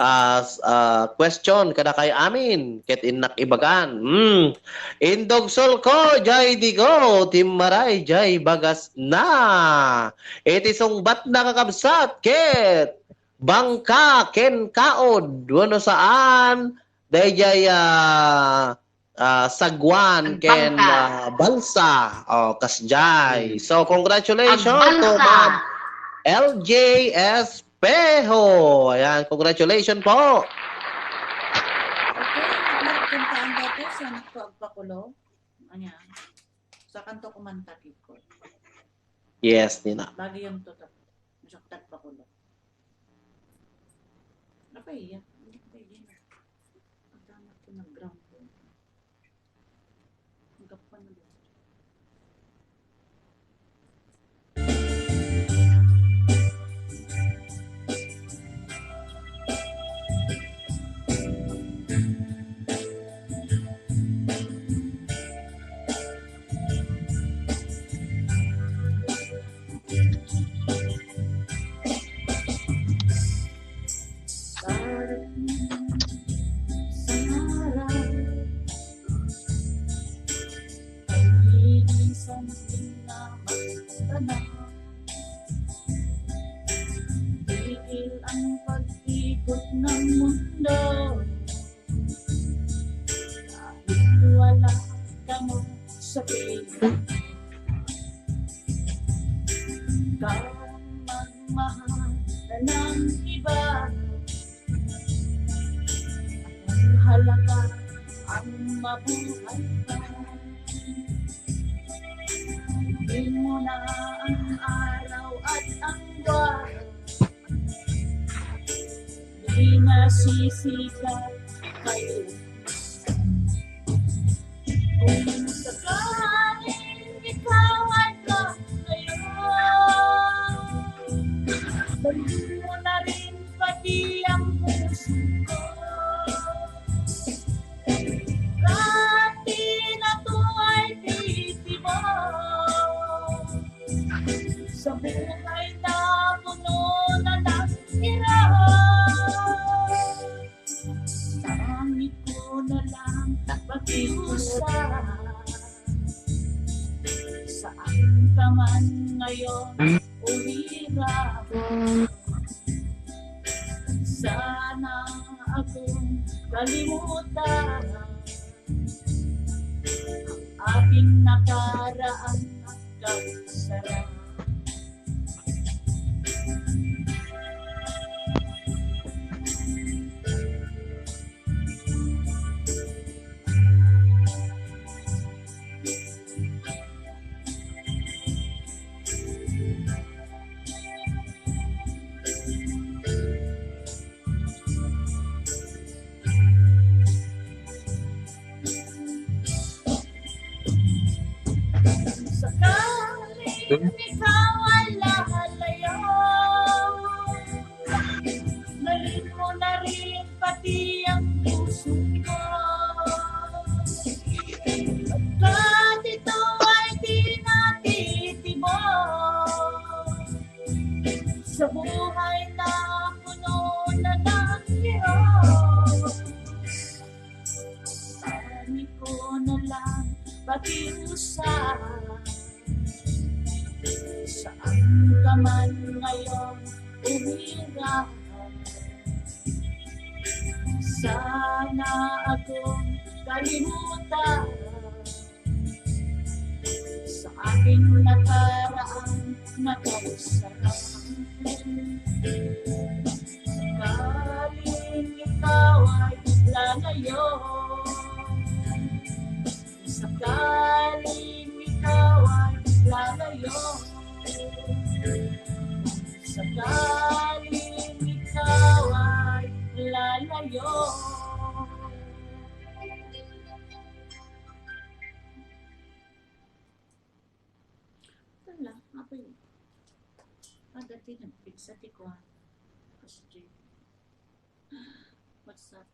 ah, s-, ah, question kada kay amin, ket innak ibagan. Hmm. Indog sulko, jay digo, timmaray, jay bagas na. Iti sungbat na kakabsat, ket bangka ken kaod, wenno saan, dayjay, ah, ah, sagwan ken, bangka, ah, balsa. Oh, kasjay. Hmm. So, congratulations to Agbalsa. Ma'am L J Espejo. Ayan, congratulations po. Okay, nagkantaan ba to? Sa anak ko, agpakulo. Anya. Sa kanto kumanta, Kiko. Yes, Nina. Bagay yung tutok. Masaktan pa ko lang. Apa iya? Hindi ko iya. Ang tama ko nag-ground ko. Ang gapa na ba? Sarap sa harap, kalinisan din naman tanan. Tigil ang pag-ikot ng mundo. Dahil wala ka na sa piling. Ikaw ang magmahal ng iba. Ang halaga ang mabuhay ka. Ibigay mo na ang araw at ang buwan. Di nasisikat kayo. Kung sakaling ikaw ay kayo, baliw mo na rin pati ang puso ko. Pati na to ay titibo. Sa buhay na puno na ng hirap, langit ko na lang pakiusap. Saan ka man ngayon o hirap, sana akong kalimutan. Aking nakaraan hanggang sarap. Sakaling ikaw ay lalayo, dalhin mo na rin pati ang puso ko. Pagkat ito ay di natitibok sa buhay na puno na ng hirap. Sabi ko na lang pakiusap, saan ka man ngayon umiiyak, sana akong kalimutan. Sa aking nakaraan na kausap, ikaw Sakaling ikaw ay lalayo. Wala, apa yun? Ah, dati nagpizza ti kuan. Kasi, what's up?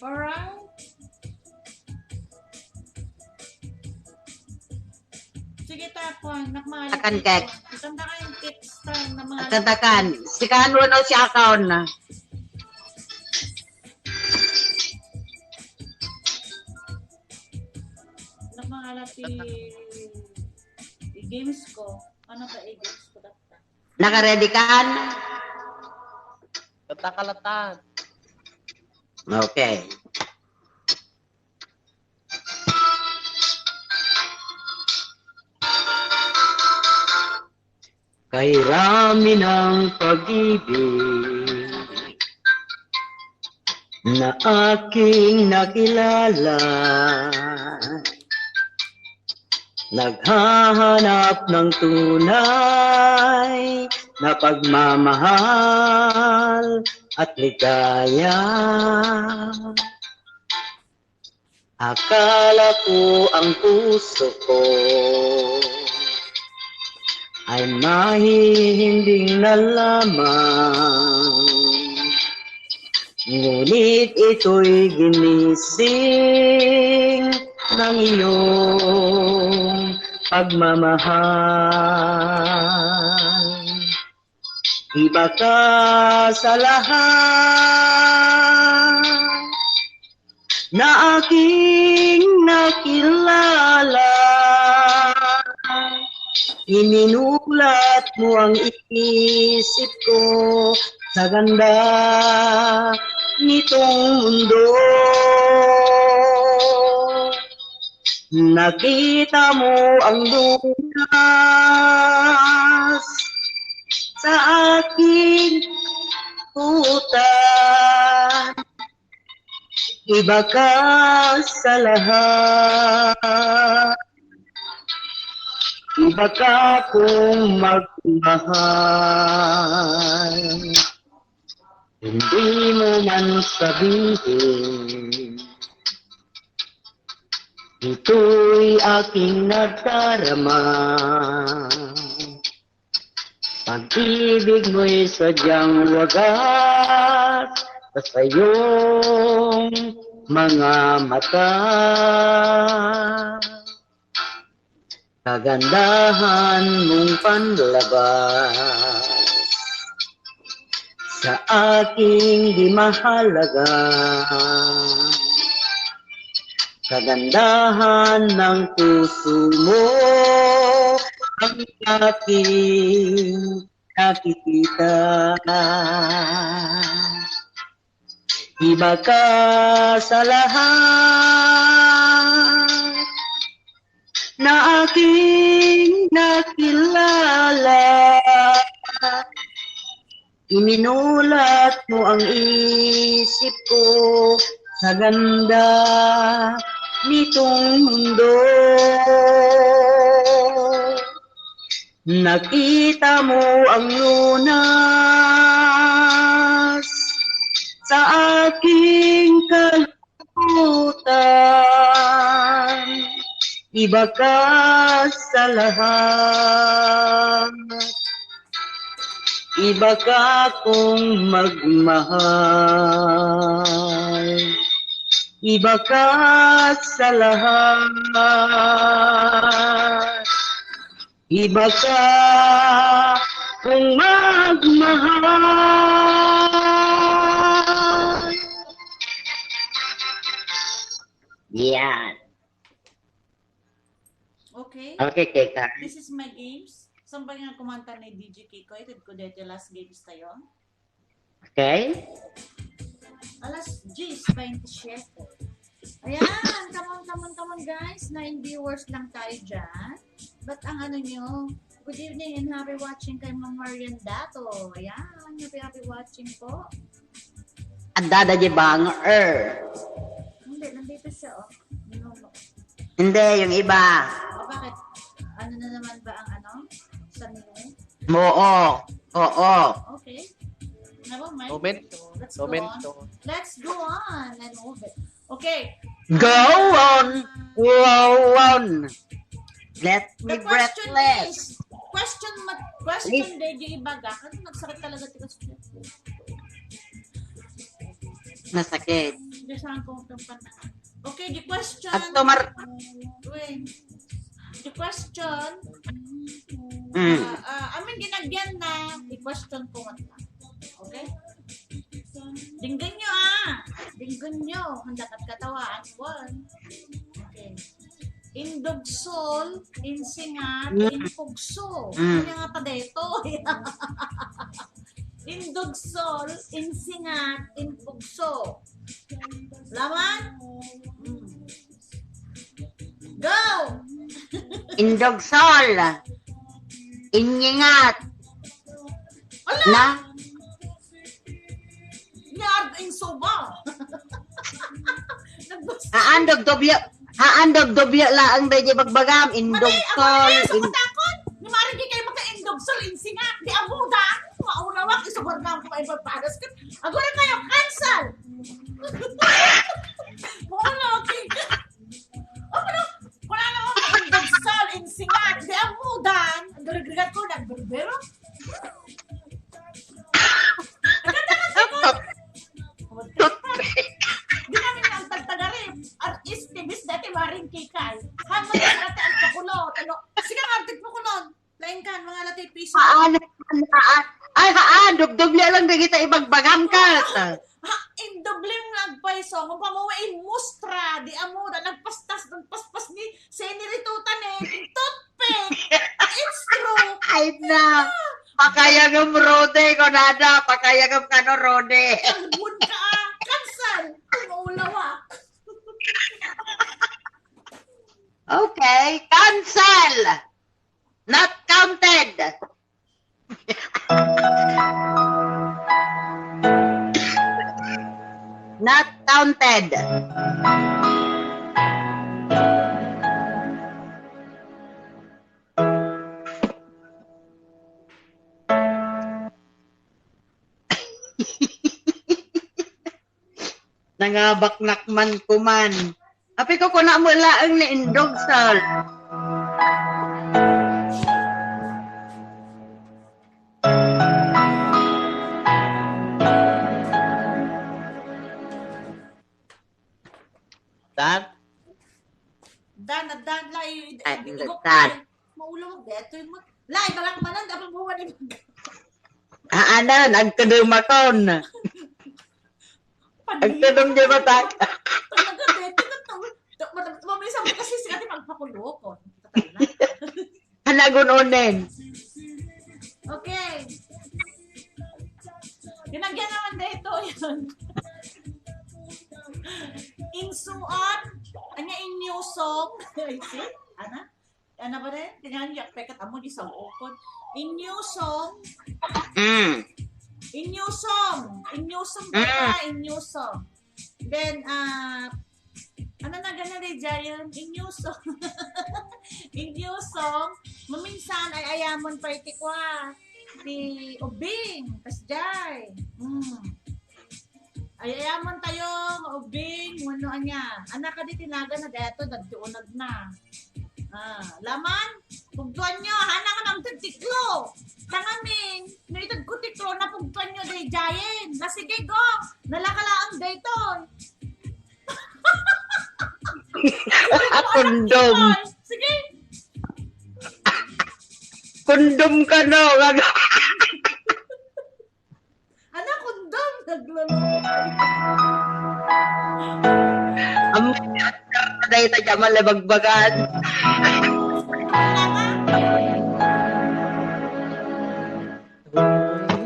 Alright. Sige, ta, kuan, nakmali. Akan, kek. Ikanta ka yung text, ta, na mga Akan, akan. Si Kano, no, si Akaon na. Nakmali ti, ti games ko. Ano ba i-games ko? Naka-ready kan? Kanta ka latan. Okay. Kay rami ng pag-ibig na aking nakilala, naghahanap ng tunay na pagmamahal at ligaya. Akala ko ang puso ko ay mahihinding na lamang, ngunit ito'y ginising ng iyong pagmamahal. Iba ka sa lahat na aking nakilala. Iminulat mo ang isip ko sa ganda nitong mundo. Nakita mo ang lunas sa aking kutan. Iba ka sa lahat. Iba ka kong magmahal. Hindi mo man sabihin, ito'y aking nadarama. Pag-ibig mo'y sadyang wagas sa iyong mga mata. Kagandahan mong panlabas sa aking di mahalaga. Kagandahan ng puso mo ang aking nakikita. Iba ka sa lahat na aking nakilala. Iminulat mo ang isip ko sa ganda nitong mundo. Nakita mo ang lunas sa aking kalungkutan. Iba ka sa lahat. Iba ka kong magmahal. Iba ka sa lahat. Iba ka kong magmahal. Yan. Okay. Okay, Keka. This is my games. Saan ba nga kumanta ni D J Kiko? Ito ko dito last games tayo. Okay? Alas diyes bentisiete. Ayan, come on, come on, come on, guys. Nine viewers lang tayo dyan. Ba't ang ano nyo? Good evening and happy watching kay Ma'am Marian Dato. Ayan, happy, happy watching po. Ang dada di bang er. Hindi, nandito siya, oh. No, no. Hindi, yung iba. Ah, bakit? Ano na naman ba ang ano? Sa name? Oo. Oo. Okay. Never mind. Moment. Let's go Moment. on. Let's go on and move it. Okay. Go on. Go on. Let me The question breathless. is, question ma- question Please. Dayjay ibaga. Ano nagsakit talaga ti question? Nasakit. Hindi saan ko itong panahon. Okay, the question. At tumar- Wait. The question. Mm. Ah, ah, I mean, ginagyan na, i-question ko man lang. Okay? Dinggan nyo ah. Dinggan nyo. Handa kat katawaan. One. Okay. Indugsol, insingat, Mm. impugso. Mm. Kanya nga pa dito. Indugsol, insingat, impugso. Laman? Mm. Go! Indugsol. Inyingat. Ala! Na? Yard in Suba. Nagbasa. Haan dubdubyo. Haan dubdubyo laang dayjay bagbagam. Mali, ako Indugsol. na, sa In- matakot. Ni Mari, di kayo magka-indugsol, insingat. Di amuda. Maurawak, isubar na ako pa ibabaras ka. Ako na kayo, cancel. Maurawak, eh. Ano? Wala na akong indugsol, insingat. Di amudan. Ang garigrigat ko, nagberbero. Ang ganda ng sagot. Di namin ang tagtagarin. Ang istibis dati maring kikay. Hanggang dati ang pakulo. Ano? Sige nga, ang tigpakulon. Lain ka, mga latay piso. Haan, haan, haan. Ay, haan. Dubdubyo lang dagita ibagbagam ka. Ha, in dobleng nga agpayso, kung pamuwi in mustra, di amuda, nagpastas, nagpaspas ni Senorita ni, toothpick. It's true. Ay na. Pakayagam Rode, kunada. Pakayagam kano Rode. Albon ka, ah. Cancel. Kung ulawa. Okay, cancel. Not counted. Not counted. Nangabaknak man kuman. Api ko kuna mo laeng ni Indog Sal. Dan? Dan, dan, lai. Ay, dan. Maulaw ang beto yung mat. Lai, bagak manan, dapat buwan yung Aanan, agtudum akon. Agtudum di ba ta? Talaga, beto na to. Mamisan mo kasi si ate magpakulo ko. Hanagun-unen. Okay. Ginagyan naman dito yun. Insuan. Anya inyusong. Ay, see? Ana? Ano ba rin? Tingnan niya, peket amo di sa ukod. Inyusong. Mm. Inyusong. Inyusong ka, inyusong. Then, ah, ano na gana di Jayon? Inyusong. Inyusong. Maminsan ay ayamon pa iti kwa. Ti ubing. Kasjay. Hmm. Ay, ayamon tayo, ubing, wano anya. Anak ka di tinaga na gato, dagti unag na. Ah, laman, pugtuan nyo, hana nga mang tiklo. Tangamin, no itag ko tiklo, napugtuan nyo, day jayen. Na sige, go, nalakalaang daytoy. Kondom. Sige. Kondom ka, no? Anak, kondom, nagloloko. Ang dahil na dyan malabagbagan.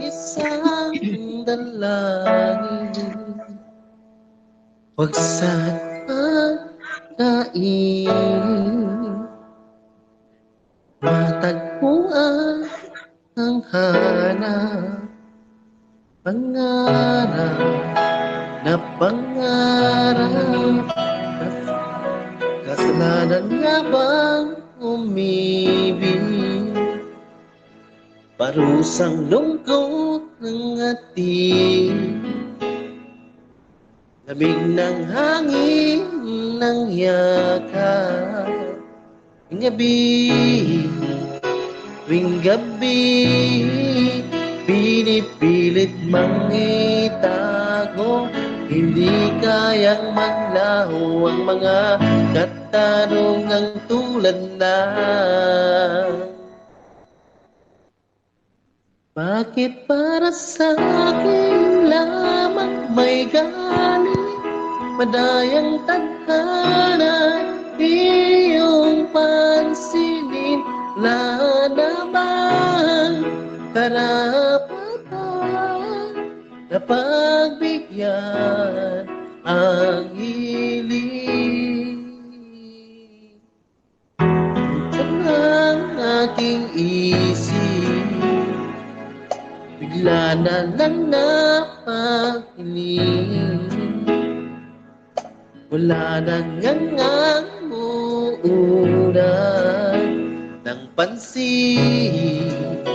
Isang dalangin. Huwag sana Kain, matagpuan, hanghana, pangarap, napangarap, kas-, kasalanan nga bang umibig, parusang lungkot ng ating Lamig ng hangin ng yakan. Gabi, tuwing gabi, pinipilit mang itago. Hindi kayang maglaho ang mga katanungang tulad na bakit para sa akin lamang may galit? Madayang tadhana, iyong pansinin, wala na bang karapatan na pagbigyan ang hiling? Ang aking isip, bigla na lang napakilig. Wala na ngang uunan ng pansin,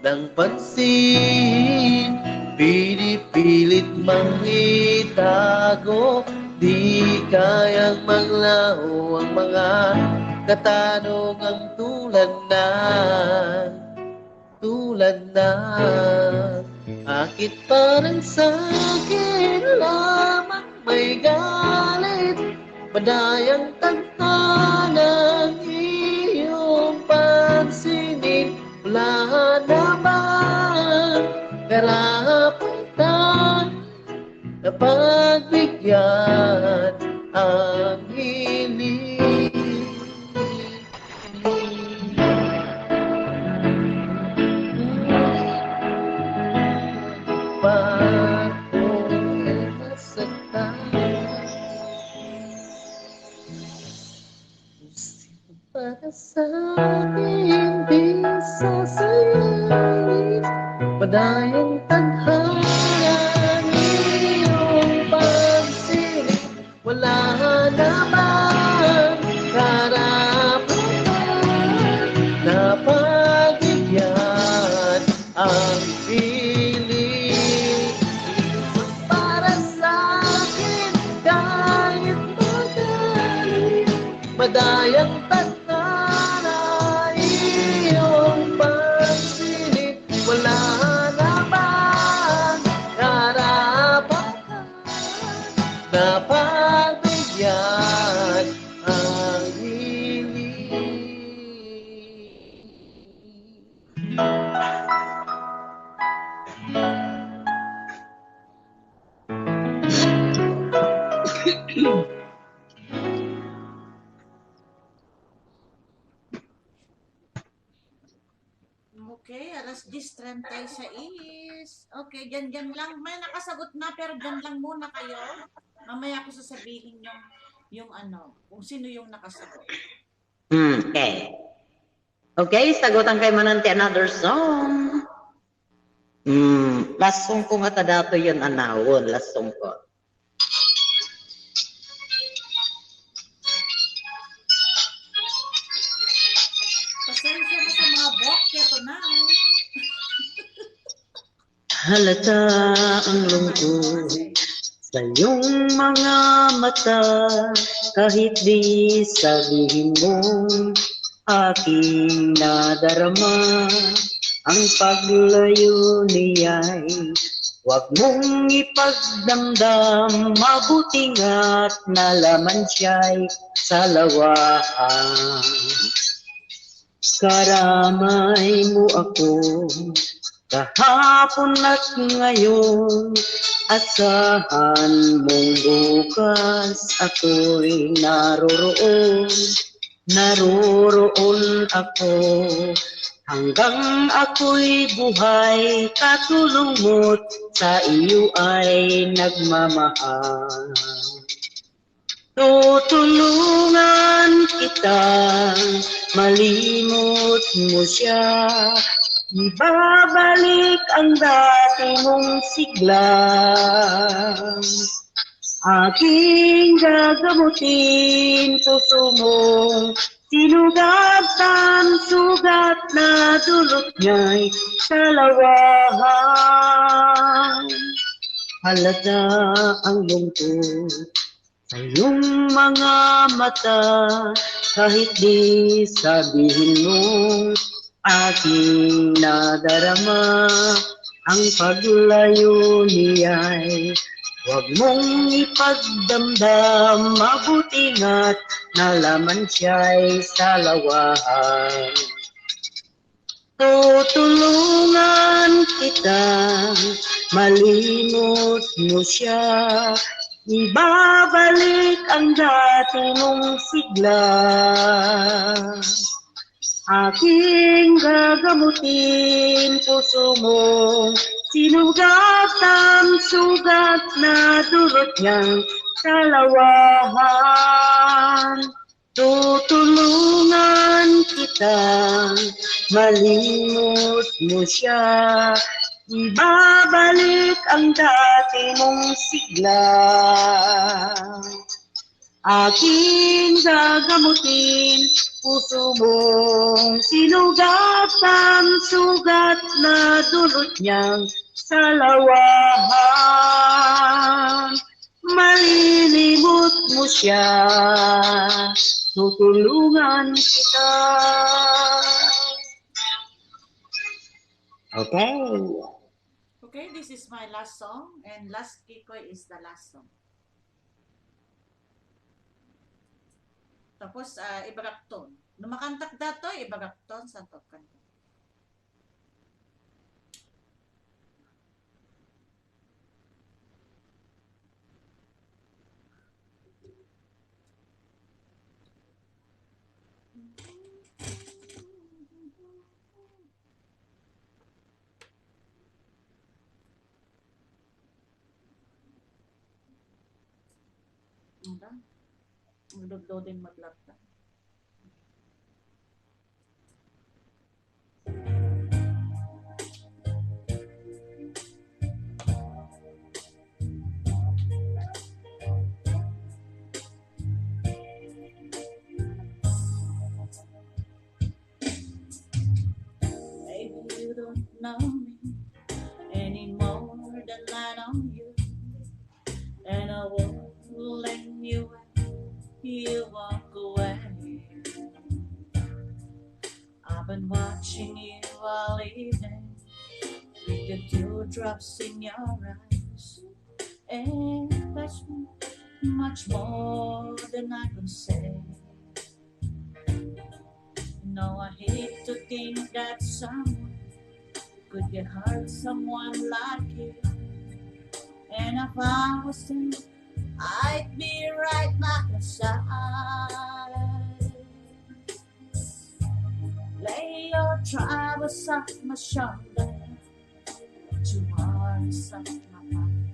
ng pansin, pinipilit mang itago. Di kayang maglaho ang mga katanungang tulad na, tulad na. Bakit parang sa akin lamang may galit? Madayang tadhana, iyong pansinin, wala na bang karapatan na pagbigyan ang hiling? Bakit nasaktan? Para sa akin, di sasayangin. Madayang tadhana, iyong pagsiring, wala na bang karapatan na pagbigyan ang hiling? Para sa akin, kahit magaling, madayang tadhana, iyong pagsiring, wala na bang karapatan na pagbigyan ang hiling? Okay, alas diyes treinta y seis. Okay, dyan, dyan lang. May nakasagot na, pero dyan lang muna kayo. Mamaya ko sasabihin yung, yung ano, kung sino yung nakasagot. Hmm, okay. Okay, sagutan kayo manen ti another song. Hmm, last song ko nga ta datoy yan, anawon, last song ko. Pasensya na sa mga bokya tonight. Halata ang lungkot sa iyong mga mata, kahit di sabihin mo, aking nadarama. Ang paglayo niya'y huwag mong ipagdamdam, mabuti nga't nalaman siya'y salawaan. Karamay mo ako kahapon at ngayon, asahan mong bukas ako'y naroroon. Naroroon ako hanggang ako'y buhay, katulong mo't sa iyo ay nagmamahal. Tutulungan kita, malimot mo siya. Ibabalik ang dati mong sigla. Aking gagamutin puso mong sinugatan, sugat na dulot niya'y kalawahan. Halata ang lungkot sa iyong mga mata, kahit di sabihin mo, aking nadarama ang paglayo niya'y huwag mong ipagdamdam, mabuti nga't nalaman siya'y salawahan. Tutulungan kita, malimot mo siya. Ibabalik ang dati mong sigla. Aking gagamutin puso mong sinugatan, sugat na dulot niyang kalawahan. Tutulungan kita, malimot mo siya. Ibabalik ang dati mong sigla. Aking gagamutin, puso mong sinugatan, sugat na dulot niyang salawahan. Malilimot mo siya, tutulungan kita. Okay. Okay, this is my last song, and last Kikoy is the last song. Tapos, ah, ibagakton. No makantak datoy, ibagakton, santo kanta. Ano? Nagloading mag-laptop. Maybe you don't know me any more than I know you. And I won't let you in, you walk away. I've been watching you all evening with the dewdrops in your eyes. And that's much more than I can say. No, I hate to think that someone could get hurt, someone like you. And if I was to, I'd be right by your side. Lay your troubles off my shoulder. Your worries off my mind.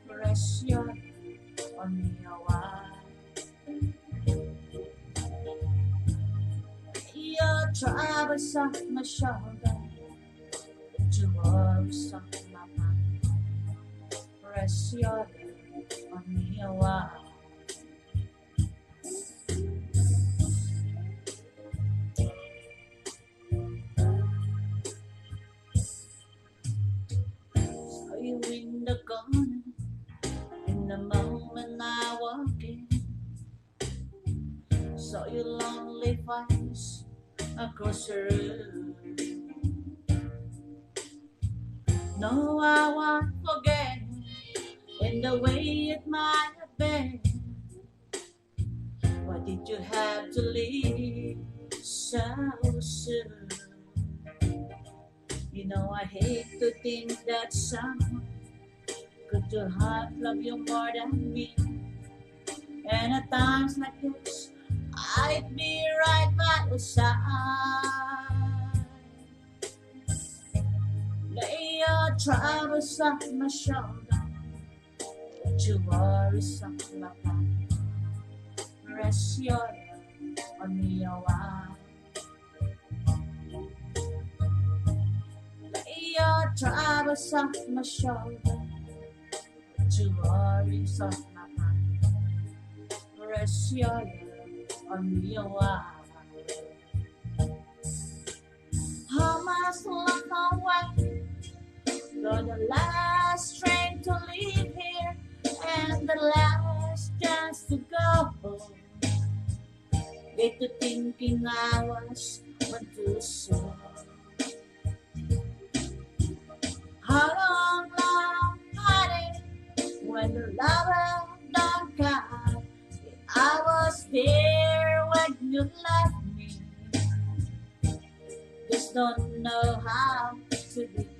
Rest your head on me a while. Your troubles off my shoulder. Your worries off my mind. Rest your head on me a while. Saw you in the corner in the moment I walk in. Saw your lonely face across the room. No, I won't forget in the way it might have been. Why did you have to leave so soon? You know, I hate to think that someone could do half love you more than me. And at times like this, I'd be right by your side. Lay your troubles off my shoulder. Your worries off my mind. Press your on me a while. Lay your troubles off my shoulder. Put your worries off my mind. Press your on me a while. How much love I want? You're the last train to leave here and the last chance to go home. Get to thinking I was but too soon. How long, long, honey, when the lover don't come? I was there when you left me. Just don't know how to begin.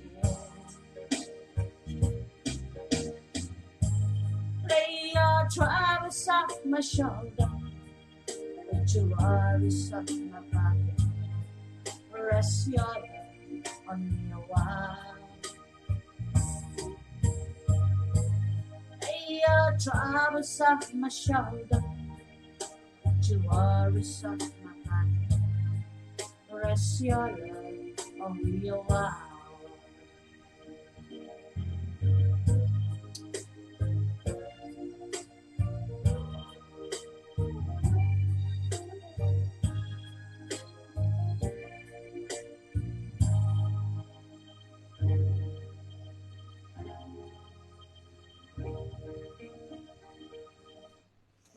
Lay your troubles off my shoulder. Put your worries off my pocket. Rest your head on me a while. Lay your troubles off my shoulder. Put your worries off my pocket. Rest your head on me a while.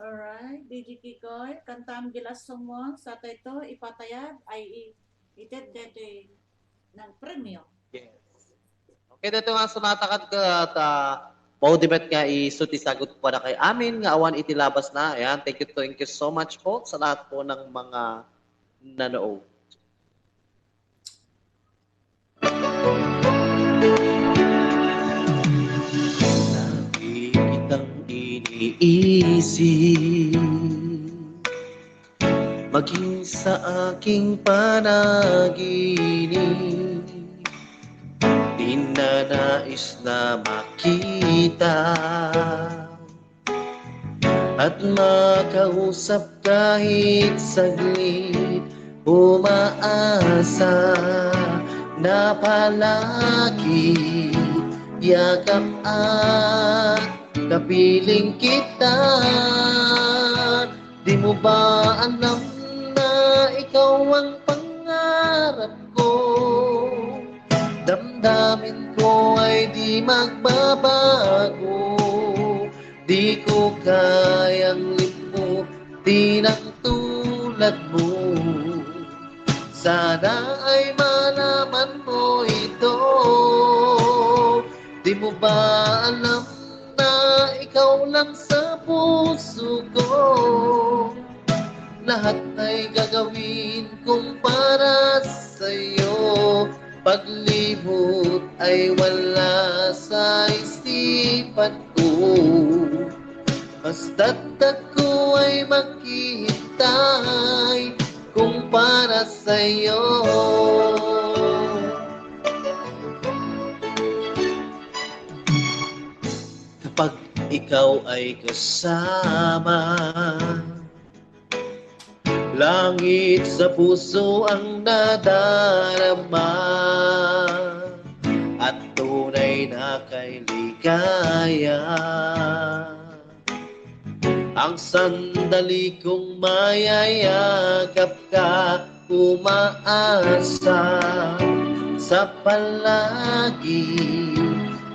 Alright, D J Kikoy, kantam gilas songmon, sa tayo ipatayag, ay i-, ited detoy ng premyo. Yes. Okay, dito nga sumatakad ka at ah, maudimet nga isu ti sagut pada kay amin nga awan iti labas na. Ayan, thank you, thank you so much po sa lahat po ng mga nanood. Lagi kitang iniisip, maging sa aking panaginip, di na nais na makita at makausap kahit saglit. Umaasa na palagi, yakap at kapiling kita. Di mo ba alam na ikaw ang pangarap ko? Damdamin ko ay di magbabago. Di ko kayang limutin ang tulad mo. Sana ay malaman mo ito. Di mo ba alam na ikaw lang sa puso ko? Lahat ay gagawin kong para sa'yo. Paglimot ay wala sa isipan ko. Basta't ako ay maghihintay kung para sa'yo. Kapag ikaw ay kasama, langit sa puso ang nadarama at tunay na kay ligaya. Ang sandali kong mayayakap ka, umaasa sa palagi,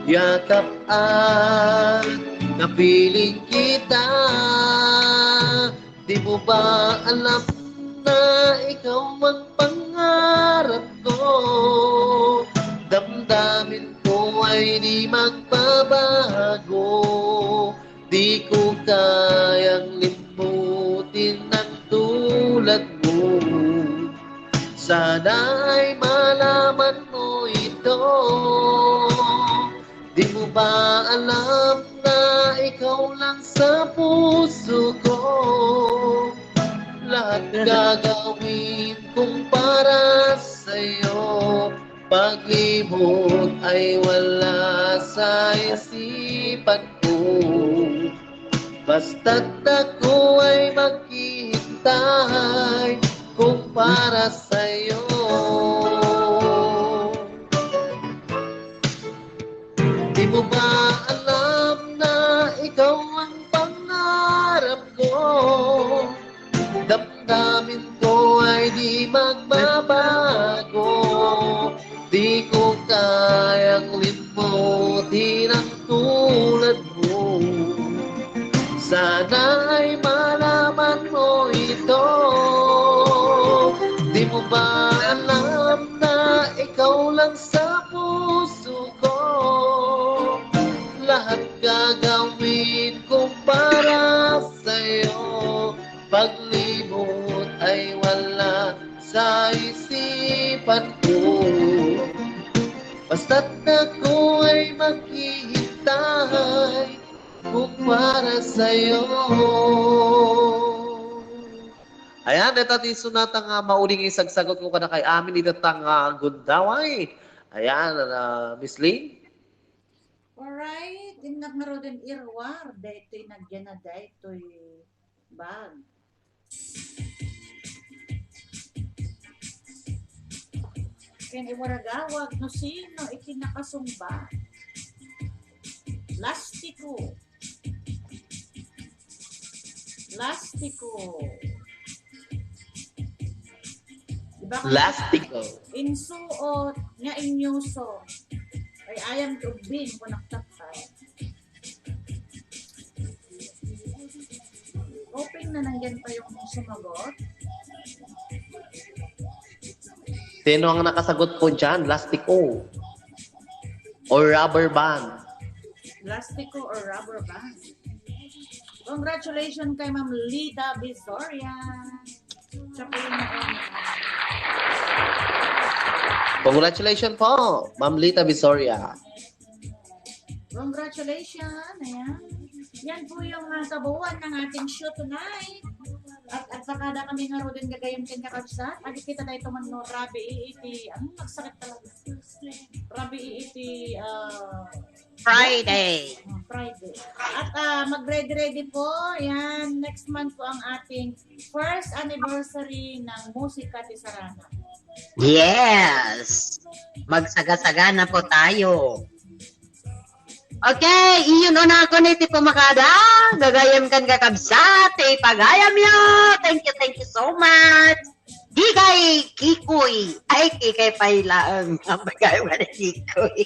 yakap at kapiling kita. Di mo ba alam na ikaw ang pangarap ko? Damdamin ko ay di magbabago. Di ko kayang limutin ang tulad mo. Sana ay malaman mo ito. Di mo ba alam na ikaw lang sa puso ko? Lahat gagawin kong para sa'yo. Paglimot ay wala sa isipan ko. Basta't ako ay maghihintay kung para sa'yo. Di mo ba alam na ikaw ang pangarap ko? Damdamin ko ay di magbabago. Di ko kayang limutin ang tulad mo. Sana ay malaman mo ito. Di mo ba alam na ikaw lang sa puso ko? Lahat gagawin ko para sa'yo. Paglimot ay wala sa isipan ko. Basta't ako ay maghihintay kung para sa'yo. Ayan, deta ti sonata nga mauli nga isagsagot ko kadakay amin, deta nga gundaway. Ayan, ah, Miss Ling? Alright, innak ngaruden iruar, daytoy nagyana, daytoy bag. Ken iwaragawag no sino iti nakasungba. Lastiko. Lastiko. Diba kung Lastiko. Insuot nga inyuso. Ay, ayam ti ubbing, kunaktaktak. Hoping na nandyan pa yung sumagot. Sino ang nakasagot po dyan? Lastiko. Or rubber band? Lastiko or rubber band? Congratulations kay Ma'am Lida Visoria. Siya po yung naka- Congratulations po, Ma'am Lita Visoria. Congratulations. Ayan. Yan po yung, ah, kabuuan ng ating show tonight. At, at baka na kami nga Roden Gagayam ken kakabsat. Agi kita tayo tuman no, rabi iti, ang magsakit talaga. Rabi iti, ah, Friday. Oh, Friday. At, ah, mag-ready-ready po. Ayan, next month po ang ating first anniversary ng Musika ti Sarana. Yes! Magsagasagana po tayo. Okay, iyon unakon iti pamakada. Gagayam ken kakabsat, ti ipagayamyo. Thank you, thank you so much. Di kay Kikoy. Ay, kikay pay laeng. Ang bagay mo ni Kikoy.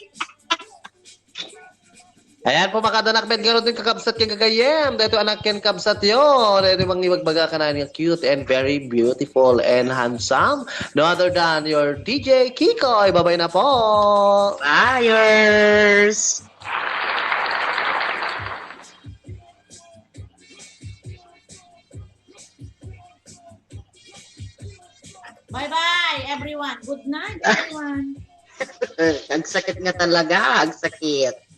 Ayan po, makadanak met ngarud ken kakabsat ken gagayem. Daytoy anak ken kabsatyo. Daytoy mangibagbaga kanayon nga cute and very beautiful and handsome. No other than your D J Kikoy. Babay na po. Buyers! Bye-bye, everyone. Good night, everyone. Ang sakit nga talaga. Ang sakit.